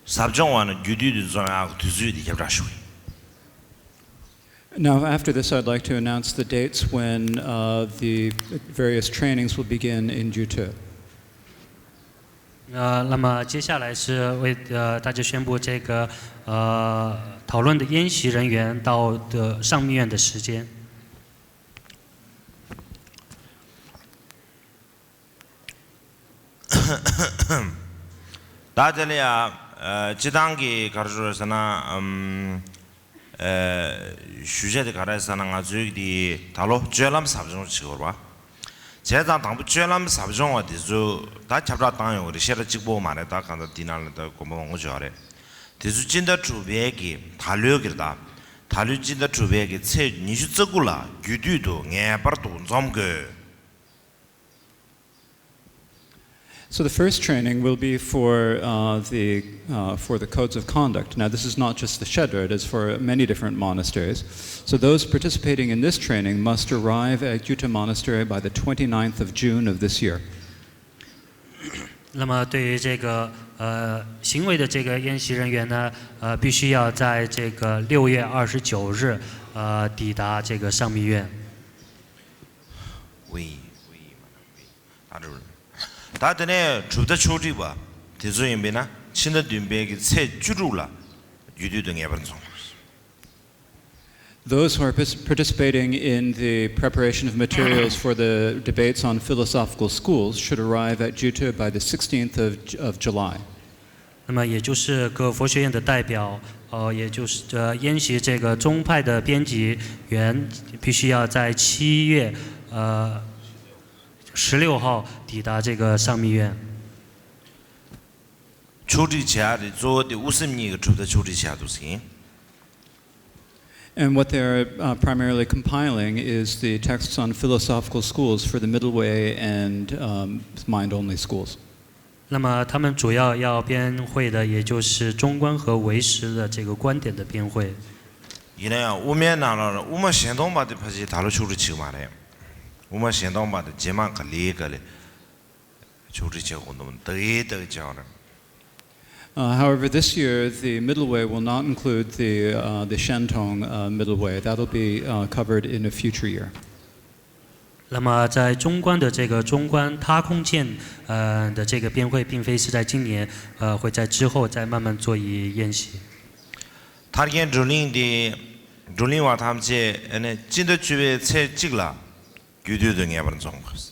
ཟབ་སྦྱོང་བ་ནི་རྒྱུད་སྟོད་དུ་འཛོམས་ཡག་གི་དུས་ཚོད་དེ་ཁྱབ་བསྒྲགས་ཞུ་གི་ཡིན། Now, after this, I'd like to announce the dates when uh, the various trainings will begin in Jutu. 呃，那么接下来是为呃大家宣布这个呃讨论的研习人员到的上密院的时间。 ད་དེ་ལ་ཡ། སྤྱི་བཏང་གི་ག་རེ་ཟེར་ན། ཨམ། ཨེ། ཞུ་བྱ་དེ་ག་རེ་ཟེར་ན་ང་ཚོའི་དེ་ད་ལོ་སྤྱོད་ལམ་ཟབ་སྦྱོང་བྱེད་དགོས་རེད་པ། བྱས་ཙང་དང་པོ་སྤྱོད་ལམ་ཟབ་སྦྱོང་བ་དེ་ཚོ་ད་ཁྱབ་བསྒྲགས་བཏང་ཡོང་གི་རེད། བཤད་གྲྭ་གཅིག་པོ་མ་རེད། ད་གང་ལྟར་འདི་ནང་ལ་ད་དགོན་པ་མང་པོ་ཡོད་རེད། དེ་ཚོ་སྤྱི་ཟླ་དྲུག་པའི་གི་ད་ལོའི་གི་རེད་ད། ད་ལོའི་སྤྱི་ཟླ་དྲུག་པའི་གི་ཚེས་ཉི་ཤུ་རྩ་དགུ་ལ་རྒྱུད་སྟོད་དུ་ངེས་པར་དུ་འཛོམས་དགོས། So the first training will be for uh, the uh, for the codes of conduct. Now, this is not just the Shedra; it is for many different monasteries. So those participating in this training must arrive at Gyuta Monastery by the twenty-ninth of June of this year. 那么对于这个呃行为的这个研习人员呢，呃，必须要在这个六月二十九日，呃，抵达这个上密院。 ད་དེ་ནས་གྲུབ་མཐའ་ཕྱོགས་སྒྲིག་པ་དེ་ཚོ་ཡིན་པས་ན་ཕྱི་ཟླ་བདུན་པའི་གི་ཚེས་བཅུ་དྲུག་ལ་རྒྱུད་སྟོད་དུ་ངེས་པར་འཛོམས། Those who are pers- participating in the preparation of materials for the debates on philosophical schools should arrive at Jutu by the sixteenth of, of July. 那么也就是各佛学院的代表，呃，也就是呃研习这个宗派的编辑员，必须要在七月呃十六号抵达这个上密院。 ཕྱོགས་སྒྲིག་བྱེད་ཡ་དེ་གཙོ་བོ་དེ་དབུ་སེམས་གཉིས་ཀྱི་གྲུབ་མཐའ་ཕྱོགས་སྒྲིག་བྱེད་ཡ་འདུག་ཟེར་གྱི་ཡིན། And what they're uh, primarily compiling is the texts on philosophical schools for the middle way and um, mind only schools. 那么他们主要要编会的，也就是中观和唯识的这个观点的编会。 ཡིན་ན་ཡང་དབུ་མའི་ནང་ལ་དབུ་མ་གཞན་སྟོང་པ་དེ་ཕལ་ཆེར་ད་ལོ་ཕྱོགས་སྒྲིག་བྱེད་ཀྱི་མ་རེད། དབུ་མ་གཞན་སྟོང་པ་དེ་རྗེས་མ་ག་ལེ་ག་ལེ་ཕྱོགས་སྒྲིག་བྱེད་དགོས་འདུག་ད་ཡེ་ད་ཡེ་བྱས་པ་རེད། Uh, however, this year the middle way will not include the, uh, the Shentong uh, middle way. That'll be uh, covered in a future year. 那么在中观的这个中观他空见，呃的这个编会，并非是在今年，呃，会在之后再慢慢做一研习。 ཐར་རྒྱན་བགྲོ་གླེང་དེ་བགྲོ་གླེང་བ་ཐམས་ཅད་ཨ་ནི་སྤྱི་ཟླ་བཅུ་པའི་ཚེས་གཅིག་ལ་རྒྱུད་སྟོད་དུ་ངེས་པར་འཛོམས་དགོས།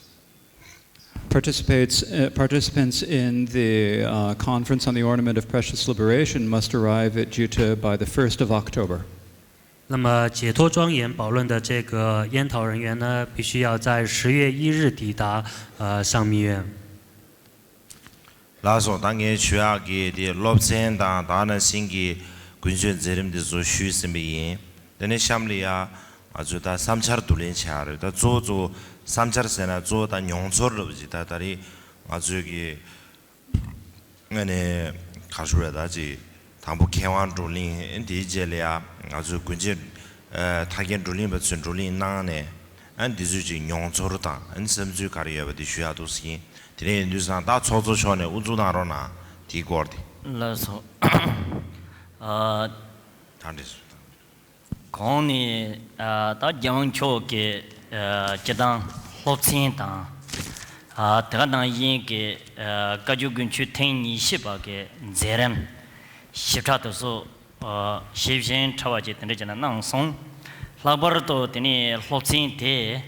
Participates, uh, participants in the uh, Conference on the Ornament of Precious Liberation must arrive at Juta by the first of October. 那么解脱庄严宝论的这个研讨人员呢，必须要在十月一日抵达呃上密院。 ལགས་སོ། ད་ངས་ཞུ་ཡག་གི་དེ་སློབ་ཚན་དང་ད་ནང་བཞིན་གྱི་ཀུན་སྤྱོད་མཛད་རིམ་དེ་ཚོ་ཞུས་ཟིན་པ་ཡིན། དེ་ནས་གཤམ་ལ་ཡ་ང་ཚོས་ད་བསམ་འཆར་བསྡུ་ལེན་བྱ་ཡག་རེད། ད་གཙོ་བོ་གཙོ་བོ་བསམ་འཆར་ཟེར་ན་གཙོ་བོ་ད་མྱོང་ཚོར་འདྲ་པོ་ཅིག་ད་ད་རེས་ང་ཚོས་ཀྱི་ཨ་ནི་ ག་རེ་ཞུ་དགོས་རེད། ད་ཅིག་དང་པོ་མཁས་དབང་བགྲོ་གླེང་། དེའི་རྗེས་ལ་ཡ་ང་ཚོའི་དགུན་ཆོས་ཨ་ཐར་རྒྱན་བགྲོ་གླེང་པ་ཚོས་བགྲོ་གླེང་གནང་ནས། ཨ་འདི་ཚོས་ཅིག་མྱོང་ཚོར་དང་ཨ་བསམ་ཚུལ་ག་རེ་ཡོད་པ་དེ་ཞུ་ཡག་འདུག་ཟེར་གྱིན། དེ་ནས་ཡིན་དུས་ཙང་ད་ཚོགས་གཙོ་མཆོག་ནས་དབུ་འཛུགས་གནང་རོགས་གནང་། དེའི་སྐོར་དེ། ལགས་སོ། ཨ། ད་འདྲི་སོང་། གོང་ནས་ཨ་ད་རྒྱལ་དབང་མཆོག་གི་ཨ་སྤྱི་བཏང་སློབ་ཚན་དང་། ཨ་དེ་ག་ནང་བཞིན་གྱི་ཨ་བཀའ་བརྒྱུད་དགོན་ཆོས་ཐེངས་ཉི་ཤུ་པ་གི་མཛད་རིམ་ཞིབ་ཕྲ་དེ་ཚོ་ཨ་ཞིབ་ཅིང་ཕྲ་བ་ཅིག་དེ་འདྲ་བྱས་ནས་གནང་སོང་། ལྷག་པར་དུ་དེ་ནས་སློབ་ཚན་དེ་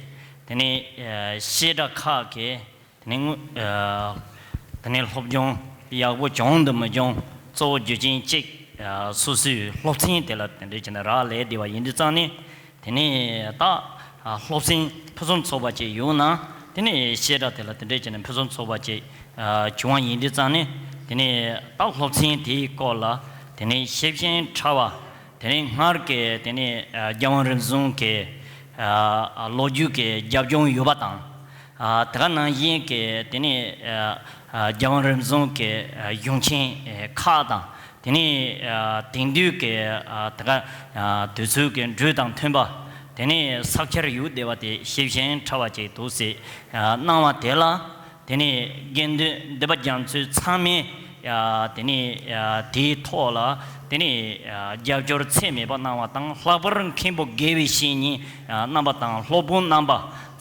དེ་ནས་ཨ་བཤད་གྲྭ་ཁག་གི་དེ་ནས་དངོས་ཨ་དེ་ནས་སློབ་སྦྱོང་ཡག་པོ་བྱུང་དང་མི་བྱུང་གཙོ་བོ་རྒྱུ་རྐྱེན་གཅིག་ཨ་སོ་སོའི་སློབ་ཚན་དེ་ལ་དེ་འདྲ་བྱས་ནས་རག་ལས་བསྡད་པ་ཡིན་དུས་ཙང་ནས། དེ་ནས་ད་ཨ་སློབ་ཚན་ཕུན་སུམ་ཚོགས་པ་ཅིག་ཡོང་ན། དེ་ནས་བཤད་གྲྭ་དེ་ལ་དེ་འདྲ་བྱས་ནས་ཕུན་སུམ་ཚོགས་པ་ཅིག་ཨ་བྱུང་བ་ཡིན་དུས་ཙང་ནས། དེ་ནས་ད་སློབ་ཚན་དེའི་སྐོར་ལ་དེ་ནས་ཞིབ་ཅིང་ཕྲ་བ། དེ་ནས་སྔར་གྱི་དེ་ནས་ཨ་རྒྱལ་དབང་རིམ་བྱོན་གྱི་ཨ་ལོ་རྒྱུས་ཀྱི་རྒྱབ་ལྗོངས་ཡོད་པ་དང་། ཨ་དེ་ག་ནང་བཞིན་གྱི་དེ་ནས་ཨ་ཨ་རྒྱལ་དབང་རིམ་བྱོན་གྱི་ཨ་གཞུང་ཆེན་ཨ་ཁག་དང་། དེ་ནས་ཨ་དེང་དུས་ཀྱི་ཨ་དེ་ག་ཨ་དུས་ཚོད་ཀྱི་འགྲོས་དང་མཐུན་པ། དེ་ནས་ཕྱག་འཁྱེར་ཡོད་བསྡད་པ་དེ་ཞིབ་ཅིང་ཕྲ་བ་ཅིག་འདུག་སེ་ཨ་གནང་བ་དེ་ལ། དེ་ནས་དགེ་འདུན་སྡེ་པ་རྒྱ་མཚོ་ཚང་མས་ཨ་དེ་ནས་ཨ་དེའི་ཐོག་ལ་དེ་ནས་ཨ་རྒྱབ་སྐྱོར་ཚད་མེད་པ་གནང་བ་དང་། ལྷག་པར་མཁན་པོ་དགེ་བའི་བཤེས་གཉེན་ཨ་རྣམ་པ་དང་སློབ་དཔོན་རྣམ་པ་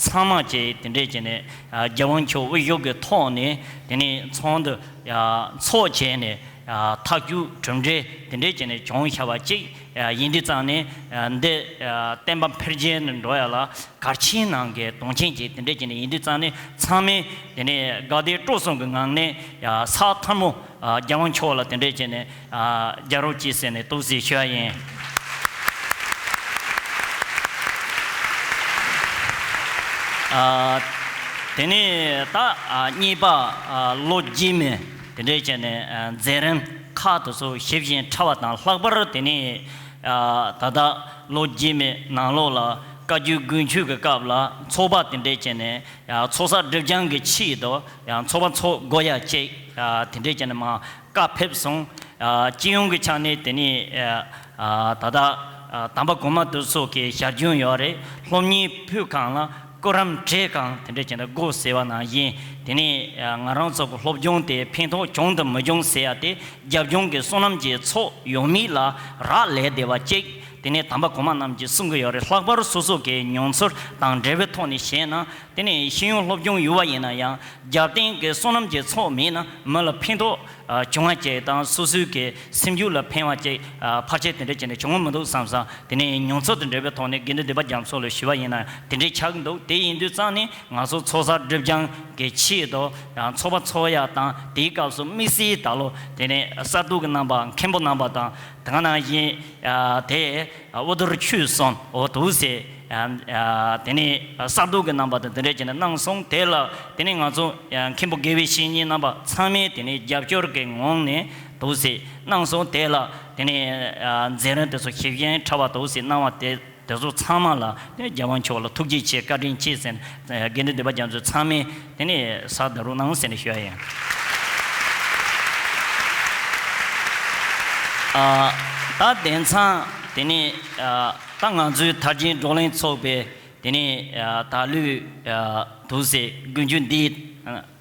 ཚང་མ་བཅས་དེ་འདྲས་བྱས་ནས་ཨ་རྒྱལ་དབང་མཆོག་དབུ་བཞུགས་ཀྱི་ཐོག་ནས་དེ་ནས་ཚོགས་འདུ་ཨ་ཚོགས་བྱས་ནས། ཨ་ཐག་གཅོད་གྲུབ་འབྲས་དེ་འདྲས་བྱས་ནས་བྱུང་བཞག་པ་ཅིག་ཨ་ཡིན་དུས་ཙང་ནས། ཨ་འདི་ཨ་བསྟན་པ་འཕེལ་རྒྱས་ནས་འགྲོ་ཡ་ལ་གལ་ཆེན་ནང་གི་དོན་ཆེན་ཅིག་དེ་འདྲས་བྱས་ནས་ཡིན་དུས་ཙང་ནས། ཚང་མས་དེ་ནས་དགའ་བདེ་སྤྲོ་གསུམ་གྱི་ངང་ནས་ཨ་ས་ཐལ་མོ་ཨ་རྒྱལ་དབང་མཆོག་ལ་དེ་འདྲས་བྱས་ནས་ཨ་རྒྱག་རོགས་གྱིས་ཟེར་ནས་འདུག་སེ་ཞུ་ཡ་ཡིན། ཨ་དེ་ནས་ད་ཨ་གཉིས་པ་ཨ་ལོ་རྗེས་མའི་དེ་འདྲས་བྱས་ནས་ཨ་མཛད་རིམ་ཁག་དེ་ཚོ་ཞིབ་ཅིང་ཕྲ་བ་དང་། ལྷག་པར་དེ་ནས་ཨ་ད་ལྟ་ལོ་རྗེས་མའི་ནང་ལོགས་ལ་བཀའ་བརྒྱུད་དགུན་ཆོས་ཀྱི་སྐབས་ལ་ཚོགས་པ་དེ་འདྲས་བྱས་ནས་ཨ་ཚོགས་བསགས་སྒྲིབ་སྦྱང་གི་ཆེད་དུ་ཡང་ཚོགས་པ་ཚོགས་དགོས་ཡ་ཅིག་ཨ་དེ་འདྲས་བྱས་ནས་མར་བཀའ་ཕེབས་སོང་། ཨ་སྤྱི་ཡོངས་ཀྱི་ཆ་ནས་དེ་ནས་ཨ་ད་ལྟ་ཨ་དམ་པ་གོང་མ་དེ་ཚོ་གི་ཞལ་རྒྱུན་ཡོད་རེད། སློབ་གཉེར་ཕུལ་གང་ལ་སྐུ་རིམ་བགྲེས་གང་དེ་འདྲས་བྱས་ནས་དགོས་ཟེར་བ་ནང་བཞིན། དེ་ནས་ཨ་ང་རང་ཚོ་གི་སློབ་སྦྱོང་དེ་ཕན་ཐོགས་བྱུང་དང་མི་བྱུང་ཟེར་ཡ་དེ་རྒྱབ་ལྗོངས་ཀྱི་བསོད་ནམས་ཀྱི་ཚོགས་ཡོད་མེད་ལ་རག་ལས་བསྡད་པ་ཅིག་དེ་ནས་དམ་པ་གོང་མ་རྣམས་ཀྱིས་གསུང་གི་ཡོད་རེད། ལྷག་པར་སོ་སོ་གི་མྱོང་ཚོར་དང་འབྲེལ་བའི་ཐོག་ནས་བཤད་ན། དེ་ནས་ཤེས་ཡོན་སློབ་སྦྱོང་ཡོད་པ་ཡིན་ན་ཡང་རྒྱབ་རྟེན་གྱི་བསོད་ནམས་ཀྱི་ཚོགས་མེད་ན་མི་ལ་ཕན་ཐོགས་ཨ་བྱུང་བ་ཅིག་དང་། སོ་སོའི་གི་སེམས་རྒྱུད་ལ་ཕན་པ་ཅིག་ཨ་ཕལ་ཆེར་དེ་འདྲ་བྱས་ནས་བྱུང་མི་འདུག་བསམ་བསམ། དེ་ནས་མྱོང་ཚོར་དང་འབྲེལ་བའི་ཐོག་ནས་དགེ་འདུན་སྡེ་པ་རྒྱ་མཚོ་ལ་ཞུས་པ་ཡིན་ན་དེ་འདྲའི་ཆགས་ཀྱི་འདུག་དེ་ཡིན་དུས་ཙང་ནས་ང་ཚོ་ཚོགས་བསགས་སྒྲིབ་སྦྱང་གི་ཆེད་དུ་ཡང་ཚོགས་པ་ཚོགས་ཡ་དང་། དེའི་སྐབས་སུ་དམིགས་བསལ་ད་ལོ་དེ་ནས་གསར་འདུག་གི་རྣམ་པ་མཁན་པོ་རྣམ་པ་དང་། དེ་ག་ནང་བཞིན་ཨ་དེ་ཨ་དབུ་ཐུར་ཆོས་གསུམ་འོ་འདུག་སེ་ཨ་ཨ་དེ་ནས་གསར་འདུག་གི་རྣམ་པ་དང་དེ་འདྲ་བྱས་ནས་གནང་སོང་། དེ་ལ་དེ་ནས་ང་ཚོ་ཨ་མཁན་པོ་དགེ་བའི་བཤེས་གཉེན་རྣམ་པ་ཚང་མས་དེ་ནས་རྒྱབ་སྐྱོར་གྱི་ངང་ནས་འདུག་སེ་གནང་སོང་། དེ་ལ་དེ་ནས་ཨ་མཛད་རིམ་དེ་ཚོ་ཞིབ་ཅིང་ཕྲ་བ་འདུག་སེ་གནང་བ་དེ། དེ་ཚོ་ཚང་མ་ལ་ནི་རྒྱལ་དབང་མཆོག་ལ་ཐུགས་རྗེ་ཆེ་བཀའ་དྲིན་ཆེ་ཟེར་ནས་དགེ་འདུན་སྡེ་པ་རྒྱ་མཚོ་ཚང་མས་དེ་ནས་ཕྱག་བརྡབ་རོགས་གནང་ཟེར་ནས་ཞུ་ཡ་ཡིན། ཨ་ད་དེང་སང་དེ་ནས་ཨ་ད་ང་ཚོའི་ཐར་རྒྱན་བགྲོ་གླེང་ཚོགས་པའི་དེ་ནས་ཨ་ད་ལོའི་ཨ་འདུག་སེ་དགུན་ཆོས་འདིའི་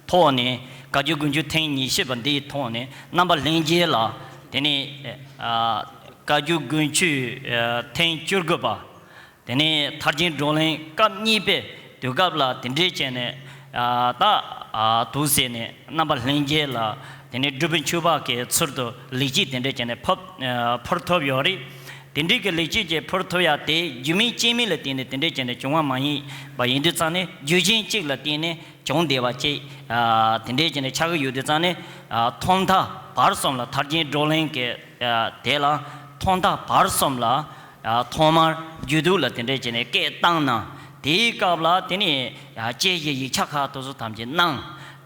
ཐོག་ནས། བཀའ་བརྒྱུད་དགུན་ཆོས་ཐེངས་ཉི་ཤུ་པ་འདིའི་ཐོག་ནས་རྣམ་པ་ལྷན་རྒྱས་ལ་དེ་ནས་ཨ་བཀའ་བརྒྱུད་དགུན་ཆོས་ཨ་ཐེངས་བཅུ་དགུ་པ། དེ་ནས་ཐར་རྒྱན་བགྲོ་གླེང་སྐབས་གཉིས་པའི་དུས་སྐབས་ལ་དེ་འདྲས་བྱས་ནས་ཨ་ད་ཨ་འདུག་སེ་ནས་རྣམ་པ་ལྷན་རྒྱས་ལ་དེ་ནས་སྒྲུབ་པའི་མཆོད་པ་གི་ཚུལ་དུ་ལེགས་སྐྱེས་དེ་འདྲས་བྱས་ནས་ཕབ་ཨ་ཕུལ་ཐུབ་ཡོད་རེད། དེ་འདྲས་ཀྱི་ལེགས་སྐྱེས་ཀྱི་ཕུལ་ཐུབ་ཡ་དེ་རྒྱུ་མེད་རྐྱེན་མེད་ལ་བརྟེན་ནས་དེ་འདྲས་བྱས་ནས་བྱུང་བ་མ་ཡིན་པ་ཡིན་དུས་ཙང་ནས། རྒྱུ་རྐྱེན་གཅིག་ལ་བརྟེན་ནས་བྱུང་བསྡད་པ་ཅིག་ཨ་དེ་འདྲས་བྱས་ནས་ཆགས་ཀྱི་ཡོད་དུས་ཙང་ནས། ཨ་ཐོག་མཐའ་བར་གསུམ་ལ་ཐར་རྒྱན་བགྲོ་གླེང་གི་ཨ་དེ་ལ་ཐོག་མཐའ་བར་གསུམ་ལ་ཨ་ཐོག་མར་རྒྱུད་སྟོད་ལ་དེ་འདྲས་བྱས་ནས་སྐད་བཏང་ན། དེའི་སྐབས་ལ་དེ་ནས་ཨ་དཔྱད་གཞི་ཡིག་ཆ་ཁག་དེ་ཚོ་ཐམས་ཅད་གནང་།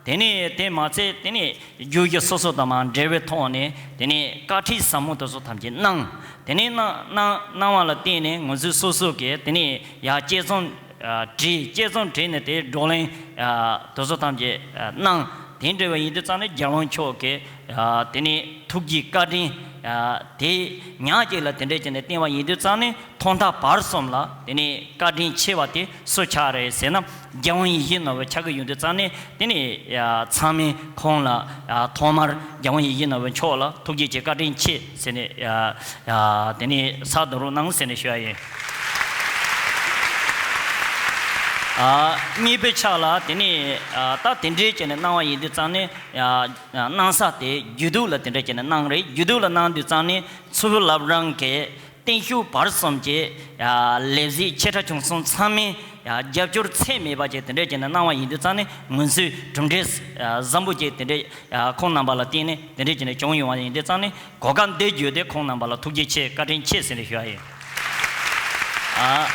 དེ་ནས་དེ་མ་ཚད་དེ་ནས་བརྗོད་གཞི་སོ་སོ་དང་མ་འབྲེལ་བའི་ཐོག་ནས་དེ་ནས་དཀའ་ཁྲིད་ཟབ་མོ་དེ་ཚོ་ཐམས་ཅད་གནང་། དེ་ནས་གནང་གནང་གནང་བ་ལ་བརྟེན་ནས་ང་ཚོས་སོ་སོ་གིས་དེ་ནས་ཡར་དཔྱད་རྩོམ་ཨ་བྲིས། དཔྱད་རྩོམ་བྲིས་ནས་དེ་བགྲོ་གླེང་ཨ་དེ་ཚོ་ཐམས་ཅད་ཨ་གནང་ དེ་འདྲ་བ་ཡིན་དུས་ཙང་ནས་རྒྱལ་དབང་མཆོག་གི་ཨ་དེ་ནས་ཐུགས་རྗེ་བཀའ་དྲིན་ཨ་དེ་ཉག་གཅིག་ལ་དེ་འདྲ་བྱས་ནས་བསྟན་པ་ཡིན་དུས་ཙང་ནས་ཐོག་མཐའ་བར་གསུམ་ལ་དེ་ནས་བཀའ་དྲིན་ཆེ་བ་དེ་སུ་ཆགས་རེད་ཟེར་ན། རྒྱལ་དབང་ཡིད་བཞིན་ནོར་བུ་ཆགས་ཀྱི་ཡོད་དུས་ཙང་ནས་དེ་ནས་ཨ་ཚང་མས་ཁོང་ལ་ཨ་ཐོག་མར་རྒྱལ་དབང་ཡིད་བཞིན་ནོར་བུ་མཆོག་ལ་ཐུགས་རྗེ་ཆེ་བཀའ་དྲིན་ཆེ་ཟེར་ནས་ཨ་ཨ་དེ་ནས་ཕྱག་རྡོག་རོལ་གནང་ཟེར་ནས་ཞུ་ཡ་ཡིན། ཨ་གཉིས་པའི་ཆ་ལ་དེ་ནས་ཨ་ད་དེ་འདྲའི་བྱས་ནས་གནང་བ་ཡིན་དུས་ཙང་ནས་ཨ་གནང་ས་དེ་རྒྱུད་སྟོད་ལ་དེ་འདྲ་བྱས་ནས་གནང་རེད། རྒྱུད་སྟོད་ལ་གནང་དུས་ཙང་ནས་ཚུལ་བླ་བྲང་གི་བརྟན་བཞུགས་བར་གསུམ་གྱི་ཨ་ལས་གཟིགས་ཆེ་ཕྲ་ཆུང་གསུམ་ཚང་མས་ཨ་རྒྱབ་སྐྱོར་ཚད་མེད་པ་ཅིག་དེ་འདྲ་བྱས་ནས་གནང་བ་ཡིན་དུས་ཙང་ནས་ངོས་འཛིན་གྲུབ་འབྲས་ཨ་བཟང་པོ་ཅིག་དེ་འདྲ་ཨ་ཁོང་རྣམ་པ་ལ་བརྟེན་ནས་དེ་འདྲ་བྱས་ནས་བྱུང་ཡོང་བ་ཡིན་དུས་ཙང་ནས་གོ་སྐབས་འདི་བརྒྱུད་དེ་ཁོང་རྣམ་པ་ལ་ཐུགས་རྗེ་ཆེ་བཀའ་དྲིན་ཆེ་ཟེར་ནས་ཞུ་བ་ཡིན། ཨ་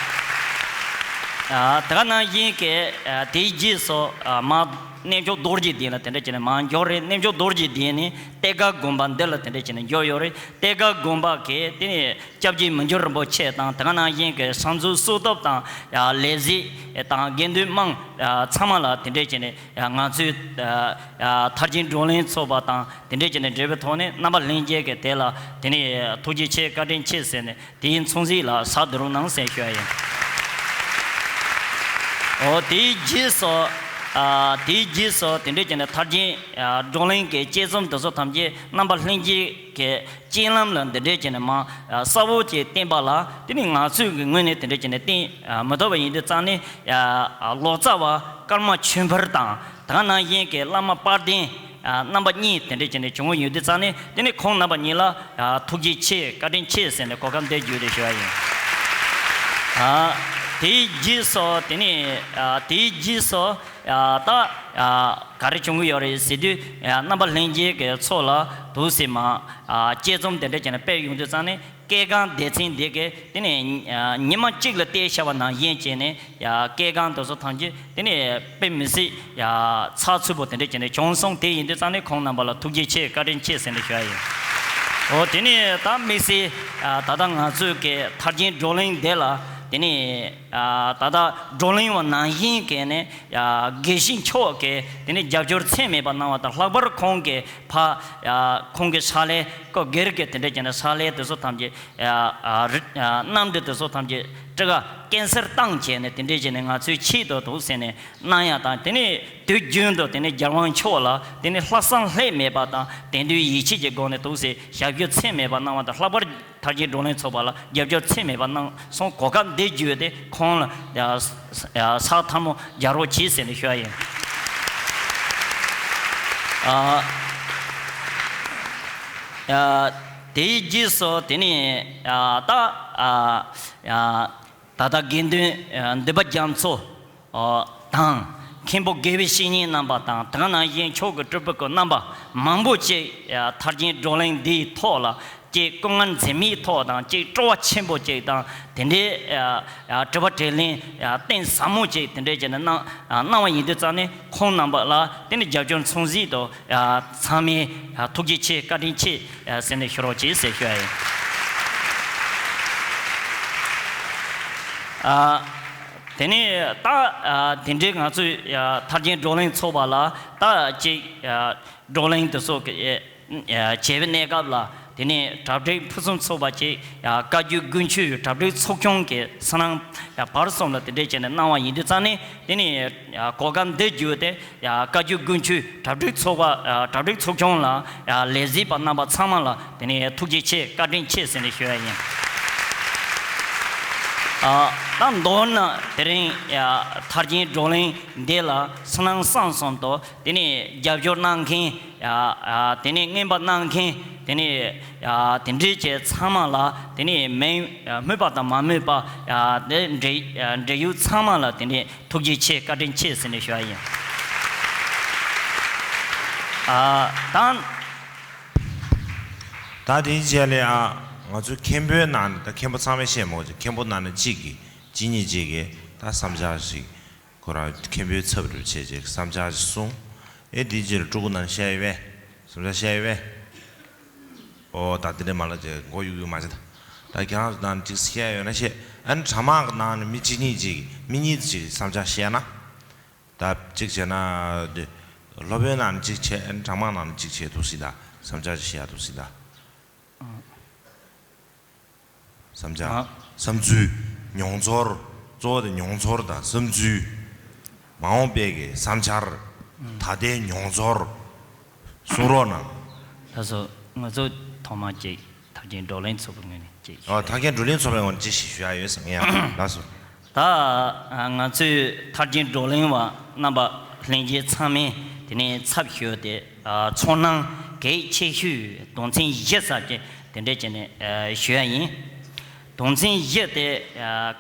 ཨ་དེ་ག་ནང་བཞིན་གྱི་ཨ་དེའི་རྗེས་སུ་ཨ་མ་རྣལ་འབྱོར་རྡོ་རྗེ་གདན་ལ་དེ་འདྲ་བྱས་ནས་མར་འབྱོར་རེད། རྣལ་འབྱོར་རྡོ་རྗེ་གདན་ནས་གཏེར་སྒར་དགོན་པ་འདི་ལ་དེ་འདྲ་བྱས་ནས་འབྱོར་ཡོད་རེད། གཏེར་སྒར་དགོན་པ་གི་དེ་ནས་སྐྱབས་རྗེ་མི་འགྱུར་རིན་པོ་ཆེ་དང་དེ་ག་ནང་བཞིན་གྱི་བསམ་ཚུལ་གསོལ་ཐབ་དང་ཡ་ལས་གཟིགས་དང་དགེ་འདུན་དམངས་ཚང་མ་ལ་དེ་འདྲ་བྱས་ནས་ང་ཚོའི་ཐར་རྒྱན་བགྲོ་གླེང་ཚོགས་པ་དང་དེ་འདྲ་བྱས་ནས་འབྲེལ་བའི་ཐོག་ནས་རྣམ་པ་ལྷན་རྒྱས་ཀྱི་དེ་ལ་དེ་ནས་ཐུགས་རྗེ་ཆེ་བཀའ་དྲིན་ཆེ་ཟེར་ནས་དེའི་མཚུངས་གཟིགས་ལ་ཕྱག་རྡོག་རོལ་གནང་ཟེར་ཞུ་ཡ་ཡིན། འོ་དེའི་རྗེས་སུ་ཨ་དེའི་རྗེས་སུ་དེ་འདྲ་བྱས་ནས་ཐར་རྒྱན་ཨ་བགྲོ་གླེང་གི་དཔྱད་རྩོམ་དེ་ཚོ་ཐམས་ཅད་རྣམ་པ་ལྷན་རྒྱས་ཀྱི་སྤྱན་ལམ་ལ་འདི་འདྲ་བྱས་ནས་མར་ཨ་གསལ་བོ་བྱས་བསྟན་པ་ལ་དེ་ནི་ང་ཚོའི་གི་ངོས་ནས་དེ་འདྲ་བྱས་ནས་བསྟན་ཨ་མི་ཐུབ་པ་ཡིན་དུས་ཙང་ནས་ཨ་ལོ་ཙཱ་བ་ཀརྨ་ཆོས་འཕེལ་དང་དེ་ག་ནང་བཞིན་གྱི་བླ་མ་དཔལ་ལྡན་ཨ་རྣམ་པ་གཉིས་དེ་འདྲ་བྱས་ནས་བྱུང་བ་ཡོད་དུས་ཙང་ནས་དེ་ནི་ཁོང་རྣམ་པ་གཉིས་ལ་ཨ་ཐུགས་རྗེ་ཆེ་བཀའ་དྲིན་ཆེ་ཟེར་ནས་གོ་སྐབས་འདི་བརྒྱུད་དེ་ཞུ་བ་ཡིན། ཨ་དེའི་རྗེས་སུ་དེ་ནི་ཨ་དེའི་རྗེས་སུ་ཨ་ད་ཨ་ག་རེ་བྱུང་གི་ཡོད་རེད་ཟེར་དུས་ཨ་རྣམ་པ་ལྷན་རྒྱས་ཀྱི་ཚོགས་ལ་འདུག་སེ་མར་ཨ་དཔྱད་རྩོམ་དེ་འདྲ་བྱས་ནས་སྤེལ་ཡོང་དུས་ཙང་ནས་སྐལ་བཟང་སྡེ་ཚན་འདི་གས་དེ་ནས་ཨ་ཉི་མ་གཅིག་ལ་བལྟས་བཞག་པ་ནང་བཞིན་བྱས་ནས་ཡ་སྐལ་བཟང་དེ་ཚོ་ཐམས་ཅད་དེ་ནས་དཔེ་མི་སྲིད་ཡ་ཚགས་ཚུད་པོ་དེ་འདྲ་བྱས་ནས་བྱུང་སོང་། དེ་ཡིན་དུས་ཙང་ནས་ཁོང་རྣམ་པ་ལ་ཐུགས་རྗེ་ཆེ་བཀའ་དྲིན་ཆེ་ཟེར་ནས་ཞུ་ཡ་ཡིན། འོ་དེ་ནས་ད་དམིགས་བསལ་ཨ་ད་ལྟ་ང་ཚོའི་གི་ཐར་རྒྱན་བགྲོ་གླེང་འདི་ལ་དེ་ནས་ཨ་ད་ལྟ་བགྲོ་གླེང་བ་ནང་བཞིན་གྱི་ནས་ཡ་དགེ་བཤེས་མཆོག་གིས་དེ་ནས་རྒྱབ་སྐྱོར་ཚད་མེད་པ་གནང་བ་དང་ལྷག་པར་ཁོང་གི་ཕ་ཡ་ཁོང་གི་ཕྱག་ལས་སྐུ་སྒེར་གྱི་དེ་འདྲ་བྱས་ནས་ཕྱག་ལས་དེ་ཚོ་ཐམས་ཅད་ཨ་ཨ་རི་ཨ་གནམ་གྲུ་དེ་ཚོ་ཐམས་ཅད་སྤྲི་ག་ཀན་སར་བཏང་བྱས་ནས་དེ་འདྲས་བྱས་ནས་ང་ཚོའི་ཆེད་དུ་འདུག་ཟེར་ནས་གནང་ཡ་དང་། དེ་ནས་དུས་རྒྱུན་དུ་དེ་ནས་རྒྱལ་དབང་མཆོག་ལ་དེ་ནས་ལྷག་བསམ་ལྷད་མེད་པ་དང་དད་འདུན་ཡིད་ཆེས་ཀྱི་སྒོ་ནས་འདུག་ཟེར་ཞབས་ཞུ་ཚད་མེད་པ་གནང་བ་དང་། ལྷག་པར་ཐར་རྒྱན་བགྲོ་གླེང་ཚོགས་པ་ལ་རྒྱབ་སྐྱོར་ཚད་མེད་པ་གནང་སོང་། གོ་སྐབས་འདི་བརྒྱུད་དེ་ཁོང་ལ་ཡ་ཡ་ཕྱག་ཐལ་མོ་རྒྱག་རོགས་གྱིས་ཟེར་ནས་ཞུ་ཡ་ཡིན། ཨ་ཡ་དེའི་རྗེས་སུ་དེ་ནས་ཡ་ད་ཨ་ཡ། ད་ལྟ་དགེ་འདུན་འདུས་པ་རྒྱ་མཚོ་དང་མཁན་པོ་དགེ་བའི་བཤེས་གཉེན་རྣམ་པ་དང་དེ་ག་ནང་བཞིན་མཆོག་གི་སྤྲུལ་སྐུ་རྣམ་པ་མང་པོ་ཅིག་ཐར་རྒྱན་བགྲོ་གླེང་འདིའི་ཐོག་ལ་ཅིག་སྐུ་ངལ་འཛེམ་མེད་ཐོག་དང་ཅིག་སྤྲོ་བ་ཆེན་པོ་ཅིག་དང་དེ་འདྲའི་དྲི་བ་དྲིས་ལན་གཏིང་ཟབ་མོ་ཅིག་དེ་འདྲའི་བྱས་ནས་གནང་གནང་བ་ཡིན་དུས་ཙང་ནས་ཁོང་རྣམ་པ་ལ་དེ་ནས་རྒྱབ་སྐྱོར་མཚུངས་གཟིགས་དང་ཚང་མས་ཐུགས་རྗེ་ཆེ་བཀའ་དྲིན་ཆེ་ཟེར་ནས་ཞུ་རོགས་གྱིས་ཟེར་ཞུ་ཡ་ཡིན། ཨ། དེ་ནས་ད་ཨ་དེ་འདྲའི་ང་ཚོའི་ཨ་ཐར་རྒྱན་བགྲོ་གླེང་ཚོགས་པ་ལ་ད་ཅིག་ཨ་བགྲོ་གླེང་དེ་ཚོ་གི་ཨ་བྱེད་པའི་གནས་སྐབས་ལ་དེ་ནས་གྲ་སྒྲིག་ཕུན་སུམ་ཚོགས་པ་ཅིག་ཨ་བཀའ་བརྒྱུད་དགུན་ཆོས་གྲ་སྒྲིག་ཚོགས་ཆུང་གི་སུ་ནང་ཨ་བར་གསུམ་ལ་དེ་འདྲའི་བྱས་ནས་གནང་བ་ཡིན་དུས་ཙང་ནས་དེ་ནས་ཨ་གོ་སྐབས་འདི་བརྒྱུད་དེ་ཡ་བཀའ་བརྒྱུད་དགུན་ཆོས་གྲ་སྒྲིག་ཚོགས་པ་ཨ་གྲ་སྒྲིག་ཚོགས་ཆུང་ལ་ཡ་ལས་བྱེད་པ་རྣམ་པ་ཚང་མ་ལ་དེ་ནས་ཐུགས་རྗེ་ཆེ་བཀའ་དྲིན་ཆེ་ཟེར་ནས་ཞུ་ཡ་ཡིན། ཨ་ད་མདོར་ན་དེ་རིང་ཡ་ཐར་རྒྱན་བགྲོ་གླེང་འདི་ལ་སུ་ནང་གསང་གསུམ་དུ་དེ་ནས་རྒྱབ་སྐྱོར་གནང་མཁན་ཡ་ཨ་དེ་ནས་རྔན་པ་གནང་མཁན་དེ་ནས་ཡ་དེ་འདྲའི་བྱས་ཚང་མ་ལ་དེ་ནས་མིང་ཡ་སྨོས་པ་དང་མ་སྨོས་པ་ཡ་དེ་འབྲེལ་ཡ་འབྲེལ་ཡོད་ཚང་མ་ལ་དེ་ནས་ཐུགས་རྗེ་ཆེ་བཀའ་དྲིན་ཆེ་ཟེར་ནས་ཞུ་བ་ཡིན། ཨ་དང་། ད་དེའི་རྗེས་ལ་ཨ་ང་ཚོ་མཁན་པོའི་ནང་ནས་ད་མཁན་པོ་ཚང་མས་བཤད་མོད་ཀྱི་མཁན་པོ་ནང་ནས་གཅིག་གིས་གཅིག་གཉིས་གཅིག་གིས་ད་བསམ་འཆར་ཞིག་ཁོ་རང་མཁན་པོའི་ཚབ་རེ་བྱས་རྗེས་བསམ་འཆར་ཞིག་གསུངས། ཨེ་དེའི་རྗེས་ལ་སྤྲུལ་སྐུ་ནང་བཤད་ཡོད་པས་བསམ་འཆར་བཤད་ཡོད་པས། ཨོ་ད་དེ་འདྲ་མ་ལ་ཅེ་མགོ་གཡུག་གཡུག་མ་བྱེད་ད། ད་ཁྱེད་རང་ཚོ་ནང་གཅིག་བཤད་ཡོད་ན་བཤད། ཨ་ནི་དྲ་དམངས་ཀྱི་ནང་ནས་མི་གཅིག་གཉིས་ཅིག་མི་གཉིས་ཅིག་བསམ་འཆར་བཤད་ན། ད་གཅིག་བྱས་ན་དེ་ སློབ་དཔོན་ནང་ནས་གཅིག་བྱས། དྲང་མ་ནང་ནས་གཅིག་བྱས། འདུག་སེ་ད་བསམ་འཆར་ཅིག་བཤད་ཡ། འདུག་སེ་ད་བསམ་འཆར། ཨ། བསམ་ཚུལ། མྱོང་ཚོར། གཙོ་བོ་དེ་མྱོང་ཚོར་དང་བསམ་ཚུལ། མ་འོངས་པའི་གི་བསམ་འཆར། ཨ། ད་ལྟའི་མྱོང་ཚོར་གསུང་རོགས་གནང་། ད་སོ་ང་ཚོ་ཐོག་མ་ཅིག་ཐར་རྒྱན་བགྲོ་གླེང་ཚོགས་པའི་ངོས་ནས་ཅིག་ཨ། ཐར་རྒྱན་བགྲོ་གླེང་ཚོགས་པའི་ངོས་ནས་ཅིག་ཞུ་ཡ་ཡོད་བསམ་ཡ། ལགས་སོ། ད་ང་ཚོས་ཐར་རྒྱན་བགྲོ་གླེང་བ་རྣམ་པ་ལྷན་རྒྱས་ཚང་མས་དེ་ནས་ཚབ་ཞུས་ཏེ། ཚོར་སྣང་གལ་ཆེ་ཤོས་དོན་ཚན་བཞི་ཙམ་ཅིག་དེ་འདྲ་བྱས་ནས་ཞུ་ཡ་ཡིན། དོན་ཚན་བཞི་དེ་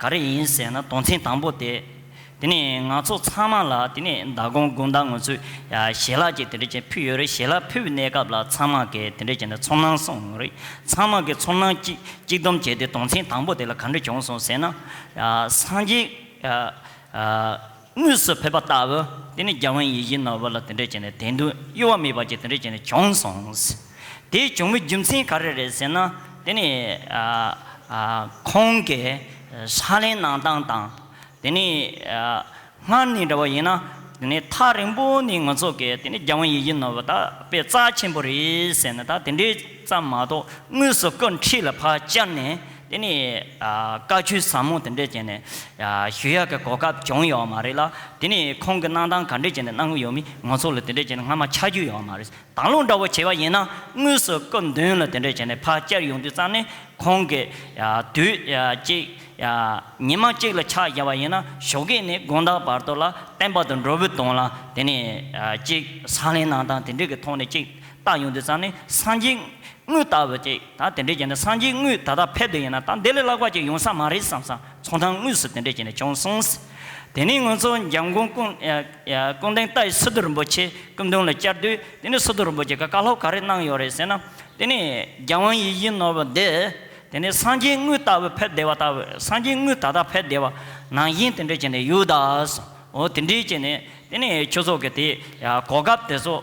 ག་རེ་ཡིན་ཟེར་ན། དོན་ཚན་དང་པོ་དེ། དེ་ནས་ང་ཚོ་ཚང་མ་ལ་དེ་ནས་མདང་དགོང་དགོང་དག་ང་ཚོས་ཞལ་ལག་ཅིག་དེ་འདྲ་བྱས་ཕུལ་ཡོད་རེད། ཞལ་ལག་ཕུལ་བའི་གནས་སྐབས་ལ་ཚང་མ་གིས་དེ་འདྲ་བྱས་ནས་ཚོར་སྣང་གསུངས་ཡོད་རེད། ཚང་མ་གིས་ཚོར་སྣང་གཅིག་གཅིག་བསྡོམས་བྱས་ཏེ་དོན་ཚན་དང་པོ་དེ་ལ་ག་འདྲ་བྱུང་སོང་ཟེར་ན། སངས་རྒྱས་དངོས་སུ་ཕེབས་པ་ལྟ་བུ། དེ་ནི་རྒྱལ་དབང་ཡིད་བཞིན་ནོར་བུ་ལ་དེ་འདྲ་བྱས་ནས་དད་འདུན་གཡོ་བ་མེད་པ་ཅིག་དེ་འདྲ་བྱས་ནས་བྱུང་སོང་། དེ་བྱུང་བའི་རྒྱུ་མཚན་ག་རེ་རེད་ཟེར་ན། དེ་ནི་ཁོང་གི་ཕྱག་ལེན་གནང་སྟངས་དང་། དེ་ནི་སྔར་ནས་འདྲ་བ་ཡིན་ན། དེ་ནི་ཐག་རིང་པོ་ནས་ང་ཚོ་གིས་དེ་ནི་རྒྱལ་དབང་ཡིད་བཞིན་ནོར་བུ་ད་དཔེ་རྩ་ཆེན་པོ་རེད་ཟེར་ནས། ད་དེ་འདྲའི་ཙམ་མ་གཏོགས་དངོས་སུ་སྐུ་འཁྲིས་ལ་ཕར་བཅར་ནས། དེ་ནས་བཀའ་ཆོས་ཟབ་མོ་དེ་འདྲ་བྱས་ནས་ཞུ་ཡག་གི་གོ་སྐབས་བྱུང་ཡོད་མ་རེད་ལ། དེ་ནས་ཁོང་གི་གནང་སྟངས་ག་འདྲ་བྱས་ནས་གནང་གི་ཡོད་མེད་ང་ཚོ་ལ་དེ་འདྲ་བྱས་ནས་སྔ་མ་ཆ་རྒྱུས་ཡོད་མ་རེད། ད་ལོ་འདྲ་བོ་བྱས་པ་ཡིན་ན། དངོས་སུ་སྐུ་མདུན་ལ་དེ་འདྲ་བྱས་ནས་ཕར་བཅར་ཡོང་དུས་ཙམ་ནས། ཁོང་གིས་དུས་གཅིག་ཉི་མ་གཅིག་ལ་ཆ་བཞག་པ་ཡིན་ན། ཞོགས་ཀས་ནས་དགོང་དག་བར་དུ་ལ་བསྟན་པ་དང་འགྲོ་བའི་དོན་ལ་དེ་ནས་གཅིག་ཕྱག་ལེན་གནང་སྟངས་དེ་འདྲ་གི་ཐོག་ནས་གཅིག་བལྟ་ཡོང་དུས་ཙམ་ནས། སངས་རྒྱས་དངོས་ལྟ་བུ་ཅིག་ད་དེ་འདྲ་བྱས་ནས་སངས་རྒྱས་དངོས་ད་ལྟ་ཕེབས་བསྡད་ཡིན་ན། ད་འདི་ལས་ལྷག་པ་ཅིག་ཡོང་ས་མ་རེད་བསམ་བསམ་ཚོར་སྣང་དངོས་སུ་དེ་འདྲ་བྱས་ནས་བྱུང་སོང་། དེ་ནས་ང་ཚོ་འཇམ་མགོན་ཀུན་ཀུན་ལྡན་ཏཱའི་སི་ཏུ་རིན་པོ་ཆེ་སྐུ་མདུན་ལ་བཅར་དུས། དེ་ནས་སི་ཏུ་རིན་པོ་ཆེ་གིས་བཀའ་སློབ་ག་རེ་གནང་ཡོད་རེད་ཟེར་ན། དེ་ནས་རྒྱལ་དབང་ཡིད་བཞིན་ནོར་བུ་འདི་དེ་ནས་སངས་རྒྱས་དངོས་ལྟ་བུ་ཕེབས་བསྡད་པ་ལྟ་བུ། སངས་རྒྱས་དངོས་ད་ལྟ་ཕེབས་བསྡད་པ་ནང་བཞིན་དེ་འདྲ་བྱས་ནས་ཡོད་ད། འོ་དེ་འདྲ་བྱས་ནས་དེ་ནས་ཁྱོད་ཚོ་གིས་དེ་གོ་སྐབས་དེ་ཚོ་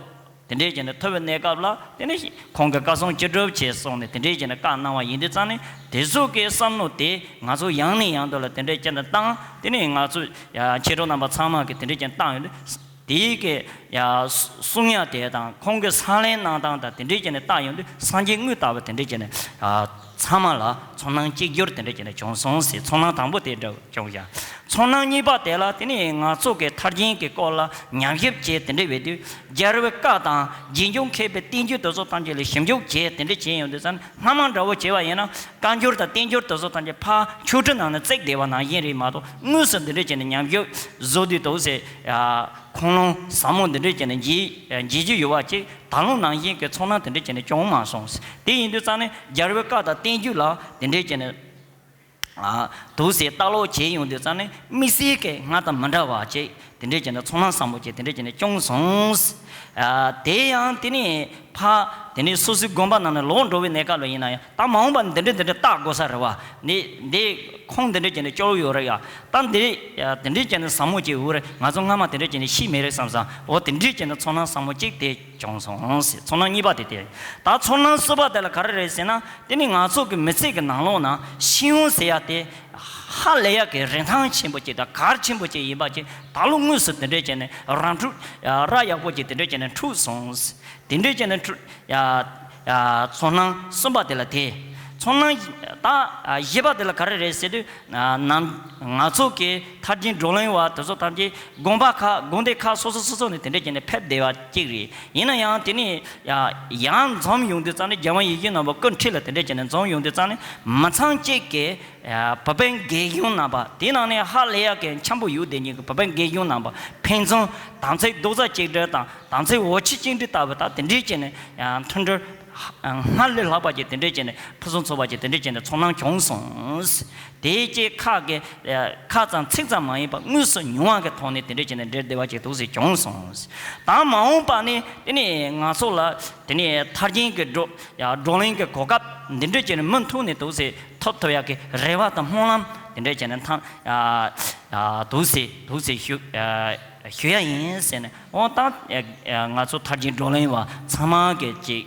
དེ་འདྲ་བྱས་ནས་ཐོབ་པའི་གནས་སྐབས་ལ། དེ་ནས་ཁོང་གི་བཀའ་གསུང་ཅི་སྒྲུབ་བྱས་སོང་ནས་དེ་འདྲ་བྱས་ནས་བཀའ་གནང་བ་ཡིན་དུས་ཙང་ནས། དེ་ཚོ་གི་བསམ་བློ་དེ་ང་ཚོ་ཡང་ནས་ཡང་དུ་ལ་དེ་འདྲ་བྱས་ནས་བཏང་། དེ་ནས་ང་ཚོ་མཆེད་གྲོགས་རྣམ་པ་ཚང་མ་གིས་དེ་འདྲ་བྱས་ནས་བཏང་ཡོང་དུས། དེའི་གི་གསུང་ཡ་དེ་དང་། ཁོང་གི་ཕྱག་ལེན་གནང་སྟངས་དང་དེ་འདྲ་བྱས་ནས་བལྟ་ཡོང་དུས། སངས་རྒྱས་དངོས་ལྟ་བུ་དེ་འདྲ་བྱས་ནས་ཚང་མ་ལ་ཚོར་སྣང་གཅིག་གྱུར་དེ་འདྲ་བྱས་ནས་བྱུང་སོང་ཟེར། ཚོར་སྣང་དང་པོ་དེ་འདྲ་བྱུང་ཡ། ཚོར་སྣང་གཉིས་པ་དེ་ལ། དེ་ནས་ང་ཚོ་གིས་ཐར་རྒྱན་གྱི་སྐོར་ལ་ཉམས་ཞིབ་བྱས་དེ་འདྲ་བྱེད་དུས། རྒྱལ་བའི་བཀའ་དང་རྗེས་འཇུག་མཁས་པའི་བསྟན་བཅོས་དེ་ཚོ་ཐམས་ཅད་ལ་ཞིབ་འཇུག་བྱས་དེ་འདྲ་བྱས་ཡོང་དུས་ཙང་ནས། སྔ་མ་འདྲ་བོ་བྱས་པ་ཡིན་ན། བཀའ་འགྱུར་དང་བསྟན་འགྱུར་དེ་ཚོ་ཐམས་ཅད་ཕར་ཆོས་ཁྲིད་ནང་ནས་བརྩེགས་བསྡད་པ་ནང་བཞིན་རེད་མ་གཏོགས། དངོས་སུ་འདི་འདྲ་བྱས་ནས་ཉམས་ཞིབ་བཟོ་དུས་དུས་ཚོད་ཁུངས་ལུང་ཟབ་མོ་འདི་འདྲ་བྱས་ནས་མཇལ་མཇལ་རྒྱུ་ཡོད་པ་ཅིག་ད་ལོ་ནང་བཞིན་གྱི་ཚོར་སྣང་དེ་འདྲ་བྱས་ནས་བྱུང་མ་སོང་། དེ་ཡིན་དུས་ཙང་ནས་རྒྱལ་བའི་བཀའ་དང་བསྟན་བཅོས་ལ་དེ་འདྲ་བྱས་ནས། ཨ། དུས་ཚོད་ལྟ་ཀློག་བྱས་ཡོང་དུས་ཙང་ནས། དམིགས་བསལ་གྱི་སྔར་དང་མི་འདྲ་བ་ཅིག་དེ་འདྲ་བྱས་ནས་ཚོར་སྣང་ཟབ་མོ་ཅིག་དེ་འདྲ་བྱས་ནས་བྱུང་སོང་། ཨ། དེ་ཡང་དེ་ནས་ཕར་དེ་ནས་སོ་སོའི་དགོན་པ་ནང་ནས་ལོག་འགྲོ་བའི་གནས་སྐབས་ལ་ཡིན་ན་ཡང་། ད་མ་འོངས་པ་འདི་འདྲ་འདི་འདྲ་བལྟ་དགོས་ས་རེད་བ། འདི་འདི་ཁུངས་འདི་འདྲ་བྱས་ནས་སྐྱོར་ཡོད་རེད་ཡ། ད་འདི་ཡ་དེ་འདྲ་བྱས་ནས་ཟབ་མོ་ཅིག་ཡོད་རེད། ང་ཚོ་སྔ་མ་དེ་འདྲ་བྱས་ནས་ཤེས་མེད་རེད་བསམ་བསམ། འོ་དེ་འདྲ་བྱས་ནས་ཚོར་སྣང་ཟབ་མོ་ཅིག་དེ་བྱུང་སོང་ཟེར། ཚོར་སྣང་གཉིས་པ་དེ་དེ་རེད། ད་ཚོར་སྣང་གསུམ་པ་དེ་ལ་ག་རེ་རེད་ཟེར་ན། དེ་ནི་ང་ཚོ་གི་མི་ཚེ་གི་ནང་ལོགས་ན་ཤེས་ཡོན་ཟེར་ཡ་དེ་ཧ་ལས་ཡག་གི་རིན་ཐང་ཆེན་པོ་ཅིག་དང་གལ་ཆེན་པོ་ཅིག་ཡིན་པ་ཅིག་ད་ལོ་དངོས་སུ་དེ་འདྲ་བྱས་ནས་རང་འཁྲུལ་ར་ཡག་པོ་ཅིག་དེ་འདྲ་བྱས་ནས་འཁྲུལ་སོང་། དེ་འདྲ་བྱས་ནས་འཁྲུལ་ཡ་ཡ་ཚོར་སྣང་གསུམ་པ་དེ་ལ་དེ། ཚོར་སྣང་ད་བཞི་པ་དེ་ལ་ག་རེ་རེད་ཟེར་དུས། ནམ་ང་ཚོ་གི་ཐར་རྒྱན་བགྲོ་གླེང་བ་དེ་ཚོ་ཐམས་ཅད་དགོན་པ་ཁག་དགོན་སྡེ་ཁག་སོ་སོ་སོ་སོ་ནས་དེ་འདྲ་བྱས་ནས་ཕེབས་བསྡད་པ་གཅིག་རེད། ཡིན་ན་ཡང་དེ་ནས་ཡང་འཛོམས་ཡོང་དུས་ཙང་ནས། རྒྱལ་དབང་ཡིད་བཞིན་ནོར་བུ་སྐུ་འཁྲིས་ལ་དེ་འདྲ་བྱས་ནས་འཛོམས་ཡོང་དུས་ཙང་ནས། མི་ཚང་གཅིག་གིས་བོད་པའི་དགེ་སློང་རྣམ་པ། དེའི་ནང་ནས་ཧ་ལས་ཡག་གི་འཆམ་པོ་ཡོད་བསྡད་མཁན་གྱི་བོད་པའི་དགེ་སློང་རྣམ་པ་ཕན་ཚུན་དམ་ཚིག་རྡོག་རྩ་གཅིག་སྒྲིལ་དང་། དམ་ཚིག་འོ་ཆུ་གཅིག་སྒྲིལ་ལྟ་བུ་དང་། དེ་འདྲ་བྱས་ནས་མཐུན་སྒྲིལ་སྔར་ལས་ལྷག་པ་ཅིག་དེ་འདྲ་བྱས་ནས། ཕུན་སུམ་ཚོགས་པ་ཅིག་དེ་འདྲ་བྱས་ནས་ཚོར་སྣང་བྱུང་སོང་། དེ་ཅིག་ཁ་གི་ཁ་ཙམ་ཚིག་ཙམ་མ་ཡིན་པར་དངོས་སུ་མྱོང་བ་གི་ཐོག་ནས་དེ་འདྲ་བྱས་ནས་འབྲེལ་བསྡད་པ་ཅིག་འདུག་སེ་བྱུང་སོང་། ད་མ་འོངས་པ་ནས་དེ་ནས་ང་ཚོ་ལ་དེ་ནས་ཐར་རྒྱན་གྱི་བགྲོ་ཡ་བགྲོ་གླེང་གི་གོ་སྐབས་འདི་འདྲ་བྱས་ནས་མུ་མཐུད་ནས་འདུག་སེ་ཐོབ་ཐུབ་ཡག་གི་རེ་བ་དང་སྨོན་ལམ་དེ་འདྲ་བྱས་ནས་ཐང་ཡ་ཡ་འདུག་སེ་འདུག་སེ་ཞུ་ཡ། ཞུ་ཡ་ཡིན་ཟེར་ནས། འོ་ད་ང་ཚོ་ཐར་རྒྱན་བགྲོ་གླེང་བ་ཚང་མ་གི་ཅིག་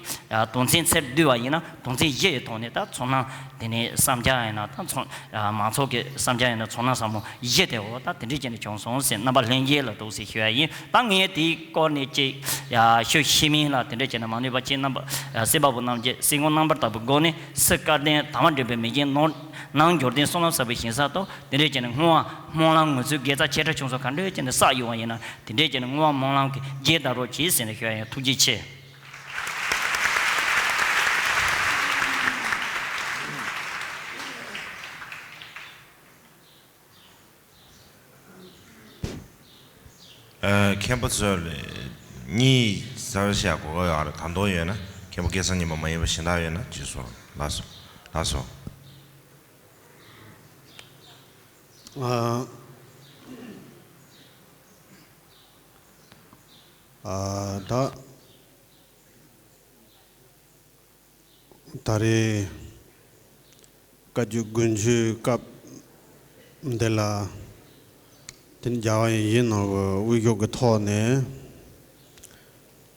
དོན་ཚན་ཚད་བསྡུས་པ་ཡིན་ན། དོན་ཚན་བཞི་ཡི་ཐོག་ནས་ད་ཚོར་སྣང་དེ་ནས་བསམ་འཆར་ཡིན་ན། ད་ཚོ་མང་ཚོགས་ཀྱི་བསམ་འཆར་ཡིན་ན། ཚོར་སྣང་ཟབ་མོ་བཞི་དེ། འོ་ད་དེ་འདྲས་བྱས་ནས་བྱུང་སོང་ཟེར། རྣམ་པ་ལྷན་རྒྱས་ལ་འདུག་སེ་ཞུ་ཡ་ཡིན། ད་ངས་དེའི་སྐོར་ནས་ཅིག་ཞུ་ཤེས་མིན་ལ། དེ་འདྲས་བྱས་ནས་མ་ནུས་པ་ཅིག་རྣམ་པ་སྲིད་པ་པོ་རྣམས་ཀྱི་སྲིད་ཁུངས་རྣམ་པར་དག་པའི་སྒོ་ནས། སུ་སྐལ་ལྡན་དང་བ་འདྲེན་པའི་མེ་ལྕེ་ནོར། ནང་འབྱོར་ལྡན་བསོད་ནམས་བསགས་པའི་ཞིང་ས་དང་། དེ་འདྲས་བྱས་ནས་བསྔོ་བ་སྨོན་ལམ་ངོས་འཛིན་དགེ་རྩ་ཆེ་ཕྲ་ཆུང་གསུམ་ག་འདྲས་བྱས་ནས་བསགས་ཡོང་བ་ཡིན་ན། དེ་འདྲས་བྱས་ནས་བསྔོ་བ་སྨོན་ལམ་གྱི་རྒྱས་གདབ་རོགས་གྱིས་ཟེར་ནས་ཞུ་ཡ་ཡིན། ཐུགས་རྗེ་ཆེ། ཨ། མཁན་པོ་ཚོས་གཉིད་གསལ་བཤད་གོ་སྐབས་ཡོད་རེད། ད་དུང་ཡོད་ན། མཁན་པོ་སྐལ་བཟང་ཉི་མ་མ་ཡིན་པ་གཞན་དག་ཡོད་ན་ཅིག་གསུངས་རོགས། ལགས་སོ། ལགས་སོ། ཨ། ཨ། ད། ད་རེས་བཀའ་བརྒྱུད་དགུན་ཆོས་སྐབས་འདི་ལ། དེ་ནི་རྒྱལ་བ་ཡིད་བཞིན་ནོར་བུའི་དབུ་བཞུགས་ཀྱི་ཐོག་ནས།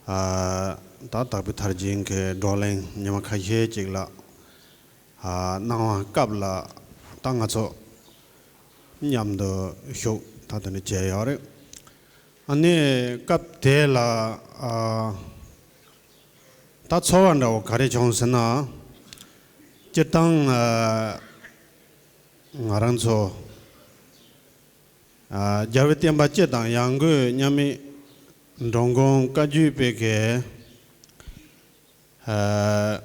ཨ། ད་དྭགས་པོའི་ཐར་རྒྱན་གྱི་བགྲོ་གླེང་ཉི་མ་ཁ་ཤས་ཅིག་ལ། ཨ། གནང་བ་སྐབས་ལ་ད་ང་ཚོ་མཉམ་དུ་ཞུགས། ད་དེ་འདྲ་བྱས་ཡོད་རེད། ཨ་ནི་སྐབས་དེ་ལ། ཨ། ད་ཚོར་བ་འདྲ་བོ་ག་རེ་བྱུང་ཟེར་ན། སྤྱིར་བཏང་། ཨ། ང་རང་ཚོ། ཨ། རྒྱལ་བའི་བསྟན་པ་སྤྱི་དང་ཡང་སྒོས་མཉམ་མེད་འགྲོ་མགོན་བཀའ་བརྒྱུད་པའི་གི། ཨ།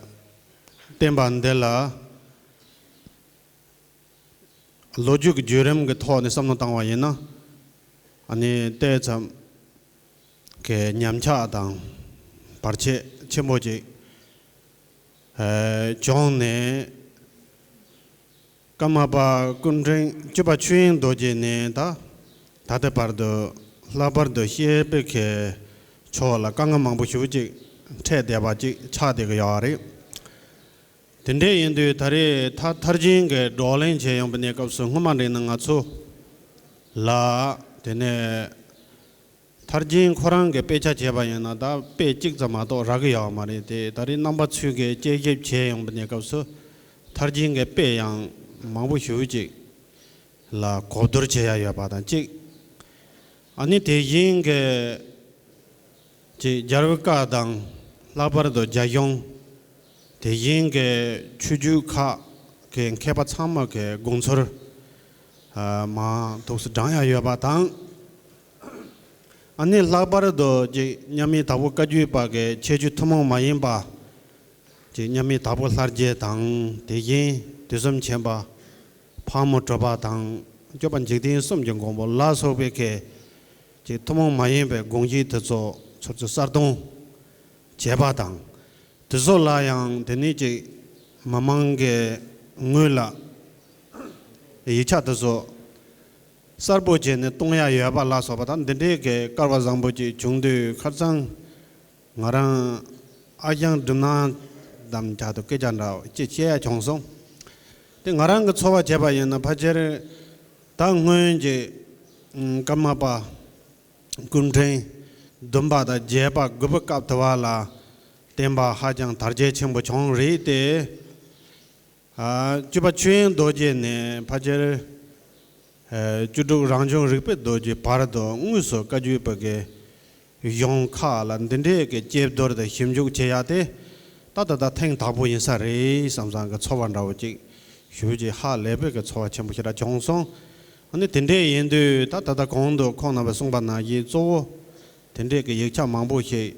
བསྟན་པ་འདི་ལ། ལོ་རྒྱུས་ཀྱི་བརྒྱུད་རིམ་གྱི་ཐོག་ནས་བསམ་བློ་བཏང་བ་ཡིན་ན། ཨ་ནི་དེ་ཙམ་གྱི་ཉམས་ཆག་དང་བར་ཆད་ཆེན་པོ་ཅིག་ཨ། བྱུང་ནས། ཀརྨ་པ་སྐུ་ཕྲེང་བཅུ་པ་ཆོས་དབྱིངས་རྡོ་རྗེ་ནས་ད་ད་ལྟའི་བར་དུ་ལྷག་པར་དུ་བཤད་པའི་གི་ཕྱོགས་ལ་དཀའ་ངལ་མང་པོ་ཞེ་པོ་ཅིག་འཕྲད་བསྡད་པ་ཅིག་ཆགས་བསྡད་ཀྱི་ཡོད་རེད། དེ་འདྲ་ཡིན་དུས་ད་རེས་ད་ཐར་རྒྱན་གྱི་བགྲོ་གླེང་བྱས་ཡོང་བའི་གནས་སྐབས་སུ། སྔོན་མ་འདྲ་ན་ང་ཚོ་ལ་དེ་ནས་ཐར་རྒྱན་ཁོ་རང་གི་དཔེ་ཆ་བྱས་པ་ཡིན་ན་ད་དཔེ་གཅིག་ཙམ་མ་གཏོགས་རག་གི་ཡོད་མ་རེད་དེ། ད་རེས་རྣམ་པ་ཚོས་ཀྱིས་དཔྱད་ཞིབ་བྱས་ཡོང་བའི་གནས་སྐབས་སུ་ཐར་རྒྱན་གྱི་དཔེ་ཡང་མང་པོ་ཞེ་པོ་ཅིག་ལ་གོ་བསྡུར་བྱེད་ཡ་ཡོད་པ་དང་གཅིག་ཨ་ནི་དེ་བཞིན་གྱི་ཅིག་རྒྱལ་བའི་བཀའ་དང་། ལྷག་པར་དུ་རྒྱ་གཞུང་། དེ་བཞིན་གྱི་ཆོས་བརྒྱུད་ཁག་གི་མཁས་པ་ཚང་མ་གི་དགོངས་ཚུལ། ཨ། མར་ཐུགས་སུ་དྲངས་ཡ་ཡོད་པ་དང་། ཨ་ནི་ལྷག་པར་དུ་ཅིག་མཉམ་མེད་དྭགས་པོ་བཀའ་བརྒྱུད་པ་གི་ཁྱད་ཆོས་ཐུན་མོང་མ་ཡིན་པ། ཅིག་མཉམ་མེད་དྭགས་པོ་ལྷ་རྗེ་དང་། དེ་བཞིན་དུས་གསུམ་མཁྱེན་པ། ཕག་མོ་གྲུ་པ་དང་། སྐྱོབ་པ་འཇིག་རྟེན་གསུམ་གྱི་མགོན་པོ་ལ་སོགས་པའི་གི་ཅིག་ཐུན་མོང་མ་ཡིན་པའི་དགོངས་གཞི་དེ་ཚོ་ཚུར་ཚུར་གསར་གཏོང་བྱས་པ་དང་། དེ་ཚོ་ལ་ཡང་དེ་ནས་ཅིག་མི་མང་གི་ངོས་ལ་ཡིག་ཆ་དེ་ཚོ་གསལ་པོ་བྱས་ནས་གཏོང་ཡ་ཡོད་པ་ལ་སོགས་པ་དང་། འདི་འདྲའི་གི་སྐལ་བ་བཟང་པོ་ཅིག་བྱུང་དུས། ཁ་སང་ང་རང་ཨ་ཞང་སྒྲུབ་སྣང་དམ་བཅའ་དུ་སྐད་ཆ་འདྲ་ཅིག་བཤད་ཡ་བྱུང་སོང་། དེ་ང་རང་གི་ཚོར་བ་བྱས་པ་ཡིན་ན། ཕལ་ཆེར་ད་སྔོན་གྱི་ཀརྨ་པ་སྐུ་ཕྲེང་བདུན་པ་དང་བརྒྱད་པ་དགུ་པའི་སྐབས་དེ་བ་ལ་བསྟན་པ་ཧ་ཅང་དར་རྒྱས་ཆེན་པོ་བྱུང་རེད་དེ། ཨ། བཅུ་པ་ཆོས་དབྱིངས་རྡོ་རྗེ་ནས་ཕལ་ཆེར། ཨ། བཅུ་དྲུག་རང་བྱུང་རིག་པའི་རྡོ་རྗེ་བར་དུ་དངོས་སུ་བཀའ་བརྒྱུད་པ་གི་གཞུང་ཁག་ལ་འདི་འདྲའི་གི་དཔྱད་བསྡུར་དང་ཞིབ་འཇུག་བྱེད་ཡ་དེ་ད་ད་ལྟ་ཐེངས་དང་པོ་ཡིན་ས་རེད་བསམ་བསམ་གི་ཚོར་བ་འདྲ་བོ་ཅིག་ཞེ་པོ་ཅིག་ཧ་ལས་པའི་གི་ཚོར་བ་ཆེན་པོ་ཞེ་དྲག་བྱུང་སོང་། ཨ་ནི་དེ་འདྲ་ཡིན་དུས་ད་ད་ལྟ་གོང་དུ་ཁོང་རྣམ་པས་གསུངས་པ་ནང་བཞིན། གཙོ་བོ་དེ་འདྲའི་གི་ཡིག་ཆ་མང་པོ་ཞིག་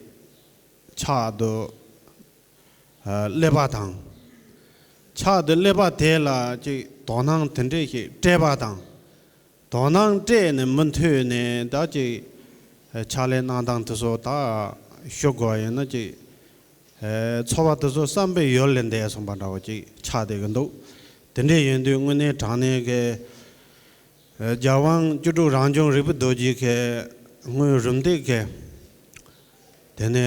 ཕྱག་ཏུ་ཨ། སླེབས་པ་དང་། ཕྱག་ཏུ་སླེབས་པ་དེ་ལ་ཅིག་དོ་སྣང་དེ་འདྲ་ཞིག་སྤྲད་པ་དང་། དོ་སྣང་སྤྲད་ནས་མུ་མཐུད་ནས་ད་ཅིག་ཕྱག་ལས་གནང་སྟངས་དེ་ཚོ་ད་ཞུ་དགོས་ཡིན་ན་ཅིག་ཨ། ཚོར་བ་དེ་ཚོ་བསམ་པའི་ཡུལ་ལས་འདས་སོང་བ་འདྲ་བོ་ཅིག་ཆགས་བསྡད་ཀྱི་འདུག་དེ་འདྲ་ཡིན་དུས་དངོས་གནས་དྲང་གནས་ཀྱི། ཨ། རྒྱལ་དབང་བཅུ་དྲུག་རང་བྱུང་རིག་པའི་རྡོ་རྗེ་གི་སྔོན་རུམ་བཏེག་གི། དེ་ནས་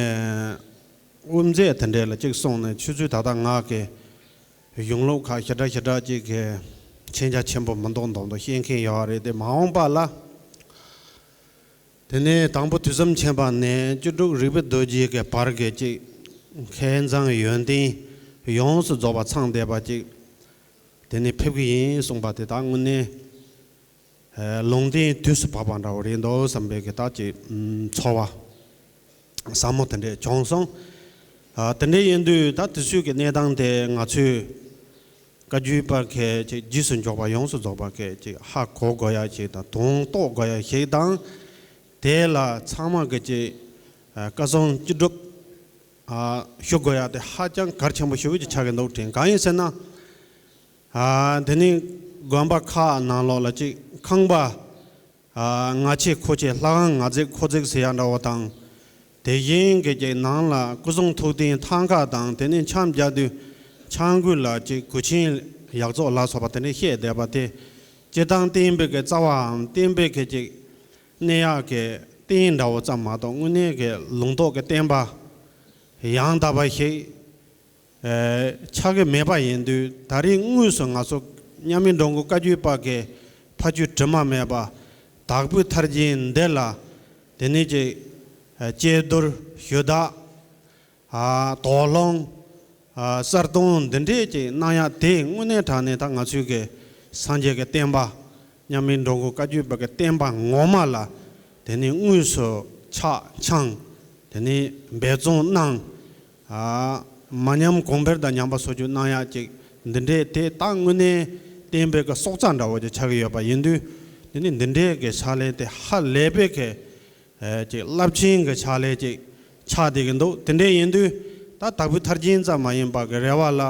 དབུ་མཛད་དེ་འདྲ་ལ་གཅིག་སོང་ནས། ཆུ་ཚོད་ད་ལྟ་ང་གི་གཞུང་ལུགས་ཁག་ཞེ་དྲག་ཞེ་དྲག་ཅིག་གི་མཁྱེན་རྒྱ་ཆེན་པོ་མི་འདུག་མདོག་མདོག་བཤད་མཁན་ཡོད་རེད་དེ། མ་འོངས་པ་ལ་ དེ་ནས་དང་པོ་དུས་གསུམ་མཁྱེན་པ་ནས་བཅུ་དྲུག་རིག་པའི་རྡོ་རྗེ་གི་བར་གྱི་ཅིག་མཁས་མཛངས་ཡོན་ཏན་ཡོངས་སུ་རྫོགས་པ་ཚང་བསྡད་པ་ཅིག་དེ་ནས་ཕེབས་ཀྱི་ཡིན་གསུངས་པ་དེ་དག་དངོས་གནས་ལུང་བསྟན་དུས་སུ་བབ་པ་འདྲ་བོ་རེད་འདུག་བསམ་པའི་གི་ད་ཅིག་ཚོར་བ་ཟབ་མོ་དེ་འདྲས་བྱུང་སོང་། དེ་འདྲས་ཡིན་དུས་ད་དུས་ཚོད་ཀྱི་གནས་སྟངས་དེ་ང་ཚོས་བཀའ་བརྒྱུད་པ་གི་ཅིག་རྗེས་སུ་འཇོག་པ་ཡོངས་སུ་རྫོགས་པ་གི་ཅིག་ཧ་གོ་དགོས་ཡ་ཞིག་དང་དོན་རྟོགས་དགོས་ཡ་ཞིག་དང་། དེ་ལ་ཚང་མ་གི་ཅིག་བཀའ་གསུང་ཅི་སྒྲུབ་ཞུ་དགོས་ཡ་དེ་ཧ་ཅང་གལ་ཆེན་པོ་ཞེ་པོ་ཅིག་ཆགས་ཀྱི་འདུག་དྲན། གང་ཡིན་ཟེར་ན། དེ་ནི་དགོན་པ་ཁག་ནང་ལོགས་ལ་ཅིག་ཁང་པ། ང་ཆེ་ཁོ་ཆེ་ལྷ་ཁང་ང་རྫིག་ཁོ་རྫིག་ཟེར་ཡ་འདྲ་བོ་དང་། དེ་བཞིན་གྱི་ཅིག་ནང་ལ་སྐུ་གསུང་ཐུགས་རྟེན་ཐང་ཀ་དང་དེ་ནས་འཆམ་རྒྱག་དུས་འཆམ་གོས་ལ་ཅིག་གོས་ཆེན་ཡག་བཙོག་ལ་སོགས་པ་དེ་འདྲ་བཤད་བསྡད་པ་དེ། སྤྱིར་བཏང་བསྟན་པའི་གི་རྩ་བའམ་བསྟན་པའི་གི་ཅིག་གནས་ཡག་གི་རྟེན་འདྲ་བོ་ཙམ་མ་གཏོགས་དངོས་གནས་ཀྱི་ལུང་རྟོགས་ཀྱི་བསྟན་པ་ཡང་དག་པ་ཞིག་ཆགས་ཀྱི་མེད་པ་ཡིན་དུས། ད་རེས་དངོས་སུ་ང་ཚོ་མཉམ་མེད་འགྲོ་མགོན་བཀའ་བརྒྱུད་པ་གི་ཕ་ཆོས་དྲི་མ་མེད་པ་དྭགས་པོའི་ཐར་རྒྱན་འདི་ལ་དེ་ནས་ཀྱི་ཀྱེ་རྡོར་ཞུ་དག་དོགས་སློང་གསལ་སྟོན་འདི་འདྲས་ཀྱི་གནང་ཡག་དེ་དངོས་གནས་དྲང་གནས་ད་ང་ཚོའི་གི་སངས་རྒྱས་ཀྱི་བསྟན་པ་མཉམ་མེད་འགྲོ་མགོན་བཀའ་བརྒྱུད་པ་གི་བསྟན་པ་ངོ་མ་ལ་དེ་ནས་དངོས་སུ་ཆགས་འཆང་དེ་ནས་འབད་བརྩོན་གནང་། མ་ཉམས་གོང་འཕེལ་དང་ཉམས་པ་སོར་ཆུད་གནང་ཡག་ཅིག་འདི་འདྲས་དེ་ད་དངོས་གནས་བསྟན་པའི་གི་སྲོག་རྩ་འདྲ་བོ་ཅིག་ཆགས་ཀྱི་ཡོད་པ་ཡིན་དུས། དེ་ནི་འདི་འདྲས་གི་ཕྱག་ལས་དེ་ཧ་ལས་པའི་གི་ཅིག་རླབས་ཆེན་གི་ཕྱག་ལས་ཅིག་ཆགས་བསྡད་ཀྱི་འདུག་དེ་འདྲས་ཡིན་དུས་ད་དྭགས་པོའི་ཐར་རྒྱན་ཙམ་མ་ཡིན་པ་གི་རེ་བ་ལ་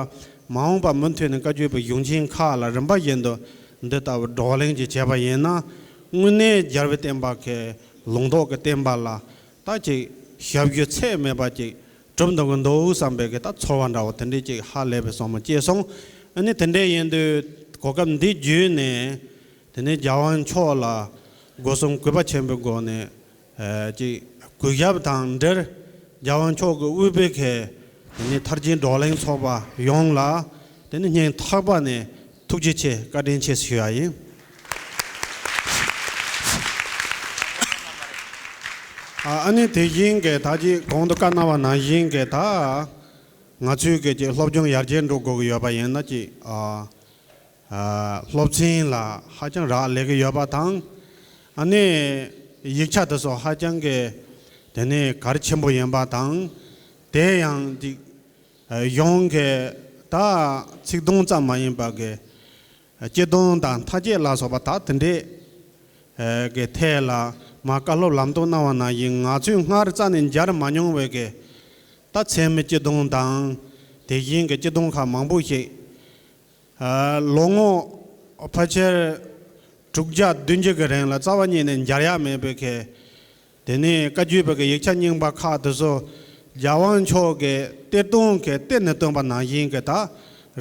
མ་འོངས་པ་མུ་མཐུད་ནས་བཀའ་བརྒྱུད་པའི་གཞུང་ཆེན་ཁག་ལ་རིམ་པ་བཞིན་དུ་འདི་ལྟ་བུ་བགྲོ་གླེང་ཅིག་བྱས་པ་ཡིན་ན། དངོས་གནས་རྒྱལ་བའི་བསྟན་པ་གི་ལུང་རྟོགས་ཀྱི་བསྟན་པ་ལ། ད་ཅིག་ཞབས་ཞུ་ཚད་མེད་པ་ཅིག་གྲུབ་འདུག་གི་འདུག་བསམ་པའི་གི་ད་ཚོར་བ་འདྲ་བོ་དེ་འདྲས་ཅིག་ཧ་ལས་པའི་བསམ་བློ་སྐྱེས་སོང་། ཨ་ནི་དེ་འདྲས་ཡིན་དུས་གོ་སྐབས་འདི་བརྒྱུད་ནས་དེ་ནས་རྒྱལ་དབང་མཆོག་ལ་སྒོ་གསུམ་གུས་པ་ཆེན་པོའི་སྒོ་ནས་ཅིག་གུས་ཞབས་དང་འབྲེལ་རྒྱལ་དབང་མཆོག་གི་དབུས་པའི་གི་དེ་ནས་ཐར་རྒྱན་བགྲོ་གླེང་ཚོགས་པ་ཡོངས་ལ་དེ་ནས་སྙིང་ཐག་པ་ནས་ཐུགས་རྗེ་ཆེ་བཀའ་དྲིན་ཆེ་ཞུ་ཡ་ཡིན། ཨ་ནི་དེ་བཞིན་གྱི་ད་ཅིག་གོང་དུ་བཀའ་གནང་བ་ནང་བཞིན་གྱི་ད་ང་ཚོའི་གི་ཅིག་སློབ་སྦྱོང་ཡར་རྒྱས་འགྲོ་དགོས་ཀྱི་ཡོད་པ་ཡིན་ན་ཅིག་སློབ་ཚན་ལ་ཧ་ཅང་རག་ལས་ཀྱི་ཡོད་པ་དང་། ཨ་ནི་ཡིག་ཆ་དེ་ཚོ་ཧ་ཅང་གི་དེ་ནས་གལ་ཆེན་པོ་ཡིན་པ་དང་། དེ་ཡང་ཅིག་གཞུང་གི་ད་ཚིག་དོན་ཙམ་མ་ཡིན་པ་གི་སྤྱི་དོན་དང་མཐའ་དཔྱད་ལ་སོགས་པ་ད་དེ་འདྲས་གི་ཐད་ལ་མ་བཀའ་སློབ་ལམ་སྟོན་གནང་བ་ནང་བཞིན་ང་ཚོས་སྔར་རྩ་ནས་མཇལ་མ་མྱོང་བའི་གི་ད་ཚད་མའི་སྤྱི་དོན་དང་དེ་བཞིན་གི་སྤྱི་དོན་ཁག་མང་པོ་ཞིག་ལོ་ངོ་ཕལ་ཆེར་དྲུག་བརྒྱ་བདུན་ཅུ་གི་རིང་ལ་རྩ་བ་ཉིད་ནས་མཇལ་ཡག་མེད་པའི་གི། དེ་ནས་བཀའ་བརྒྱུད་པའི་གི་ཡིག་ཆ་རྙིང་པ་ཁག་དེ་ཚོ་རྒྱལ་དབང་མཆོག་གི་གཏེར་སྟོན་གི་གཏེར་ནས་བཏོན་པ་ནང་བཞིན་གི་ད་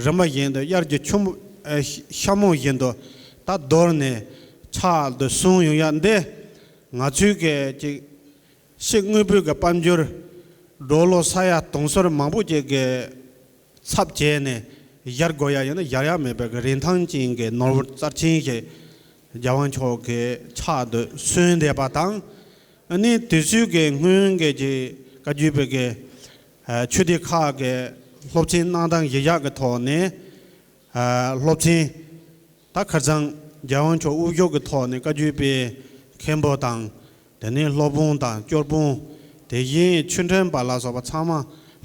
རིམ་པ་བཞིན་དུ་དབྱར་གྱི་ཆུ་མོ་ཨེ་ཤ་མོ་བཞིན་དུ་ད་རྡོལ་ནས་ཕྱག་ཏུ་གསུངས་ཡོང་ཡ་འདི་ང་ཚོའི་གི་ཅིག་ཕྱི་དངོས་པོའི་གི་དཔལ་འབྱོར་འགྲོ་ལོ་ས་ཡ་དུང་ཟོར་མང་པོ་ཅིག་གི་ཚབ་བྱས་ནས་གཞལ་དགོས་ཡ་ཡིན་ན་གཞལ་ཡ་མེད་པའི་གི་རིན་ཐང་ཅན་གྱི་ནོར་བུ་རྩ་ཆེན་ཞིག་རྒྱལ་དབང་མཆོག་གི་ཕྱག་ཏུ་སོན་བསྡད་པ་དང་། ཨ་ནི་དུས་ཚོད་ཀྱི་སྔོན་གྱི་ཅིག་བཀའ་བརྒྱུད་པའི་གི་ཆོས་སྡེ་ཁག་གི་སློབ་ཚན་གནང་སྟངས་གཞི་བཞག་གི་ཐོག་ནས་སློབ་ཚན་ད་ཁ་སང་རྒྱལ་དབང་མཆོག་དབུ་བཞུགས་ཀྱི་ཐོག་ནས་བཀའ་བརྒྱུད་པའི་མཁན་པོ་དང་དེ་ནས་སློབ་དཔོན་དང་སྐྱོར་དཔོན་དེ་བཞིན་ཆོས་མགྲོན་པ་ལ་སོགས་པ་ཚང་མ་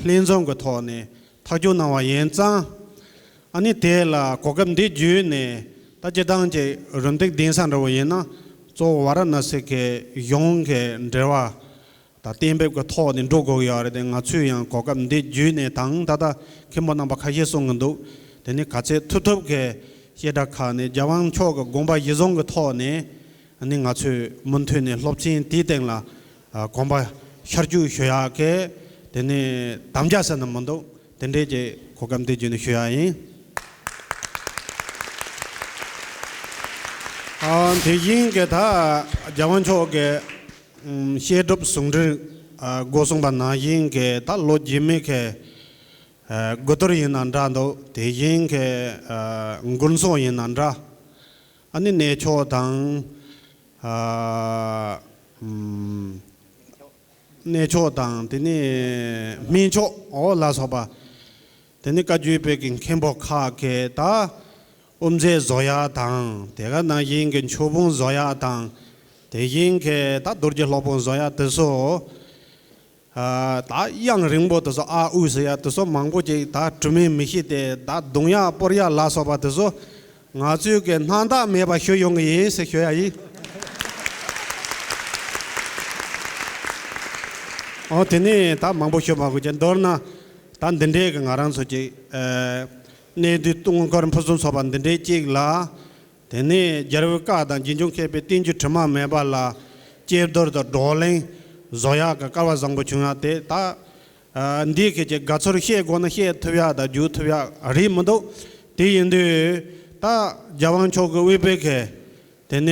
ལྷན་འཛོམས་ཀྱི་ཐོག་ནས་ཐག་གཅོད་གནང་བ་ཡིན་ཙང་། ཨ་ནི་དེ་ལ་གོ་སྐབས་འདི་བརྒྱུད་ནས་ད་སྤྱིར་བཏང་གི་རུམ་བཏེག་གདན་ས་འདྲ་བོ་ཡིན་ན་གཙོ་བོ་ཝཱ་ར་ཎ་སི་གི་གཞུང་གི་འབྲེལ་བ་དང་གཏན་འབེབས་ཀྱི་ཐོག་ནས་འགྲོ་དགོས་ཀྱི་ཡོད་རེད་དེ། ང་ཚོས་ཡང་གོ་སྐབས་འདི་བརྒྱུད་ནས་དང་ད་ལྟ་མཁན་པོ་རྣམ་པ་ཁ་ཤས་གསུང་གི་འདུག་དེ་ནི་ག་ཚད་ཐུབ་ཐུབ་ཀྱི་བཤད་གྲྭ་ཁག་ནས་རྒྱལ་དབང་མཆོག་གི་དགོངས་པ་གཞིར་བཟུང་གི་ཐོག་ནས་ཨ་ནི་ང་ཚོས་མུ་མཐུད་ནས་སློབ་ཚན་དེའི་སྟེང་ལ་གོམ་པ་ཤར་བསྐྱོད་ཞུ་ཡག་གི་དེ་ནི་དམ་བཅའ་ཟེར་ན་མི་འདུག་དེ་འདྲས་ཀྱི་གོ་སྐབས་འདི་བརྒྱུད་ནས་ཞུ་ཡག་ཡིན། ཨ་དེ་བཞིན་གྱི་ད་རྒྱལ་དབང་མཆོག་གི་ཨམ་བཤད་སྒྲུབ་ཟུང་འབྲེལ་ཨ་སྒོ་གསུངས་པ་ནང་བཞིན་གྱི་ད་ལོ་རྗེས་མའི་གི་ཨ་དགུ་གཏོར་ཡིན་ན་འདྲ་འདུག་དེ་བཞིན་གྱི་ཨ་མགུར་མཚོ་ཡིན་ན་འདྲ། ཨ་ནི་གནས་མཆོག་དང་ཨ་ ཨམ། གནས་མཆོག་དང་དེ་ནས་སྨན་མཆོག་འོ་ལ་སོགས་པ། དེ་ནས་བཀའ་བརྒྱུད་པའི་གི་མཁན་པོ་ཁག་གི་ད་དབུ་མཛད་བཟོ་ཡག་དང་དེ་ག་ནང་བཞིན་གྱི་མཆོད་དཔོན་བཟོ་ཡག་དང་དེ་བཞིན་གྱི་ད་རྡོ་རྗེ་སློབ་དཔོན་བཟོ་ཡག་དེ་ཚོ། ཨ། ད་དབྱངས་རིང་པོ་དེ་ཚོ་ཨ་ཨུ་ཟེར་ཡག་དེ་ཚོ་མང་པོ་ཅིག་ད་དྲི་མེད་མི་ཤེས་ཏེ་ད་རྡུང་ཡག་སྤོར་ཡག་ལ་སོགས་པ་དེ་ཚོ་ང་ཚོས་གི་སྣང་དག་མེད་པ་ཞུ་ཡོང་གི་ཡིན་ཟེར་ཞུ་ཡག་ཡིན། ཨོ་དེ་ནས་ད་མང་པོ་ཞུ་མ་དགོས་ཀྱི་མདོར་ན་ད་འདི་འདྲའི་གི་ང་རང་ཚོ་ཅིག་ཨ། གནས་འདུས་དུང་དཀར་ཕུན་སུམ་ཚོགས་པ་འདི་འདྲའི་ཅིག་ལ། དེ་ནས་རྒྱལ་བའི་བཀའ་དང་རྗེས་འཇུག་མཁས་པའི་བསྟན་བཅོས་དྲི་མ་མེད་པ་ལ་དཔྱད་བསྡུར་དང་བགྲོ་གླེང་བཟོ་ཡག་གི་སྐལ་བ་བཟང་པོ་བྱུང་ཡག་དེ་ད། ཨ། འདི་གི་ཅིག་དགའ་ཚོར་བཤད་དགོས་ན་བཤད་ཐུབ་ཡག་དང་བརྗོད་ཐུབ་ཡག་རེད་མི་འདུག་དེ་ཡིན་དུས་ད་རྒྱལ་དབང་མཆོག་གི་དབུས་པའི་གི་དེ་ནས་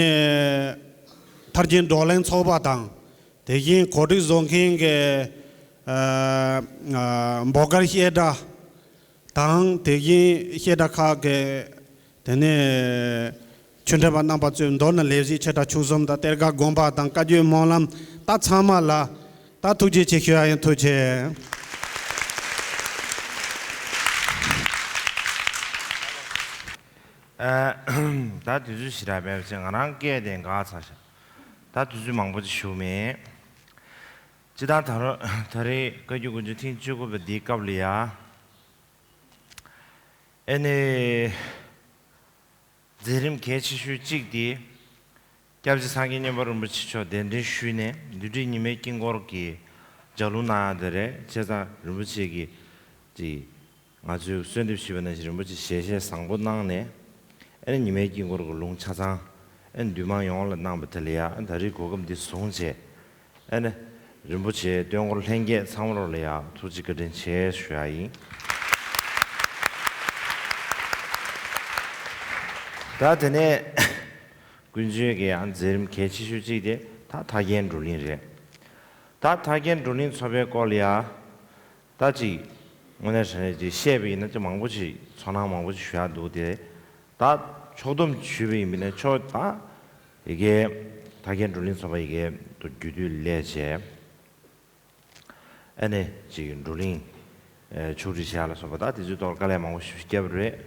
ཐར་རྒྱན་བགྲོ་གླེང་ཚོགས་པ་དང་། དེ་བཞིན་གོ་སྒྲིག་བཟོ་མཁན་གྱི་ཨ་ཨ་འབོ་དཀར་བཤད་གྲྭ་དང་དེ་བཞིན་བཤད་གྲྭ་ཁག་གི་དེ་ནས་ཆོས་འབྲེལ་པ་རྣམ་པ་ཚོས་མདོར་ན་ལས་གཞི་ཆེ་ཕྲ་ཆུང་གསུམ་དང་གཏེར་ཁ་དགོན་པ་དང་བཀའ་བརྒྱུད་སྨོན་ལམ་ད་ཚང་མ་ལ་ད་ཐུགས་རྗེ་ཆེ་ཞུ་ཡག་ཡིན། ཐུགས་རྗེ་ཆེ། ཨ། ད་དུས་ཚོད་ཞེ་དྲག་མེད་པ་བྱས་ང་རང་སྐད་དེ་འགག་ཚར་ཤག་ད་དུས་ཚོད་མང་པོ་ཅིག་ཞུ་མེད། སྤྱིར་བཏང་ད་རུང་ད་རེས་བཀའ་བརྒྱུད་དགུ་མཆོད་ཐེངས་བཅུ་དགུ་པ་འདིའི་སྐབས་ལ་ཡ། ཨེ་ནས། མཛད་རིམ་གལ་ཆེ་ཤོས་གཅིག་དེ། སྐྱབས་རྗེ་སངས་རྒྱས་མཉན་པ་རིན་པོ་ཆེ་མཆོག་གདན་འདྲེན་ཞུས་ནས་བདུད་འདྲེ་ཉི་མའི་དཀྱིལ་འཁོར་གྱི་ལྗགས་ལུང་གནང་ཡག་དེ་རེད། བྱས་ཙང་རིན་པོ་ཆེ་གིས་ཅིག་ང་ཚོས་གསོལ་འདེབས་ཞུས་པ་ནང་བཞིན་རིན་པོ་ཆེ་ཞལ་བཞེས་བཟང་པོ་གནང་ནས། ཨེ་ནས་ཉི་མའི་དཀྱིལ་འཁོར་གྱི་ལུང་ཆ་ཚང་ཨེ་ནས་འདུས་མང་ཡོངས་ལ་གནང་བ་དེ་ལ་ཡ་ཨེ་ད་རེས་གོ་སྐབས་འདི་བཟུང་བྱས། ཨེ་ནས་རིན་པོ་ཆེ་སྟོན་འཁོར་ལྷན་རྒྱས་ཚང་མ་ལོ་ལ་ཡ་ཐུགས་རྗེ་བཀའ་དྲིན་ཆེ་ཞུ་ཡག་ཡིན། ད་དེ་ནས་དཀོན་མཆོག་གི་ཡང་མཛད་རིམ་གལ་ཆེ་ཤོས་གཅིག་དེ་ད་ཐར་རྒྱན་བགྲོ་གླེང་རེད། ད་ཐར་རྒྱན་བགྲོ་གླེང་ཚོགས་པའི་སྐོར་ལ་ཡ། ད་ཅིག་དངོས་གནས་དྲང་གནས་ཅིག་བཤད་པ་ཡིན་ན་ཅིག་མང་པོ་ཞིག་ཚོར་སྣང་མང་པོ་ཞིག་ཞུ་ཡག་འདུག་སྟེ། ད་ཕྱོགས་བསྡོམས་ཞུས་པ་ཡིན་པ་ན་ཕྱོགས་ད་ཡ་གི་ཐར་རྒྱན་བགྲོ་གླེང་ཚོགས་པ་ཡ་གི་དུ་རྒྱུད་སྟོད་ལས་བྱས། ཨ་ནི་ཅིག་བགྲོ་གླེང་ཨ་ཕྱོགས་སྒྲིག་བྱས་ལ་སོགས་པ་ད་དེ་ཚོའི་ཐོག་དཀའ་ལས་མང་པོ་ཞིག་བརྒྱབ་པ་རེད།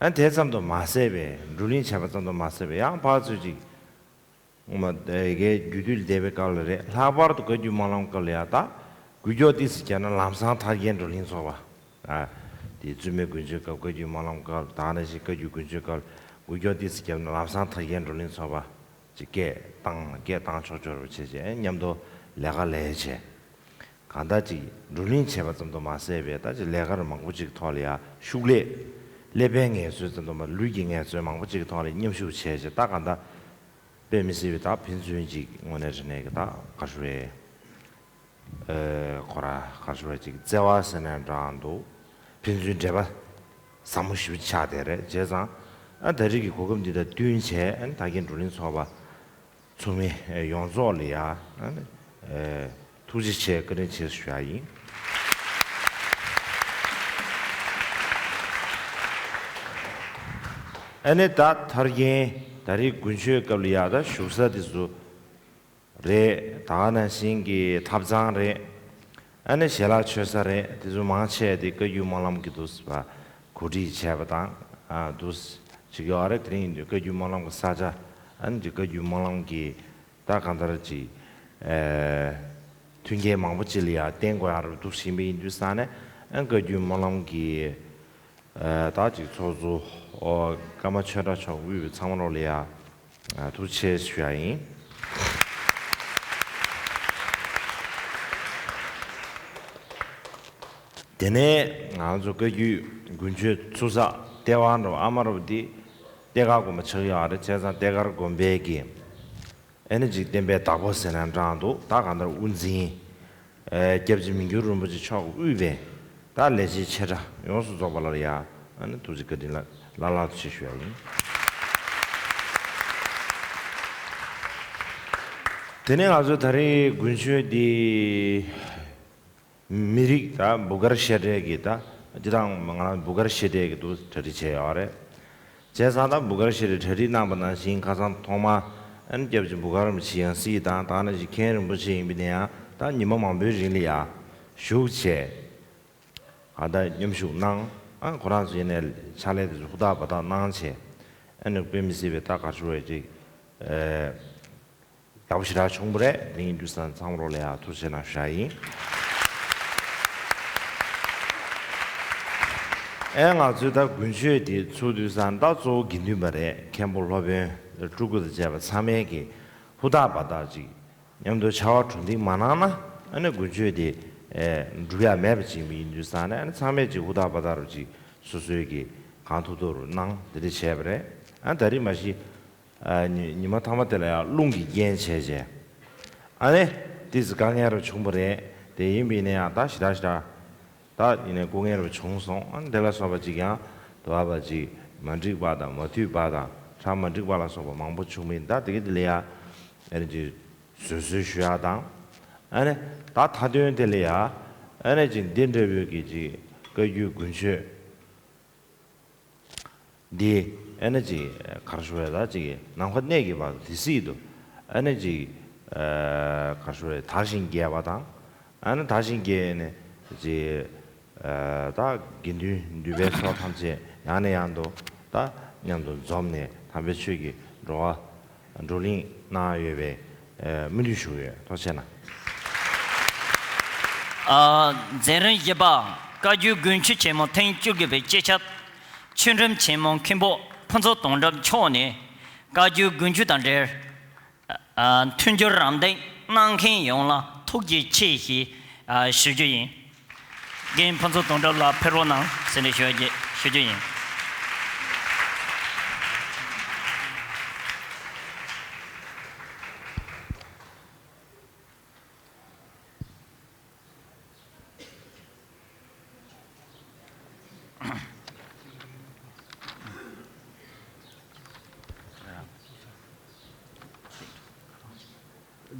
ཨ་དེ་ཙམ་དུ་མ་ཟད་པའི་བགྲོ་གླེང་བྱས་པ་ཙམ་དུ་མ་ཟད་པའི་ཡང་ཕར་ཚུར་ཅིག་ངོ་མ་དེ་གའི་རྒྱུད་སྟོད་བསྡད་པའི་སྐབས་ལ་རེད། ལྷག་པར་དུ་བཀའ་བརྒྱུད་སྨོན་ལམ་སྐབས་ལ་ཡང་ད་འགུལ་སྐྱོད་ཏོག་ཙམ་བརྒྱབ་ན་ལམ་སང་ཐར་རྒྱན་བགྲོ་གླེང་ཚོགས་པ། ཨ་དེ་བཙུན་མའི་དགུན་ཆོས་སྐབས་བཀའ་བརྒྱུད་སྨོན་ལམ་སྐབས་ད་ནང་བཞིན་བཀའ་བརྒྱུད་དགུན་ཆོས་སྐབས་འགུལ་སྐྱོད་ཏོག་ཙམ་བརྒྱབ་ན་ལམ་སང་ཐར་རྒྱན་བགྲོ་གླེང་ཚོགས་པ་ཅིག་སྐད་བཏང་སྐད་བཏང་ཆོག་ཆོག་རུ་བྱས་བྱས་མཉམ་དུ་ལས་ཀ་ལས་བྱས། གང་ལྟར་ཅིག་བགྲོ་གླེང་བྱས་པ་ཙམ་དུ་མ་ཟད་པའི་ད་ཅིག་ལས་ཀ་མང་པོ་ཅིག་ཐོག་ལ་ཡང་ཤུགས་ལས་ཀླད་པའི་ངལ་གསོ་ཙམ་དུ་མ་ལུས་ཀྱི་ངལ་གསོ་མང་པོ་ཅིག་ཐོག་ལ་མཉམ་ཞུགས་བྱས་བྱས་ད་གང་ལྟར་དཔེ་མི་སྲིད་པའི་ད་ཕན་ཚུན་ཅིག་དངོས་གནས་དྲང་གནས་ཀྱི་ད་ག་རེ་ཞུ་དགོས་རེད། ཨེ་ཁོ་ར་ག་རེ་ཞུ་དགོས་རེད། ཅིག་བརྩེ་བ་ཟེར་ན་འདྲ་འདུག་ཕན་ཚུན་འབྲེལ་བ་ཟབ་མོ་ཞེ་པོ་ཆགས་བསྡད་རེད། བྱས་ཙང་ཨ་ད་རེས་ཀྱི་གོ་སྐབས་འདི་དང་བསྟུན་བྱས་ཨ་ད་གིན་བགྲོ་གླེང་ཚོགས་པ་ཚོགས་མི་ཡོངས་རྫོགས་ལ་ཡ་ཨ་ནི་ཨེ་ཐུགས་རྗེ་ཆེ་བཀའ་དྲིན་ཆེ་ཞུ་ཡ་ཡིན། ཨ་ནི་ད་ཐར་རྒྱན་ད་རེས་དགུན་ཆོས་སྐབས་ལ་ཡ་ད་བཞུགས་ས་དེ་ཚོ་རེད། ད་ག་ནང་བཞིན་གྱི་ཐབ་ཚང་རེད། ཨ་ནི་ཞལ་ལག་མཆོད་ས་རེད། དེ་ཚོ་མང་ཆེ་དེ་བཀའ་བརྒྱུད་སྨོན་ལམ་གྱི་འདུག་སེ་གོ་སྒྲིག་བྱས་པ་དང་ཨ་འདུག་སེ་བྱེད་ཀྱི་ཡོད་རེད། དེ་རིང་ཡིན་དུས་བཀའ་བརྒྱུད་སྨོན་ལམ་གྱི་ས་ཆ་ཨ་ནི་བཀའ་བརྒྱུད་སྨོན་ལམ་གྱི་ད་གང་ལྟར་ཅིག་ཨེ་མཐུན་རྐྱེན་མང་པོ་ཅིག་ལ་ཡང་བརྟེན་དགོས་ཡག་རེད་འདུག་བཞིན་པ་ཡིན་དུས་ས་ནས་ཨ་བཀའ་བརྒྱུད་སྨོན་ལམ་གྱི་ཨེ་ད་ཅིག་ཚོགས་གཙོ་ཨོ་ཀརྨ་ཆོས་གྲགས་མཆོག་དབུས་པའི་ཚང་མ་ལོག་ལ་ཡ་ཐུགས་རྗེ་ཆེ་ཞུ་ཡ་ཡིན། དེ་ནས་ང་ཚོ་བཀའ་བརྒྱུད་དགུན་ཆོས་ཚུགས་ས་ལྟེ་བ་འདྲ་བོ་ཨ་མ་ར་བ་འདི་ལྟེ་བཀར་དགོན་པ་ཆགས་ཡོད་རེད། བྱས་ཙང་ལྟེ་བཀར་དགོན་པའི་གི་ཨེ་ནི་ཅིག་བསྟན་པའི་བདག་པོ་ཟེར་ན་འདྲ་འདུག་ད་གང་ལྟར་དབུ་འཛིན་ཨེ་སྐྱབས་རྗེ་མི་འགྱུར་རིན་པོ་ཆེ་མཆོག་གིས་དབུས་པའི་ད་ལས་བྱེད་ཆེ་ཕྲ་ཡོངས་སུ་རྫོགས་པ་ལ་ཡ་ཨ་ནི་ཐུགས་རྗེ་བཀའ་དྲིན་ལ་བླ་ལྷག་ཏུ་ཆེ་ཞུ་ཡ་ཡིན། དེ་ནས་ང་ཚོ་ད་རེས་དགུན་ཆོས་འདི་མི་རིགས་ད་འབུམ་དཀར་བཤད་གྲྭའི་གི་ད་སྤྱིར་བཏང་ང་རང་འབུམ་དཀར་བཤད་གྲྭའི་གི་འདུག་གྲ་སྒྲིག་བྱས་ཡོད་རེད། བྱས་ཙང་ད་འབུམ་དཀར་བཤད་གྲྭས་གྲ་སྒྲིག་གནང་པ་ནང་བཞིན་ཁ་སང་ཐོག་མ་ ཨ་ནི་སྐྱབས་རྗེ་འབོ་དཀར་རིན་པོ་ཆེ་ཡང་སྲིད་དང་ད་ནང་བཞིན་མཁན་རིན་པོ་ཆེ་ཡིན་པ་ཡིན་ན་ཡང་ད་ཉི་མ་མང་པོའི་རིང་ལ་ཡང་བཞུགས་བྱས། ཨ་ད་མཉམ་ཞུགས་གནང་། ཨ་ཁོ་རང་ཚོ་ཡིན་ནའི་ཕྱག་ལས་དེ་ཚོ་ཧུར་ཐག་འབད་ཐག་གནང་བྱས། ཨ་ནི་དཔེ་མི་སྲིད་པའི་ད་ག་རེ་ཞུ་དགོས་རེད་ཅིག་ཨེ། ཡག་པོ་ཞེ་དྲག་བྱུང་བ་རེད། དེ་ཡིན་དུས་ཙང་ཚང་མ་ལོག་ལ་ཡ་ཐུགས་རྗེ་གནང་ཞུ་ཡ་ཡིན། ཨེ་ང་ཚོའི་ད་དགུན་ཆོས་དེ་ཚུགས་དུས་ཙང་ད་གཙོ་བོ་དགེ་འདུན་པ་རེད། མཁན་པོ་སློབ་དཔོན་སྤྲུལ་སྐུ་དང་བཅས་པ་ཚང་མས་ཀྱི་ཧུར་ཐག་འབད་ཐག་ཅིག་མཉམ་དུ་ཕྱར་བ་གྲུ་འདེགས་མ་གནང་ན་ཨ་ནི་དགུན་ཆོས་དེ་ཨེ་འགྲུབ་ཡ་མེད་པ་ཅིག་ཡིན་དུས་ཙང་ནས་ཨ་ནི་ཚང་མས་ཅིག་ཧུར་ཐག་འབད་ཐག་རུ་ཅིག་སོ་སོའི་གི་གང་ཐུབ་ཐུབ་རུ་གནང་དེ་འདྲ་བྱས་པ་རེད། ཨ་ད་རེས་མ་གཞི། ཨ་ཉི་ཉི་མ་མཐའ་མ་དེ་ལ་ཡང་རླུང་གིས་རྐྱེན་བྱས་བྱས། ཨ་ནི། ཏོག་ཙམ་དཀའ་ངལ་རུ་བྱུང་བ་རེད། དེ་ཡིན་པ་ཡིན་ན་ཡང་ད་ཞེ་དྲག་ཞེ་དྲག་ད་ཡིན་ནའི་སྐུ་ངལ་རུ་བྱུང་སོང་། ཨ་ནི་དེ་ལ་སོགས་པ་ཅིག་ཡང་དུ་བ་བ་ཅིག་མ་འགྲིག་པ་དང་མ་འཐུས་པ་དང་གྲ་མ་འགྲིག་པ་ལ་སོགས་པ་མང་པོ་བྱུང་བ་ཡིན། ད་དེ་གི་དེ་ལ་ཡང་ཨ་ནི་ཅིག་བཟོད་གསོལ་ཞུ་ཡག་དང་། ཨ་ནི་ད་མཐའ་དོན་དེ་ལ་ཡང་ཨ་ནི་ཅིག་འདི་འདྲ་བོའི་གི་ཅིག་བཀའ་བརྒྱུད་དགུན་ཆོས། འདི་ཨ་ནི་ཅིག་ག་རེ་ཞུ་དགོས་རེད། ད་ཅིག་ནམ་མཁའ་གནས་ཀྱི་བར་དུ་དེ་སྲིད་དུ་ཨ་ནི་ཅིག་ག་རེ་ཞུ་དགོས་རེད། དར་ཞིང་རྒྱས་པ་དང་། ཨ་ནི་དར་ཞིང་རྒྱས་ནས་ཅིག་ད་དགེ་འདུན་འདུས་པའི་ཚོགས་ཐམས་ཅད་ཡང་ནས་ཡང་དུ་ད་མཉམ་དུ་འཛོམས་ནས་དམ་པའི་ཆོས་ཀྱི་འགྲོ་བ། བགྲོ་གླེང་གནང་ཡོད་པའི་སྨོན་འདུན་ཞུ་གི་ཡོད། ཐུགས་རྗེ་གནང་། ཨ། མཛད་རིམ་བཞི་པ། བཀའ་བརྒྱུད་དགུན་ཆོས་ཆེན་མོ་ཐེངས་བཅུ་དགུ་པའི་སྤྱི་ཁྱབ་ཆོས་ཁྲིམས་ཆེན་མོ་མཁན་པོ་ཕུན་ཚོགས་དོན་གྲུབ་མཆོག་ནས་བཀའ་བརྒྱུད་དགུན་ཆོས་དང་འབྲེལ། ཨ། མཐུན་འགྱུར་རམ་འདེགས་གནང་མཁན་ཡོངས་ལ་ཐུགས་རྗེ་ཆེ་ཞེས་ཞུ་རྒྱུ་ཡིན། རྒན་ཕུན་ཚོགས་དོན་གྲུབ་ལགས་ཕེབས་རོགས་གནང་ཟེར་ནས་ཞུ་རྒྱུ་ཞུ་རྒྱུ་ཡིན།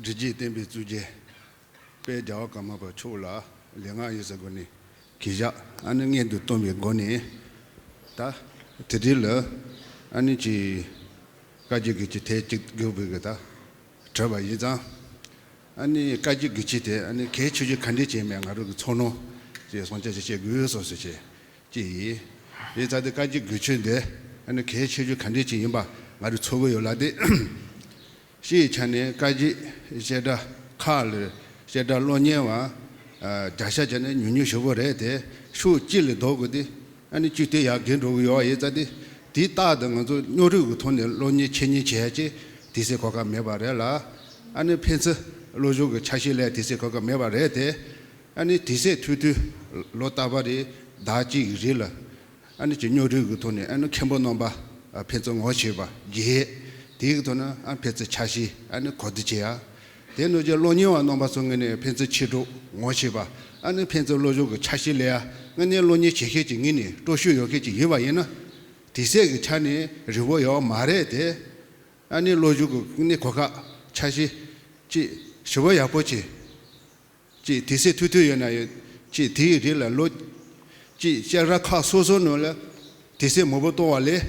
སྒྲིག་གཞི་བསྟན་པའི་གཙུག་རྒྱན། དཔལ་རྒྱལ་བ་ཀརྨ་པ་མཆོག་ལ་ལས་སྔགས་ཡིག་གཟུགས་སྒོ་ནས་གུས་ཞབས་ཨ་ནི་སྔོན་དུ་བཏོན་པའི་སྒོ་ནས། ད་དེ་རིང་ལ་ཨ་ནི་ཅིག་བཀའ་བརྒྱུད་དགུན་ཆོས་ཐེངས་བཅུ་དགུ་པའི་གི་ད་གྲུབ་པ་ཡིན་ཙང་། ཨ་ནི་བཀའ་བརྒྱུད་དགུན་ཆོས་དེ་ཨ་ནི་གལ་ཆེ་ཤོས་ག་འདྲས་ཅིག་མེད་ང་རང་གི་ཚོར་སྣང་ཅིག་སོང་ཅག་ཅིག་བཤད་དགོས་སོ་སོ་ཅིག་ཅིག་ཡིན། ཡིན་ཙང་དེ་བཀའ་བརྒྱུད་དགུན་ཆོས་འདི་ཨ་ནི་གལ་ཆེ་ཤོས་ག་འདྲས་ཅིག་ཡིན་པ་ང་རང་ཚོར་གི་ཡོད་ལ། དེ་སྤྱིའི་ཆ་ནས་བཀའ་བརྒྱུད་བཤད་གྲྭ་ཁག་ལ་བཤད་གྲྭ་སློབ་གཉེར་བ་བརྒྱ་ཆ་བརྒྱ་ནས་ཉུང་ཉུང་ཞེ་པོ་རེད་དེ། ཕྱོགས་གཅིག་ལ་ལྡོག་དགོས་ཏེ། ཨ་ནི་བཅུད་དེ་ཡར་རྒྱས་འགྲོ་གི་ཡོད་པ་ཡིན་ཙང་དེ། དེའི་རྟགས་དང་ང་ཚོ་སྨྱོ་རིགས་ཀྱི་ཐོག་ནས་སློབ་གཉེར་འཆད་ཉན་བྱེད་ཡ་ཅིག་དུས་ཚོད་གོ་སྐབས་མེད་པ་རེད་ལ། ཨ་ནི་ཕན་ཚུན་སློབ་སྦྱོང་གི་ཆ་ཤས་ལ་དུས་ཚོད་གོ་སྐབས་མེད་པ་རེད་དེ། ཨ་ནི་དུས་ཚོད་ཐུང་ཐུང་ལོ་རྟག་པ་རེ་ཟླ་གཅིག་རེ་ལ། ཨ་ནི་ཅིག་སྨྱོ་རིགས་ཀྱི་ཐོག་ནས་ཨ་ནི་མཁན་པོ་རྣམ་པ་ཕན་ཚུན་ངོ་ཤེས་པ་རྒྱས། དེའི་ཐོག་ནས་ཨ་ཕན་ཚུན་ཆ་ཤས་ཨ་ནི་གོ་བསྡུར་བྱེད་ཡ། དེ་ནང་བཞིན་སློབ་གཉེར་བ་རྣམ་པ་ཚོ་ངོས་ནས་ཕན་ཚུན་མཆེད་གྲོགས་ངོ་ཤེས་པ། ཨ་ནི་ཕན་ཚུན་སློབ་སྦྱོང་གི་ཆ་ཤས་ལ་ཡ་དངོས་གནས་སློབ་གཉེར་བྱེད་མཁན་ཅིག་ངོས་ནས་སྤྲོ་ཤུགས་ཡོད་མཁན་ཅིག་ཡིན་པ་ཡིན་ན། དུས་ཚོད་ཀྱི་ཆ་ནས་རིང་པོ་ཡོད་མ་རེད་དེ། ཨ་ནི་སློབ་སྦྱོང་གི་དངོས་གནས་གོ་སྐབས་ཆ་ཤས་ཅིག་ཞེ་པོ་ཡག་པོ་ཅིག་ཅིག་དུས་ཚོད་ཐུང་ཐུང་ཡོད་ན་ཡོད། ཅིག་དེའི་རིང་ལ་ལོ། ཅིག་བཤད་གྲྭ་ཁག་སོ་སོ་ནང་ལ་དུས་ཚོད་མང་པོ་གཏོང་བ་ལས།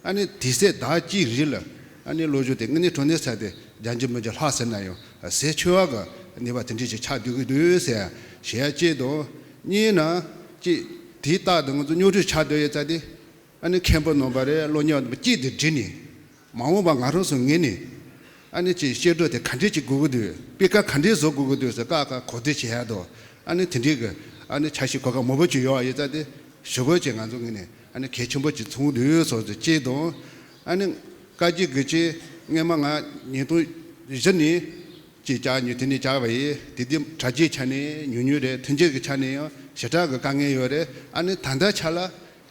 ཨ་ནི་དུས་ཚོད་ཟླ་གཅིག་རིང་ལ་ཨ་ནི་སློབ་སྦྱོང་དེ་དངོས་གནས་དྲང་གནས་ཟེར་ཏེ་རྒྱང་འབྱོར་མི་འགྱུར་ལྷག་ཟེར་ན་ཡང་ཟས་འཆོལ་བ་གི་ནུས་པ་དེ་འདྲ་ཞིག་ཆགས་སྡོད་ཀྱི་འདུག་ཟེར་ཞུ་ཡ་གཅིག་དང་། གཉིས་ན། ཅིག་དེའི་རྟགས་དང་ང་ཚོ་སྨྱོ་རིགས་ཆགས་སྡོད་ཡོད་ཙང་དེ། ཨ་ནི་མཁན་པོ་རྣམ་པ་རེད། སློབ་གཉེར་བ་རྣམ་པ་གཅིག་དེ་བསྒྲིལ་ནས། མ་འོངས་པ་ང་རང་ཚོ་ངོས་ནས་ཨ་ནི་ཅིག་བཤད་སྒྲུབ་དེ་ག་འདྲས་ཅིག་དགོས་ཀྱི་འདུག་སྤུས་ཀ་ག་འདྲས་བཟོ་དགོས་ཀྱི་འདུག་ཟེར་ཁག་ཁག་གོ་བསྡུར་བྱེད་ཡ་དང་། ཨ་ནི་དེ་འདྲས་ཀྱི་ཨ་ནི་ཆ་ཤས་གོ་སྐབས་མང་པོ་ཅིག་ཡོད་པ་ཡིན་ཙང་དེ་ཞེ་པོ་ཅིག་ང་ཚོ་ངོས་ནས་ཨ་ནི་གལ་ཆེན་པོ་ཅིག་མཐོང་གི་འདུག་སོགས་ཀྱི་གཅིག་དང་། ཨ་ནི་བཀའ་བརྒྱུད་དགུན་ཆོས་སྔོན་མ་ང་ཉིས་སྟོང་བཞི་ནས་ཅིག་བཅར་མྱོང་། དེ་ནས་བཅར་བ་ཡིན། དེ་དུས་གྲ་རྒྱས་ཆ་ནས་ཉུང་ཉུང་རེད། མཐུན་འགྱུར་གྱི་ཆ་ནས་ཡང་ཞེ་དྲག་གི་དཀའ་ངལ་ཡོད་རེད། ཨ་ནི་ད་ལྟ་ཆ་ལ།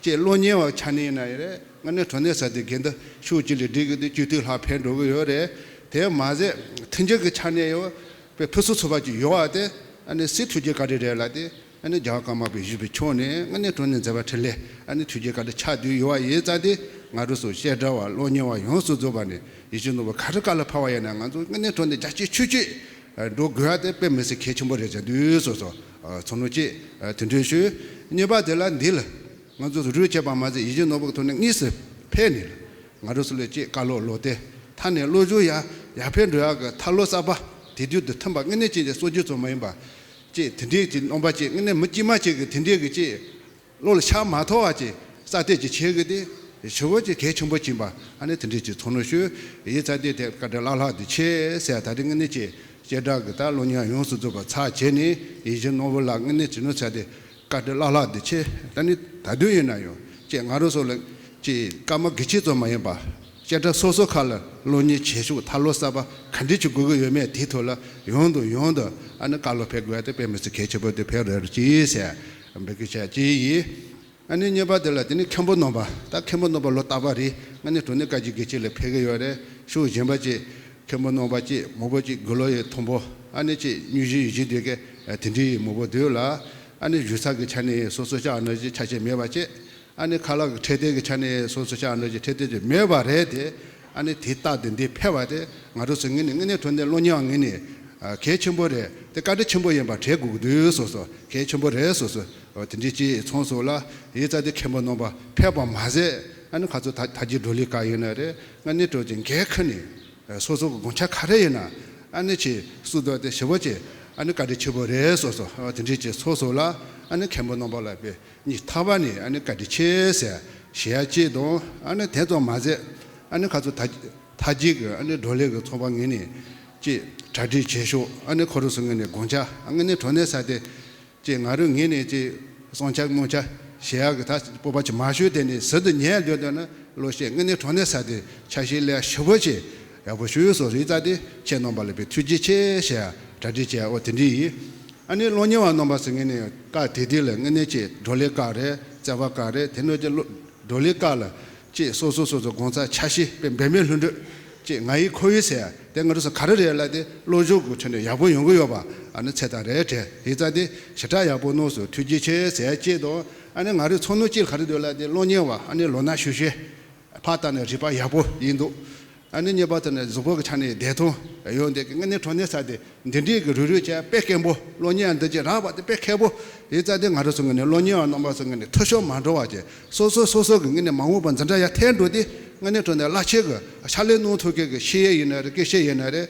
ཅེས་སློབ་གཉེར་བ་ཆ་ནས་ཡིན་ན་ཡང་རེད། དངོས་གནས་དྲང་གནས་ཟེར་དུས་དགེ་འདུན་ཕྱོགས་གཅིག་ལ་སྒྲིག་གི་འདུག་སྤྱི་འཐུས་ལྷག་ཕེབས་འགྲོ་གི་ཡོད་རེད། དེ་མ་ཟད་མཐུན་འགྱུར་གྱི་ཆ་ནས་ཡང་དཔེ་ཕུན་སུམ་ཚོགས་པ་ཅིག་ཡོད་པ་དེ་ཨ་ནི་སྲིད་ཐུགས་རྗེ་བཀའ་དྲིན་རེད་ལ། དེ་ཨ་ནི་རྒྱལ་བ་ཀརྨ་པའི་བཞུགས་པའི་ཕྱོགས་ནས་དངོས་གནས་དྲང་གནས་མཛད་པ་འཕྲིན་ལས་ཨ་ནི་ཐུགས་རྗེ་བཀའ་དྲིན་ཆགས་བསྡད་ཡོད་པ་ཡིན་ཙང་། དེ་ང་རང་ཚོ་བཤད་གྲྭ་བ་སློབ་གཉེར་བ་ཡོངས་སུ་རྫོགས་པ་ནས་ཡིད་བཞིན་ནོར་བུ་ག་རེ་བཀའ་སློབ་ཕབ་པ་ཡིན་ན་ང་ཚོ་དངོས་གནས་དྲང་གནས་རྒྱ་ཆེ་ཆོས་ཆོས་འགྲོ་དགོས་པ་དེ་དཔེ་མི་སྲིད་གལ་ཆེན་པོ་རེད་ཟེར་འདུག་སོགས་སོགས་ཚོར་སྣང་ཅིག་དེ་འདྲ་ཞུ། གཉིས་པ་དེ་ལ་འདི་ལ། ང་ཚོ་རུས་བྱས་པ་མ་ཟད་ཡིད་བཞིན་ནོར་བུ་གི་ཐོག་ནས་དངོས་སུ་ཕེབས་ནས་ང་རང་ཚོ་ལ་ཅིག་བཀའ་སློབ་ལོག་སྟེ་ཐ་ནས་སློབ་སྦྱོང་ཡ་ ཡར་འཕེལ་འགྲོ་ཡག་གི་ཐར་ལོ་གསར་པ་དེ་དུས་དུ་ཐོན་པ་དངོས་གནས་ཅིག་གི་སྲོལ་རྒྱུན་ཚོ་མ་ཡིན་པ། ཅིག་དེ་འདྲའི་ཅིག་རྣམ་པ་ཅིག་དངོས་གནས་མི་དཀྱུས་མ་ཅིག་གི་དེ་འདྲའི་གི་ཅིག་བློ་ལ་ཤར་མ་ཐུབ་པ་ཅིག་གསར་གཏོད་ཅིག་བྱེད་གི་དེ་ཞེ་པོ་ཅིག་གལ་ཆེན་པོ་ཅིག་ཡིན་པ་ཨ་ནི་དེ་འདྲའི་ཅིག་ཚོར་སྣང་ཞུ་ཡི་ཚ། དེ་དེ་བཀའ་དྲིན་བླ་ལྷག་དུ་ཆེ་ཟེར། ད་རེས་དངོས་གནས་ཅིག་སྐད་གྲགས་ཀྱི་ད་གློག་བརྙན་ཡོངས་སུ་རྫོགས་པ་ཚར་བྱས་ནས་ཡིད་བཞིན་ནོར་བུ་ལགས་དངོས་གནས་བྱིན་ནོ་ཚ་དེ། བཀའ་དྲིན་བླ་ལྷག་དུ་ཆེ། ད་ནི་ད་དུང་ཡིན་ན་ཡང་ཅིག་ང་རང་ཚོ་ལ་ཅིག་སྐར་མ་དགུ་ཅིག་ཙམ་མ་ཡིན་པ། བཤད་གྲྭ་སོ་སོ་ཁག་ལ་གློག་བརྙན་བྱེད་ཕྱོགས་ཐར་ལོ་གསར་པ་ག་འདྲ་ཅིག་དགོས་ཀྱི་ཡོད་མེད་དེའི་ཐོག་ལ་ཡང་དང་ཡང་དུ་ཨ་ནི་བཀའ་སློབ་ཕེབས་དགོས་ཡ་དེ་དཔེ་མི་སྲིད་གལ་ཆེན་པོ་དེ་ཕེབས་རེད་ཅིག་ཟེར་འབོད་སྐུལ་བྱས་ཅིག་ཡིན། ཨ་ནི་གཉིས་པ་དེ་ལ་དེ་ནི་མཁན་པོ་རྣམ་པ། ད་མཁན་པོ་རྣམ་པ་ལོ་རྟག་པ་རེད། ཨ་ནི་དྲང་གནས་བཀའ་བརྒྱུད་དགེ་བཤེས་ལ་ཕེབས་ཀྱི་ཡོད་རེད། ཕྱོགས་གཞན་པ་ཅིག་མཁན་པོ་རྣམ་པ་ཅིག་མང་པོ་ཅིག་དགུང་ལོ་ཡང་མཐོན་པོ། ཨ་ནི་ཅིག་སྙུང་གཞི་ཡོད་བཞིན་དུས་ཀྱི་དེ་འདྲའི་མང་པོ་འདུག་ལ། ཨ་ནི་བཞུགས་ས་གི་ཆ་ནས་སོ་སོ་ཤག་ནང་བཞིན་ཆ་ཤས་མེད་པ་བྱས། ཨ་ནི་ཁ་ལག་གི་འཕྲོད་བསྟེན་གྱི་ཆ་ནས་སོ་སོ་ཤག་ནང་བཞིན་འཕྲོད་བསྟེན་ཅིག་མེད་པ་རེད་དེ། ཨ་ནི་དེ་རྟག་ཏུ་འདི་ཕེབས་པ་དེ་ང་རང་ཚོ་ངོས་ནས་དངོས་གནས་དྲང་གནས་གློག་བརྙན་པ་ངོས་ནས་ཨ་གལ་ཆེན་པོ་རེད་དེ། བཀའ་དྲིན་ཆེན་པོ་ཡིན་པ་དྲན་དགོས་ཀྱི་འདུག་སོ་སོ་གལ་ཆེན་པོ་རེད་སོ་སོ། འོ་དེ་འདྲའི་ཅིག་མཚུངས་སོགས་ལ་ཡིན་ཙང་དེ་མཁན་པོ་རྣམ་པ་ཕེབས་པ་མ་ཟད། ཨ་ནི་ཁ་ཚོ་ད་ད་གི་བགྲོ་གླེང་སྐབས་ཡིན་ན་རེད། དངོས་གནས་དྲང་གནས་འགན་ཁུར་ནས་སོ་སོ་གི་དགོངས་འཆར་ག་རེ་ཡིན་ན་ཨ་ནི་ཅིག་གསུང་དོན་དེ་ཞེ་པོ་ཅིག་ཨ་ནི་བཀའ་དྲིན་ཆེན་པོ་རེད་སོ་སོ། འོ་དེ་འདྲའི་ཅིག་མཚུངས་སོགས་ལ་ཨ་ནི་མཁན་པོ་རྣམ་པ་ལ་དཔེ་སྙིང་ཐག་པ་ནས་ཨ་ནི་བཀའ་དྲིན་ཆེ་ཟེར་ཞུ་ཡ་གཅིག་དང་། ཨ་ནི་དེ་ཙམ་མ་ཟད་ཨ་ནི་ཁ་ཚོ་ད་ད་གི་གི་ཨ་ནི་བགྲོ་གླེང་གི་ཚོགས་པ་ངོས་ནས་ཅིག་གྲ་སྒྲིག་བྱེད་ཕྱོགས། ཨ་ནི་ཁོ་རང་ཚོ་ངོས་ནས་དགོངས་འཆར་དངོས་གནས་དྲང་གནས་ས་དེ། ཅེས་ང་རང་ངོས་ནས་ཅེས་བསམ་འཆར་སྣང་ཆ་བཤད་ཡག་གི་ད་སྤོབས་པ་ཅིག་མ་ཞུ། དེ་ནས་ཟུར་དུ་ཉན་འདོད་འདོད་ན་བློ་ཤེས་དངོས་གནས་དྲང་གནས་ས་དེ་ཆ་ཤས་ལས་ཞེ་པོ་ཅིག་ཡག་པོ་ཞུ་སོང་རེད། ཙང་དེ་ཁྱེད་རྣམ་པ་ལ་དཔེ་ཐུགས་རྗེ་ཆེ་ཞེས་གྲ་སྒྲིག་བྱས། འོ་དེ་འདྲ་ཡིན། ཨ་ནི་གློག་བརྙན་པ་རྣམ་པ་ཚོ་ངོས་ནས་སྐབས་དེ་དུས་ལ་དངོས་གནས་ཅིག་བགྲོ་གླེང་སྐབས་རེད། བརྩེ་བ་སྐབས་རེད། དེ་ནང་ཅིག་བགྲོ་གླེང་སྐབས་ལ་ཅིག་སོ་སོ་སོ་སོ་དགོངས་ཚ་ཆ་ཤས་དཔེ་འབད་མེད་ལྷུན་གྲུབ་ཅིག་ང་ཡི་ཁོ་ཡི་ཟེར་དེ་ང་རང་ཚོ་ག་རེ་རེད་ལབ་དེ་བློ་སྦྱོང་གི་ཆ་ནས་ཡག་པོ་ཡོང་གི་ཡོད་པ་ཨ་ནི་ཚད་ལྡན་རེད་དྲན་ཡིན། ཙང་དེ་ཞེ་དྲག་ཡག་པོ་གནང་སོང་། ཐུགས་རྗེ་ཆེ་ཟེར་ཅེས་དང་། ཨ་ནི་ང་རའི་ཚོར་སྣང་ཅིག་ག་རེ་འདུག་ལབ་དེ་གློག་བརྙན་པ་ཨ་ནི་ལོ་ན་ཤུགས་ཤེས་ཕར་ལྟ་ནས་རིག་པ་ཡག་པོ་ཡིན་འདུག་ཨ་ནི་གཉིས་པ་དེ་ནི་གཟུགས་པོ་གི་ཆ་ནས་བདེ་ཐང་ཡོད་འདུག་དངོས་གནས་དྲང་གནས་ས་དེ། འདི་འདྲའི་གི་རུ་རུ་བྱས་དཔེ་སྐྱེན་པོ་གློག་བརྙན་འདི་ཅིག་རག་པ་དེ་དཔེ་མཁས་པོ་ཡིན། ཙང་དེ་ང་རང་ཚོ་ངོས་ནས་གློག་བརྙན་པ་རྣམ་པ་ཚོ་ངོས་ནས་འཐུས་ཤོར་མ་འགྲོ་བ་བྱས། སོ་སོ་སོ་སོ་གི་ངོས་ནས་མ་འོངས་པ་འཛིན་གྲྭ་ཡར་འཐེན་འགྲོ་དུས་དངོས་གནས་དྲང་གནས་རླབས་ཆེན་གྱི་ཕྱག་ལས་གནང་ཐུབ་མཁན་གྱི་ཤེས་ཡོན་ཡིན་ན་རེད། སྐད་ཆ་ཡིན་ན་རེད།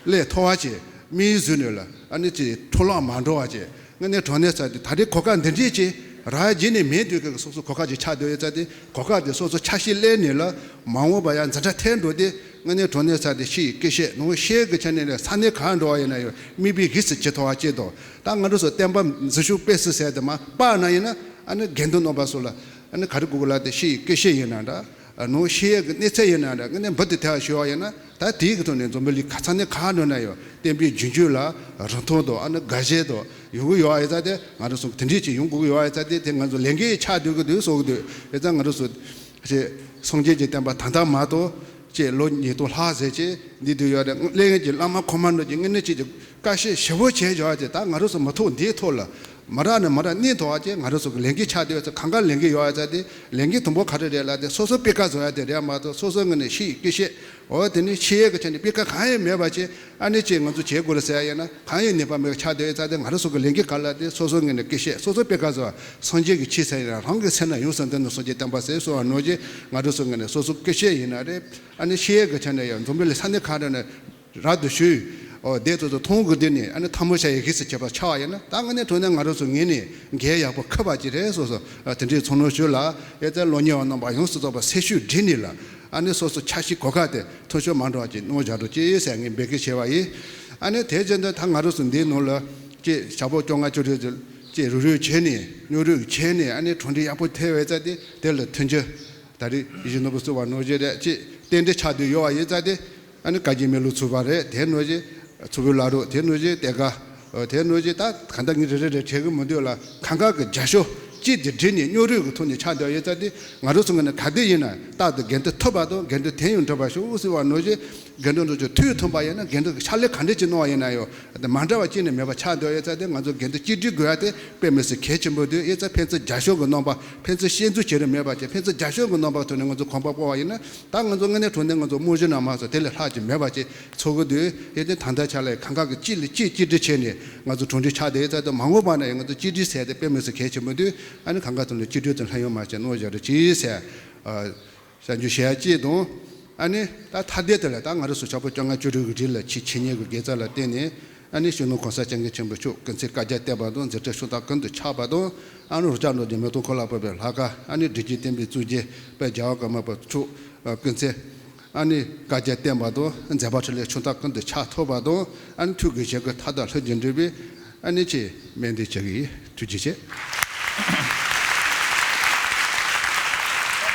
ལས་མཐོ་བ་བྱས། མིའི་གཟུགས་ནས་ལ་ཨ་ནི་ཅིག་འཕྲོ་བརླག་མ་འགྲོ་བ་བྱས། དངོས་གནས་དྲང་གནས་ས་དེ་ད་རེས་གོ་སྐབས་འདི་འདྲས་ཅིག་རག་རྗེས་ནས་མེད་དུས་ཀྱི་སོ་སོ་གོ་སྐབས་ཅིག་ཆགས་བསྡད་ཡོད། ཙང་དེ་གོ་སྐབས་དེ་སོ་སོ་ཆ་ཤས་ལེན་ནས་ལ་མ་འོངས་པ་ཡང་འཛིན་གྲྭ་འཐེན་འགྲོ་དུས་དངོས་གནས་དྲང་གནས་ས་དེ་ཤེས་ཡོན་སྐད་ཆ་ནང་ཤེས་ཀྱི་ཆ་ནས་ལ་ས་གནས་གང་འགྲོ་བ་ཡིན་ན་ཡང་མིག་དཔེ་གཟིགས་སུ་ཅིག་མཐོང་བ་བྱས་དང་། ད་ང་རང་ཚོ་བསྟན་པ་འཛིན་སྐྱོང་སྤེལ་གསུམ་ཟེར་དེ་མར་སྤར་ན་ཡིན་ན་ཨ་ནི་དགེ་འདུན་རྣམ་པ་ཚོ་ལ་ཨ་ནི་ག་རེ་དགོས་ཀྱི་ལབ་དེ་ཤེས་ཡོན་སྐད་ཆ་ཡིན་ན་འདྲ། ནང་ཤེས་ཡོན་གྱི་གནས་ཚད་ཡིན་ན་འདྲ། དངོས་གནས་འབུར་དུ་ཐལ་བ་ཞུ་བ་ཡིན་ན། ད་དེའི་གི་ཐོག་ནས་འཛམ་བུ་གླིང་ག་ས་ནས་གང་འགྲོ་ན་ཡང་བསྟན་པའི་རྒྱུན་སྤྱོད་ལ་རིན་ཐང་དང་ཨ་ནི་དགའ་ཞེན་དང་ཡོང་གི་ཡོད་པ་ཡིན་ཙང་དེ་ང་རང་ཚོ་དེ་འདྲས་ཅིག་ཡོང་དགོས་ཀྱི་ཡོད་པ་ཡིན་ཙང་དེ་དེ་ང་ཚོ་ལས་འགན་ཆགས་སྡོད་ཀྱི་འདུག་བསམ་གྱི་འདུག་ཡིན་ཙང་ང་རང་ཚོ་ཅེས་སངས་རྒྱས་ཀྱི་བསྟན་པ་ད་ལྟ་མ་གཏོགས་ཅེས་ལོ་ཉིས་སྟོང་ལྷག་ཟེར་ཅེས་འདི་དུས་ཡོད་རེད། གླིང་གི་བླ་མ་གོང་མ་རྣམས་ཀྱིས་དངོས་གནས་ཅིག་གི་བཀའ་བཤད་ཞིབ་པོ་བྱས་བཞག་ཅེས། ད་ང་རང་ཚོ་མི་ཐོག་འདིའི་ཐོག་ལ་མ་རག་ནས་མ་རག་གནས་ཐོག་ཅེས་ང་རང་ཚོ་གི་ལས་འགན་ཆགས་བསྡད་ཡོད་ཙང་གང་ག་ལས་འགན་ཡོད་ཡ་ཙང་དེ་ལས་འགན་དང་པོ་ག་རེ་རེད་ལབ་དེ་སོ་སོ་སྤུས་ཀ་བཟོ་ཡ་དེ་རེད་མ་གཏོགས་སོ་སོ་ངོས་ནས་ཤེས་ཡོན་སྐད་བཤད། འོ་དེ་ནི་ཤེས་ཡོན་གྱི་ཆ་ནས་སྤུས་ཀ་གང་ཡང་མེད་པ་ཅིག་ཨ་ནི་ཅིག་ང་ཚོ་བྱེད་དགོས་རེད་ཟེར་ཡ་ཡིན་ན་གང་ཡང་ནུས་པ་མེད་པ་ཆགས་བསྡད་ཡོད་ཙང་དེ་ང་རང་ཚོ་གི་ལས་འགན་ག་ལ་དེ་སོ་སོ་ངོས་ནས་སྐད་བཤད། སོ་སོ་སྤུས་ཀ་བཟོ་བ། སངས་རྒྱས་ཀྱི་ཆོས་ཟེར་ཡིན་ན་རང་གི་སེམས་ན་ཡོངས་སུ་འདུལ་ནས་སངས་རྒྱས་བསྟན་པ་ཟེར་གསུངས་པ་ནང་བཞིན་ང་རང་ཚོ་ངོས་ནས་སོ་སོ་སྐད་བཤད་ཡིན་ན་རེད། ཨ་ནི་ཤེས་ཡོན་གྱི་ཆ་ནས་ཡང་འཛམ་བུ་གླིང་ས་གནས་གང་འདྲ་ནས་རབ་ཏུ་ཞུས། འོ་དེ་ཚོ་ཚོ་མཐོང་དགོས་དུས་ནས་ཨ་ནི་ཐལ་མོ་སྦྱར་ཡས་གཟིགས་སུ་བྱེད་པ་ཆགས་པ་ཡིན་ན་ད་དངོས་གནས་དྲང་གནས་ང་རང་ཚོ་ངོས་ནས་འགན་ཡག་པོ་འཁུར་བ་ཅིག་རེད་སོ་སོ། ཨ་དེ་འདྲའི་ཚོར་སྣང་ཞུ་ལ་ཡ་ཙང་གློག་བརྙན་པ་རྣམ་པ་ཡོངས་སུ་རྫོགས་པ་སེམས་ཤུགས་སྒྲིལ་ནས་ལ་ཨ་ནི་སོ་སོ་ཆ་ཤས་གོ་སྐབས་དེ་འཐུས་ཤོར་མ་འགྲོ་བ་ཅིག་གནང་བཞག་རོགས་ཅེས་ཟེར་ངས་འབོད་སྐུལ་བྱས་པ་ཡིན། ཨ་ནི་དེ་བཞིན་དུ་ད་ང་རང་ཚོ་འདིའི་ནང་ལ་ཅེས་ཞག་པོ་བཅོ་ལྔ་བཅུ་དྲུག་ཅེས་རུབ་རུབ་བྱས་ནས་སྙིང་རུས་བྱས་ནས་ཨ་ནི་གྲ་སྒྲིག་ཡག་པོ་ཐེབས་པའི་ཙང་དེ་དེ་ལ་མཐུན་འགྱུར། ད་རེས་ཡིད་བཞིན་ནོར་བུ་གསུངས་པ་ནང་བཞིན་རེད། ཅེས་རྟེན་འབྲེལ་ཆགས་བསྡད་ཡོད་པ་ཡིན་ཙང་དེ་ཨ་ནི་བཀའ་བརྒྱུད་སྨིན་ལུགས་ཚུགས་པ་རེད། དེ་ནང་བཞིན་ཚུགས་པའི་བླ་རུང་དེ་ནང་བཞིན་གཏེར་ཁ་དེ་ནང་བཞིན་ད་གང་ལྟར་ངས་རེ་རེ་རེ་བྲིས་གི་མི་འདུག་ལ་གང་ག་གི་རྒྱབ་སྐྱོར་གཅིག་ཏུ་བསྒྲིལ་ནས་སྙིང་རུས་ཀྱི་ཐོག་ནས་ཆགས་བསྡད་ཡོད་ཙང་དེ་ང་རང་ཚོ་ངོས་ནས་ག་དུས་ཡིན་ན་རྟག་ཏུ་དགེ་འདུན་ཐུབ་པ་དང་དགེ་འདུན་དོན་ཡོད་འགྲུབ་པ་ཤོག་ཟེར་བ་ནང་བཞིན་དགེ་འདུན་ཚོ་ཚོ་མཐུ་མཐུན་པ་ཡིན་ན་དགེ་འདུན་གྱི་ཕྱག་ལས་ག་འདྲ་ཅིག་གནང་བ་ཡིན་ན་ཡང་དེ་མ་འདྲ་བ་གཅིག་ནས་མེད་པ་ཆགས་བསྡད་ཡོད་ཙང་དེ་ང་ཚོ་དགེ་འདུན་གཅིག་སྒྲིལ་དགོས་ཡ་དེ་དཔེ་མི་སྲིད་གལ་ཆེན་པོ་འདུག་ཡིན་ཙང་ཕན་ཚུན་རྒྱབ་སྐྱོར་གྱི་རྣམ་པ་ཕན་ཚུན་ཤེས་འཛུགས་བྱེད་རིན་མེད་པ་བྱས་ཕན་ཚུན་རྒྱབ་སྐྱོར་གྱི་རྣམ་པ་ཐོག་ནས་ང་ཚོ་གོམ་པ་སྤོ་བ་ཡིན་ན་ད་ང་ཚོ་དངོས་གནས་དྲང་གནས་ང་ཚོ་རྨང་གཞི་ནས་མ་སོང་དེ་ལས་ལྷག་ཅིག་མེད་པ་ཅིག་ཚོར་གྱི་འདུག་ཡིན་ཏེ་ད་ལྟ་ཆ་ལ་གང་ག་གི་གཅིག་ལ་གཅིག་གཅིག་སྒྲིལ་བྱས་ནས་ང་ཚོ་གྲ་སྒྲིག་ཆགས་བསྡད་ཡོད་ཙང་དེ་མ་འོངས་པ་ན་ཡང་ང་ཚོ་གཅིག་སྒྲིལ་ཟེར་དེ་དཔེ་མི་སྲིད་གལ་ཆེན་པོ་འདུག་ཨ་ནི་གང་ག་ཐོག་ནས་གཅིག་སྒྲིལ་དུ་ལྷོད་ཡོང་མ་བྱས་གནང་བཞག་རོགས་གྱིས་ཟེར། ཨ། གསར་འགྱུར་ཞུ་ཡ་གཅིག་དང་། ཨ་ནི་ད་ཐ་དད་དེ་ལ་ད་ང་རང་ཚོ་ཕྱག་དཔེ་བཅོ་ལྔ་བཅུ་དྲུག་གི་རིགས་ལ་ཆེས་ཆེ་ཉེ་གི་དགེ་རྩ་ལ་བརྟེན་ནས། ཨ་ནི་སྤྱི་ནོར་གོང་ས་སྐྱབས་མགོན་ཆེན་པོ་མཆོག་སྐུ་ཚེ་བསྐལ་བརྒྱར་བརྟན་པ་དང་མཛད་འཕྲིན་ཤིན་ཏུ་ཀུན་ཏུ་ཁྱབ་པ་དང་། ཨ་ནི་རོགས་སྐྱབས་འགྲོ་དེ་མེ་ཏོག་འཁོར་ལོ་བབས་པའི་ལྷ་ཁང་། ཨ་ནི་སྒྲིག་ཆེན་བསྟན་པའི་གཙུག་རྒྱན་དཔལ་རྒྱལ་བ་ཀརྨ་པ་མཆོག་སྐུ་ཚེ་ཨ་ནི་བསྐལ་བརྒྱར་བརྟན་པ་དང་། མཛད་པ་འཕྲིན་ལས་ཤིན་ཏུ་ཀུན་ཏུ་ཁྱབ་ཐུབ་པ་དང་། ཨ་ནི་ཐུགས་དགོངས་བཞེད་དགོས་མཐའ་དག་ལྷུན་གྱིས་འགྲུབ་པའི་ཨ་ནི་ཆེད་སྨོན་འདུན་ཞུ་གི་ཡིན། ཐུགས་རྗེ་ཆེ།